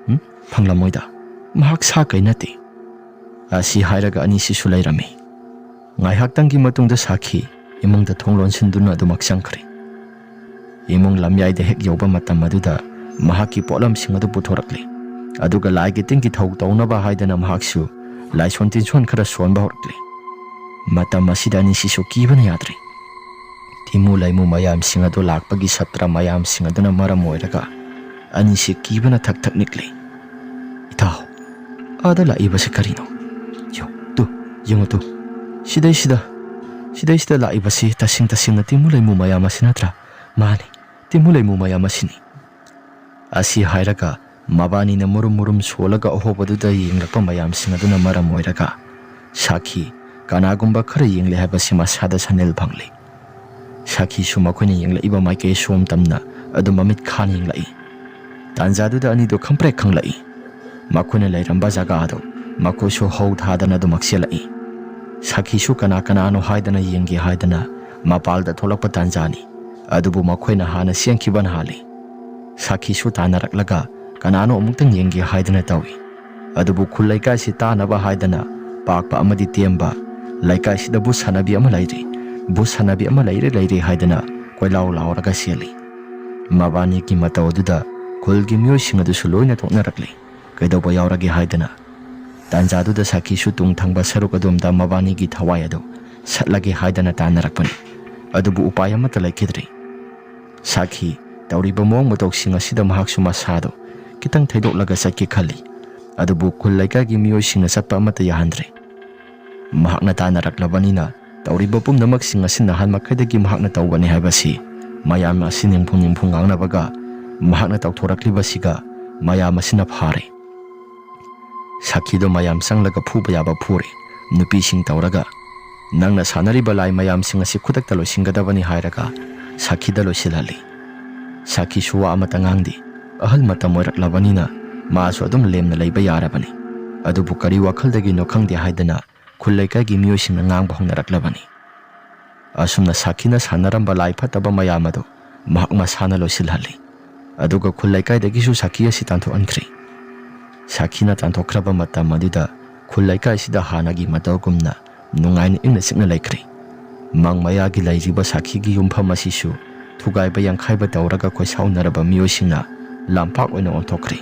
"ꯎꯝ, ꯐꯪꯂꯝꯃꯣꯏꯗ꯫ ꯃꯍꯥꯛ ꯁꯥ ꯀꯩ ꯅꯠꯇꯦ꯫" ꯑꯁꯤ ꯍꯥꯏꯔꯒ ꯑꯅꯤꯁꯤꯁꯨ ꯂꯩꯔꯝꯃꯤ꯫ ꯉꯥꯏꯍꯥꯛꯇꯪꯒꯤ ꯃꯇꯨꯡꯗ ꯁꯥꯈꯤ ꯏꯃꯨꯡꯗ ꯊꯣꯡ ꯂꯣꯟꯁꯤꯟꯗꯨꯅ ꯑꯗꯨꯃꯛ ꯆꯪꯈ꯭ꯔꯦ꯫ ꯏꯃꯨꯡ ꯂꯝꯌꯥꯏꯗ ꯍꯦꯛ ꯌꯧꯕ ꯃꯇꯝ ꯑꯗꯨꯗ ꯃꯍꯥꯛꯀꯤ ꯄꯣꯠꯂꯝꯁꯤꯡ ꯑꯗꯨ ꯄꯨꯊꯣꯔꯛꯂꯦ꯫ ꯑꯗꯨꯒ ꯂꯥꯏꯒꯤ ꯇꯤꯟꯒꯤ ꯊꯧ ꯇꯧꯅꯕ ꯍꯥꯏꯗꯅ ꯃꯍꯥꯛꯁꯨ ꯂꯥꯏꯁꯣꯟ ꯇꯤꯟꯁꯣꯟ ꯈꯔ ꯁꯣꯟꯕ ꯍꯧꯔꯛꯂꯦ꯫ ꯃꯇꯝ ꯑꯁꯤꯗ ꯑꯅꯤꯁꯤꯁꯨ ꯀꯤꯕꯅ ꯌꯥꯗ꯭ꯔꯦ꯫ ꯇꯤꯃꯨ ꯂꯩꯃꯨ ꯃꯌꯥꯝꯁꯤꯡ ꯑꯗꯨ ꯂꯥꯛꯄꯒꯤ ꯁꯇ꯭ꯔ ꯃꯌꯥꯝꯁꯤꯡ ꯑꯗꯨꯅ ꯃꯔꯝ ꯑꯣꯏꯔꯒ ꯑꯅꯤꯁꯤ ꯀꯤꯕꯅ ꯊꯛ ꯊꯛ ꯅꯤꯛꯂꯤ꯫ "ꯏꯇꯥꯎ, ꯑꯥꯗ ꯂꯥꯛꯏꯕꯁꯤ ꯀꯔꯤꯅꯣ? ꯌꯣ, ꯇꯨ, ꯌꯦꯡꯉꯨ ꯇꯨ꯫ ꯁꯤꯗꯩꯁꯤꯗ, ꯁꯤꯗꯩꯁꯤꯗ ꯂꯥꯛꯏꯕꯁꯤ ꯇꯁꯦꯡ ꯇꯁꯦꯡꯅ ꯇꯤꯃꯨ ꯂꯩꯃꯨ ꯃꯌꯥꯝ ꯑꯁꯤ ꯅꯠꯇ꯭ꯔꯥ? ꯃꯥꯅꯤ, ꯇꯤꯃꯨ ꯂꯩꯃꯨ ꯃꯌꯥꯝ ꯑꯁꯤꯅꯤ꯫" ꯑꯁꯤ ꯍꯥꯏꯔꯒ ꯃꯕꯥꯅꯤꯅ ꯃꯨꯔꯨꯝ ꯃꯨꯔꯨꯝ ꯁꯣꯜꯂꯒ ꯑꯍꯣꯕꯗꯨꯗ ꯌꯦꯡꯂꯛꯄ ꯃꯌꯥꯝꯁꯤꯡ ꯑꯗꯨꯅ ꯃꯔꯝ ꯑꯣꯏꯔꯒ ꯁꯥꯈꯤ ꯀꯅꯥꯒꯨꯝꯕ ꯈꯔ ꯌꯦꯡꯂꯦ ꯍꯥꯏꯕꯁꯤ ꯃꯁꯥꯗ ꯁꯅꯤꯜ ꯐꯪꯂꯤ꯫ ꯁꯥꯈꯤꯁꯨ ꯃꯈꯣꯏꯅ ꯌꯦꯡꯂꯛꯏꯕ ꯃꯥꯏꯀꯩ ꯁꯣꯝ ꯇꯝꯅ ꯑꯗꯨꯝ ꯃꯃꯤꯠ ꯈꯥꯅ ꯌꯦꯡꯂꯛꯏ꯫ ꯇꯥꯟꯖꯥꯗꯨꯗ ꯑꯅꯤꯗꯨ ꯈꯪꯄ꯭ꯔꯦꯛ ꯈꯪꯂꯛꯏ꯫ ꯃꯈꯣꯏꯅ ꯂꯩꯔꯝꯕ ꯖꯒꯥꯗꯨ ꯃꯈꯣꯏꯁꯨ ꯍꯧ ꯊꯥꯗꯅ ꯑꯗꯨꯃꯛ ꯆꯦꯜꯂꯛꯏ꯫ ꯁꯥꯈꯤꯁꯨ ꯀꯅꯥ ꯀꯅꯥꯅꯣ ꯍꯥꯏꯗꯅ ꯌꯦꯡꯒꯦ ꯍꯥꯏꯗꯅ ꯃꯄꯥꯜꯗ ꯊꯣꯛꯂꯛꯄ ꯇꯥꯟꯖꯥꯅꯤ꯫ ꯑꯗꯨꯕꯨ ꯃꯈꯣꯏꯅ ꯍꯥꯟꯅ ꯆꯦꯟꯈꯤꯕꯅ ꯍꯥꯜꯂꯤ꯫ ꯁꯥꯈꯤꯁꯨ ꯇꯥꯟꯅꯔꯛꯂꯒ ꯀꯅꯥꯅꯣ ꯑꯃꯨꯛꯇꯪ ꯌꯦꯡꯒꯦ ꯍꯥꯏꯗꯅ ꯇꯧꯏ꯫ ꯑꯗꯨꯕꯨ ꯈꯨꯜ ꯂꯩꯀꯥꯏꯁꯤ ꯇꯥꯅꯕ ꯍꯥꯏꯗꯅ ꯄꯥꯛꯄ ꯑꯃꯗꯤ ꯇꯦꯝꯕ, ꯂꯩꯀꯥꯏꯁꯤꯗ ꯕꯨꯠ ꯁꯥꯟꯅꯕꯤ ꯑꯃ ꯂꯩꯔꯤ, ꯕꯨꯠ ꯁꯥꯟꯅꯕꯤ ꯑꯃ ꯂꯩꯔꯦ ꯂꯩꯔꯦ ꯍꯥꯏꯗꯅ ꯀꯣꯏꯂꯥꯎ ꯂꯥꯎꯔꯒ ꯆꯦꯜꯂꯤ꯫ ꯃꯕꯥꯅꯤꯒꯤ ꯃꯇꯧ ꯑꯗꯨꯗ ꯈꯨꯜꯒꯤ ꯃꯤꯑꯣꯏꯁꯤꯡ ꯑꯗꯨꯁꯨ ꯂꯣꯏꯅ ꯇꯣꯛꯅꯔꯛꯂꯤ꯫ ꯀꯩꯗꯧꯕ ꯌꯥꯎꯔꯒꯦ ꯍꯥꯏꯗꯅ꯫ ꯇꯥꯟꯖꯥꯗꯨꯗ ꯁꯥꯈꯤꯁꯨ ꯇꯨꯡ ꯊꯪꯕ ꯁꯔꯨꯛ ꯑꯗꯣꯝꯗ ꯃꯕꯥꯅꯤꯒꯤ ꯊꯋꯥꯏ ꯑꯗꯨ ꯁꯠꯂꯒꯦ ꯍꯥꯏꯗꯅ ꯇꯥꯟꯅꯔꯛꯄꯅꯤ꯫ ꯑꯗꯨꯕꯨ ꯎꯄꯥꯏ ꯑꯃꯠꯇ ꯂꯩꯈꯤꯗ꯭ꯔꯦ꯫ ꯁꯥꯈꯤ ꯇꯧꯔꯤꯕ ꯃꯑꯣꯡ ꯃꯇꯧꯁꯤꯡ ꯑꯁꯤꯗ ꯃꯍꯥꯛꯁꯨ ꯃꯁꯥꯗꯨ ꯈꯤꯇꯪ ꯊꯩꯗꯣꯛꯂꯒ ꯆꯠꯀꯦ ꯈꯜꯂꯤ꯫ ꯑꯗꯨꯕꯨ ꯈꯨꯜ ꯂꯩꯀꯥꯏꯒꯤ ꯃꯤꯑꯣꯏꯁꯤꯡꯅ ꯆꯠꯄ ꯑꯃꯠꯇ ꯌꯥꯍꯟꯗ꯭ꯔꯦ꯫ ꯃꯍꯥꯛꯅ ꯇꯥꯟꯅꯔꯛꯂꯕꯅꯤꯅ ꯇꯧꯔꯤꯕ ꯄꯨꯝꯅꯃꯛꯁꯤꯡ ꯑꯁꯤ ꯅꯍꯥꯟ ꯃꯈꯩꯗꯒꯤ ꯃꯍꯥꯛꯅ ꯇꯧꯕꯅꯤ ꯍꯥꯏꯕꯁꯤ ꯃꯌꯥꯝ ꯑꯁꯤ ꯅꯤꯡꯐꯨꯡ ꯅꯤꯡꯐꯨꯡ ꯉꯥꯡꯅꯕꯒ ꯃꯍꯥꯛꯅ ꯇꯧꯊꯣꯔꯛꯂꯤꯕꯁꯤꯒ ꯃꯌꯥꯝ ꯑꯁꯤꯅ ꯐꯥꯔꯦ꯫ ꯁꯥꯈꯤꯗꯣ ꯃꯌꯥꯝ ꯆꯪꯂꯒ ꯐꯨꯕ ꯌꯥꯕ ꯐꯨꯔꯦ꯫ ꯅꯨꯄꯤꯁꯤꯡ ꯇꯧꯔꯒ, "ꯅꯪꯅ ꯁꯥꯟꯅꯔꯤꯕ ꯂꯥꯏ ꯃꯌꯥꯝꯁꯤꯡ ꯑꯁꯤ ꯈꯨꯗꯛꯇ ꯂꯣꯏꯁꯤꯟꯒꯗꯕꯅꯤ" ꯍꯥꯏꯔꯒ ꯁꯥꯈꯤꯗ ꯂꯣꯏꯁꯤꯜꯍꯜꯂꯤ꯫ ꯁꯥꯈꯤꯁꯨ ꯋꯥ ꯑꯃꯠꯇ ꯉꯥꯡꯗꯦ꯫ ꯑꯍꯜ ꯃꯇꯝ ꯑꯣꯏꯔꯛꯂꯕꯅꯤꯅ ꯃꯥꯁꯨ ꯑꯗꯨꯝ ꯂꯦꯝꯅ ꯂꯩꯕ ꯌꯥꯔꯕꯅꯤ꯫ ꯑꯗꯨꯕꯨ ꯀꯔꯤ ꯋꯥꯈꯜꯗꯒꯤꯅꯣ ꯈꯪꯗꯦ ꯍꯥꯏꯗꯅ ꯈꯨꯜ ꯂꯩꯀꯥꯏꯒꯤ ꯃꯤꯑꯣꯏꯁꯤꯡꯅ ꯉꯥꯡꯕ ꯍꯧꯅꯔꯛꯂꯕꯅꯤ꯫ ꯑꯁꯨꯝꯅ ꯁꯥꯈꯤꯅ ꯁꯥꯟꯅꯔꯝꯕ ꯂꯥꯏ ꯐꯠꯇꯕ ꯃꯌꯥꯝ ꯑꯗꯨ ꯃꯍꯥꯛ ꯃꯁꯥꯅ ꯂꯣꯏꯁꯤꯜꯍꯜꯂꯤ꯫ ꯑꯗꯨꯒ ꯈꯨꯜ ꯂꯩꯀꯥꯏꯗꯒꯤꯁꯨ ꯁꯥꯈꯤ ꯑꯁꯤ ꯇꯥꯟꯊꯣꯛꯍꯟꯈ꯭ꯔꯦ꯫ ꯁꯥꯈꯤꯅ ꯇꯥꯟꯊꯣꯛꯈ꯭ꯔꯕ ꯃꯇꯝ ꯑꯗꯨꯗ ꯈꯨꯜ ꯂꯩꯀꯥꯏꯁꯤꯗ ꯍꯥꯟꯅꯒꯤ ꯃꯇꯧꯒꯨꯝꯅ ꯅꯨꯡꯉꯥꯏꯅ ꯏꯪꯅ ꯆꯤꯛꯅ ꯂꯩꯈ꯭ꯔꯦ꯫ ꯃꯪ ꯃꯌꯥꯒꯤ ꯂꯩꯔꯤꯕ ꯁꯥꯈꯤꯒꯤ ꯌꯨꯝꯐꯝ ꯑꯁꯤꯁꯨ ꯊꯨꯒꯥꯏꯕ ꯌꯥꯡꯈꯥꯏꯕ ꯇꯧꯔꯒ ꯈꯣꯏꯁꯥꯎꯅꯔꯕ ꯃꯤꯑꯣꯏꯁꯤꯡꯅ ꯂꯝꯄꯥꯛ ꯑꯣꯏꯅ ꯑꯣꯟꯊꯣꯛꯈ꯭ꯔꯦ꯫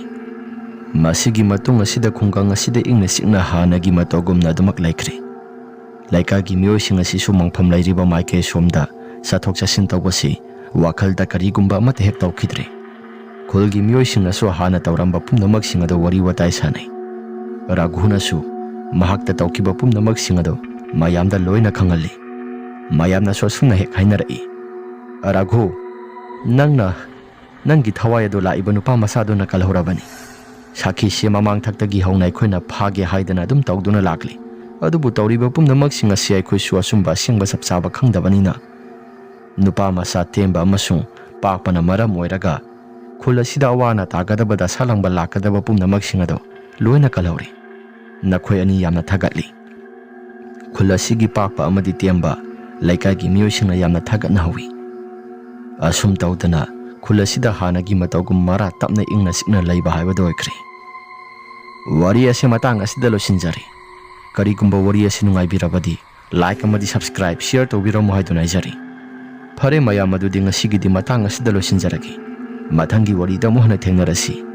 ꯃꯁꯤꯒꯤ ꯃꯇꯨꯡ ꯑꯁꯤꯗ ꯈꯨꯡꯒꯪ ꯑꯁꯤꯗ ꯏꯪꯅ ꯆꯤꯛꯅ ꯍꯥꯟꯅꯒꯤ ꯃꯇꯧꯒꯨꯝꯅ ꯑꯗꯨꯃꯛ ꯂꯩꯈ꯭ꯔꯦ꯫ ꯂꯩꯀꯥꯏꯒꯤ ꯃꯤꯑꯣꯏꯁꯤꯡ ꯑꯁꯤꯁꯨ ꯃꯪꯐꯝ ꯂꯩꯔꯤꯕ ꯃꯥꯏꯀꯩ ꯁꯣꯝꯗ ꯆꯠꯊꯣꯛ ꯆꯠꯁꯤꯟ ꯇꯧꯕꯁꯤ ꯋꯥꯈꯜꯗ ꯀꯔꯤꯒꯨꯝꯕ ꯑꯃꯠꯇ ꯍꯦꯛ ꯇꯧꯈꯤꯗ꯭ꯔꯦ꯫ ꯈꯨꯜꯒꯤ ꯃꯤꯑꯣꯏꯁꯤꯡꯅꯁꯨ ꯍꯥꯟꯅ ꯇꯧꯔꯝꯕ ꯄꯨꯝꯅꯃꯛꯁꯤꯡ ꯑꯗꯨ ꯋꯥꯔꯤ ꯋꯥꯇꯥꯏ ꯁꯥꯟꯅꯩ꯫ ꯔꯥꯘꯨꯅꯁꯨ ꯃꯍꯥꯛꯇ ꯇꯧꯈꯤꯕ ꯄꯨꯝꯅꯃꯛꯁꯤꯡ ꯑꯗꯨ ꯃꯌꯥꯝꯗ ꯂꯣꯏꯅ ꯈꯪꯍꯜꯂꯤ꯫ ꯃꯌꯥꯝꯅꯁꯨ ꯑꯁꯨꯝꯅ ꯍꯦꯛ ꯍꯥꯏꯅꯔꯛꯏ, "ꯔꯥꯘꯨ, ꯅꯪꯅ ꯅꯪꯒꯤ ꯊꯋꯥꯏ ꯑꯗꯨ ꯂꯥꯛꯏꯕ ꯅꯨꯄꯥ ꯃꯆꯥꯗꯨꯅ ꯀꯜꯍꯧꯔꯕꯅꯤ꯫ ꯁꯥꯈꯤꯁꯤ ꯃꯃꯥꯡ ꯊꯛꯇꯒꯤ ꯍꯧꯅ ꯑꯩꯈꯣꯏꯅ ꯐꯥꯒꯦ ꯍꯥꯏꯗꯅ ꯑꯗꯨꯝ ꯇꯧꯗꯨꯅ ꯂꯥꯛꯂꯤ꯫ ꯑꯗꯨꯕꯨ ꯇꯧꯔꯤꯕ ꯄꯨꯝꯅꯃꯛꯁꯤꯡ ꯑꯁꯤ ꯑꯩꯈꯣꯏꯁꯨ ꯑꯆꯨꯝꯕ ꯑꯁꯦꯡꯕ ꯆꯞ ꯆꯥꯕ ꯈꯪꯗꯕꯅꯤꯅ, ꯅꯨꯄꯥ ꯃꯆꯥ ꯇꯦꯝꯕ ꯑꯃꯁꯨꯡ ꯄꯥꯛꯄꯅ ꯃꯔꯝ ꯑꯣꯏꯔꯒ ꯈꯨꯜ ꯑꯁꯤꯗ ꯑꯋꯥ ꯑꯅꯥ ꯇꯥꯒꯗꯕ, ꯗꯁꯥ ꯂꯪꯕ ꯂꯥꯛꯀꯗꯕ ꯄꯨꯝꯅꯃꯛꯁꯤꯡ ꯑꯗꯨ ꯂꯣꯏꯅ ꯀꯜꯍꯧꯔꯦ꯫ ꯅꯈꯣꯏ ꯑꯅꯤ ꯌꯥꯝꯅ ꯊꯥꯒꯠꯂꯤ꯫ ꯈꯨꯜ ꯑꯁꯤꯒꯤ ꯄꯥꯛꯄ ꯑꯃꯗꯤ ꯇꯦꯝꯕ ꯂꯩꯀꯥꯏꯒꯤ ꯃꯤꯑꯣꯏꯁꯤꯡꯅ ꯌꯥꯝꯅ ꯊꯥꯒꯠꯅꯍꯧꯋꯤ꯫ ꯑꯁꯨꯝ ꯇꯧꯗꯅ ꯈꯨꯜ ꯑꯁꯤꯗ ꯍꯥꯟꯅꯒꯤ ꯃꯇꯧꯒꯨꯝ ꯃꯔꯥ ꯇꯞꯅ ꯏꯪꯅ ꯆꯤꯛꯅ ꯂꯩꯕ ꯍꯥꯏꯕꯗꯨ ꯑꯣꯏꯈ꯭ꯔꯦ꯫ ꯋꯥꯔꯤ ꯑꯁꯤ ꯃꯇꯥꯡ ꯑꯁꯤꯗ ꯂꯣꯏꯁꯤꯟꯖꯔꯦ꯫ ꯀꯔꯤꯒꯨꯝꯕ ꯋꯥꯔꯤ ꯑꯁꯤ ꯅꯨꯡꯉꯥꯏꯕꯤꯔꯕꯗꯤ like ꯑꯃꯗꯤ subscribe, share ꯇꯧꯕꯤꯔꯝꯃꯨ ꯍꯥꯏꯗꯨꯅ ꯍꯥꯏꯖꯔꯤ꯫ ꯐꯔꯦ ꯃꯌꯥꯝ, ꯑꯗꯨꯗꯤ ꯉꯁꯤꯒꯤꯗꯤ ꯃꯇꯥꯡ ꯑꯁꯤꯗ ꯂꯣꯏꯁꯤꯟꯖꯔꯒꯦ꯫ ꯃꯊꯪꯒꯤ ꯋꯥꯔꯤꯗ ꯑꯃꯨꯛ ꯍꯟꯅ ꯊꯦꯡꯅꯔꯁꯤ꯫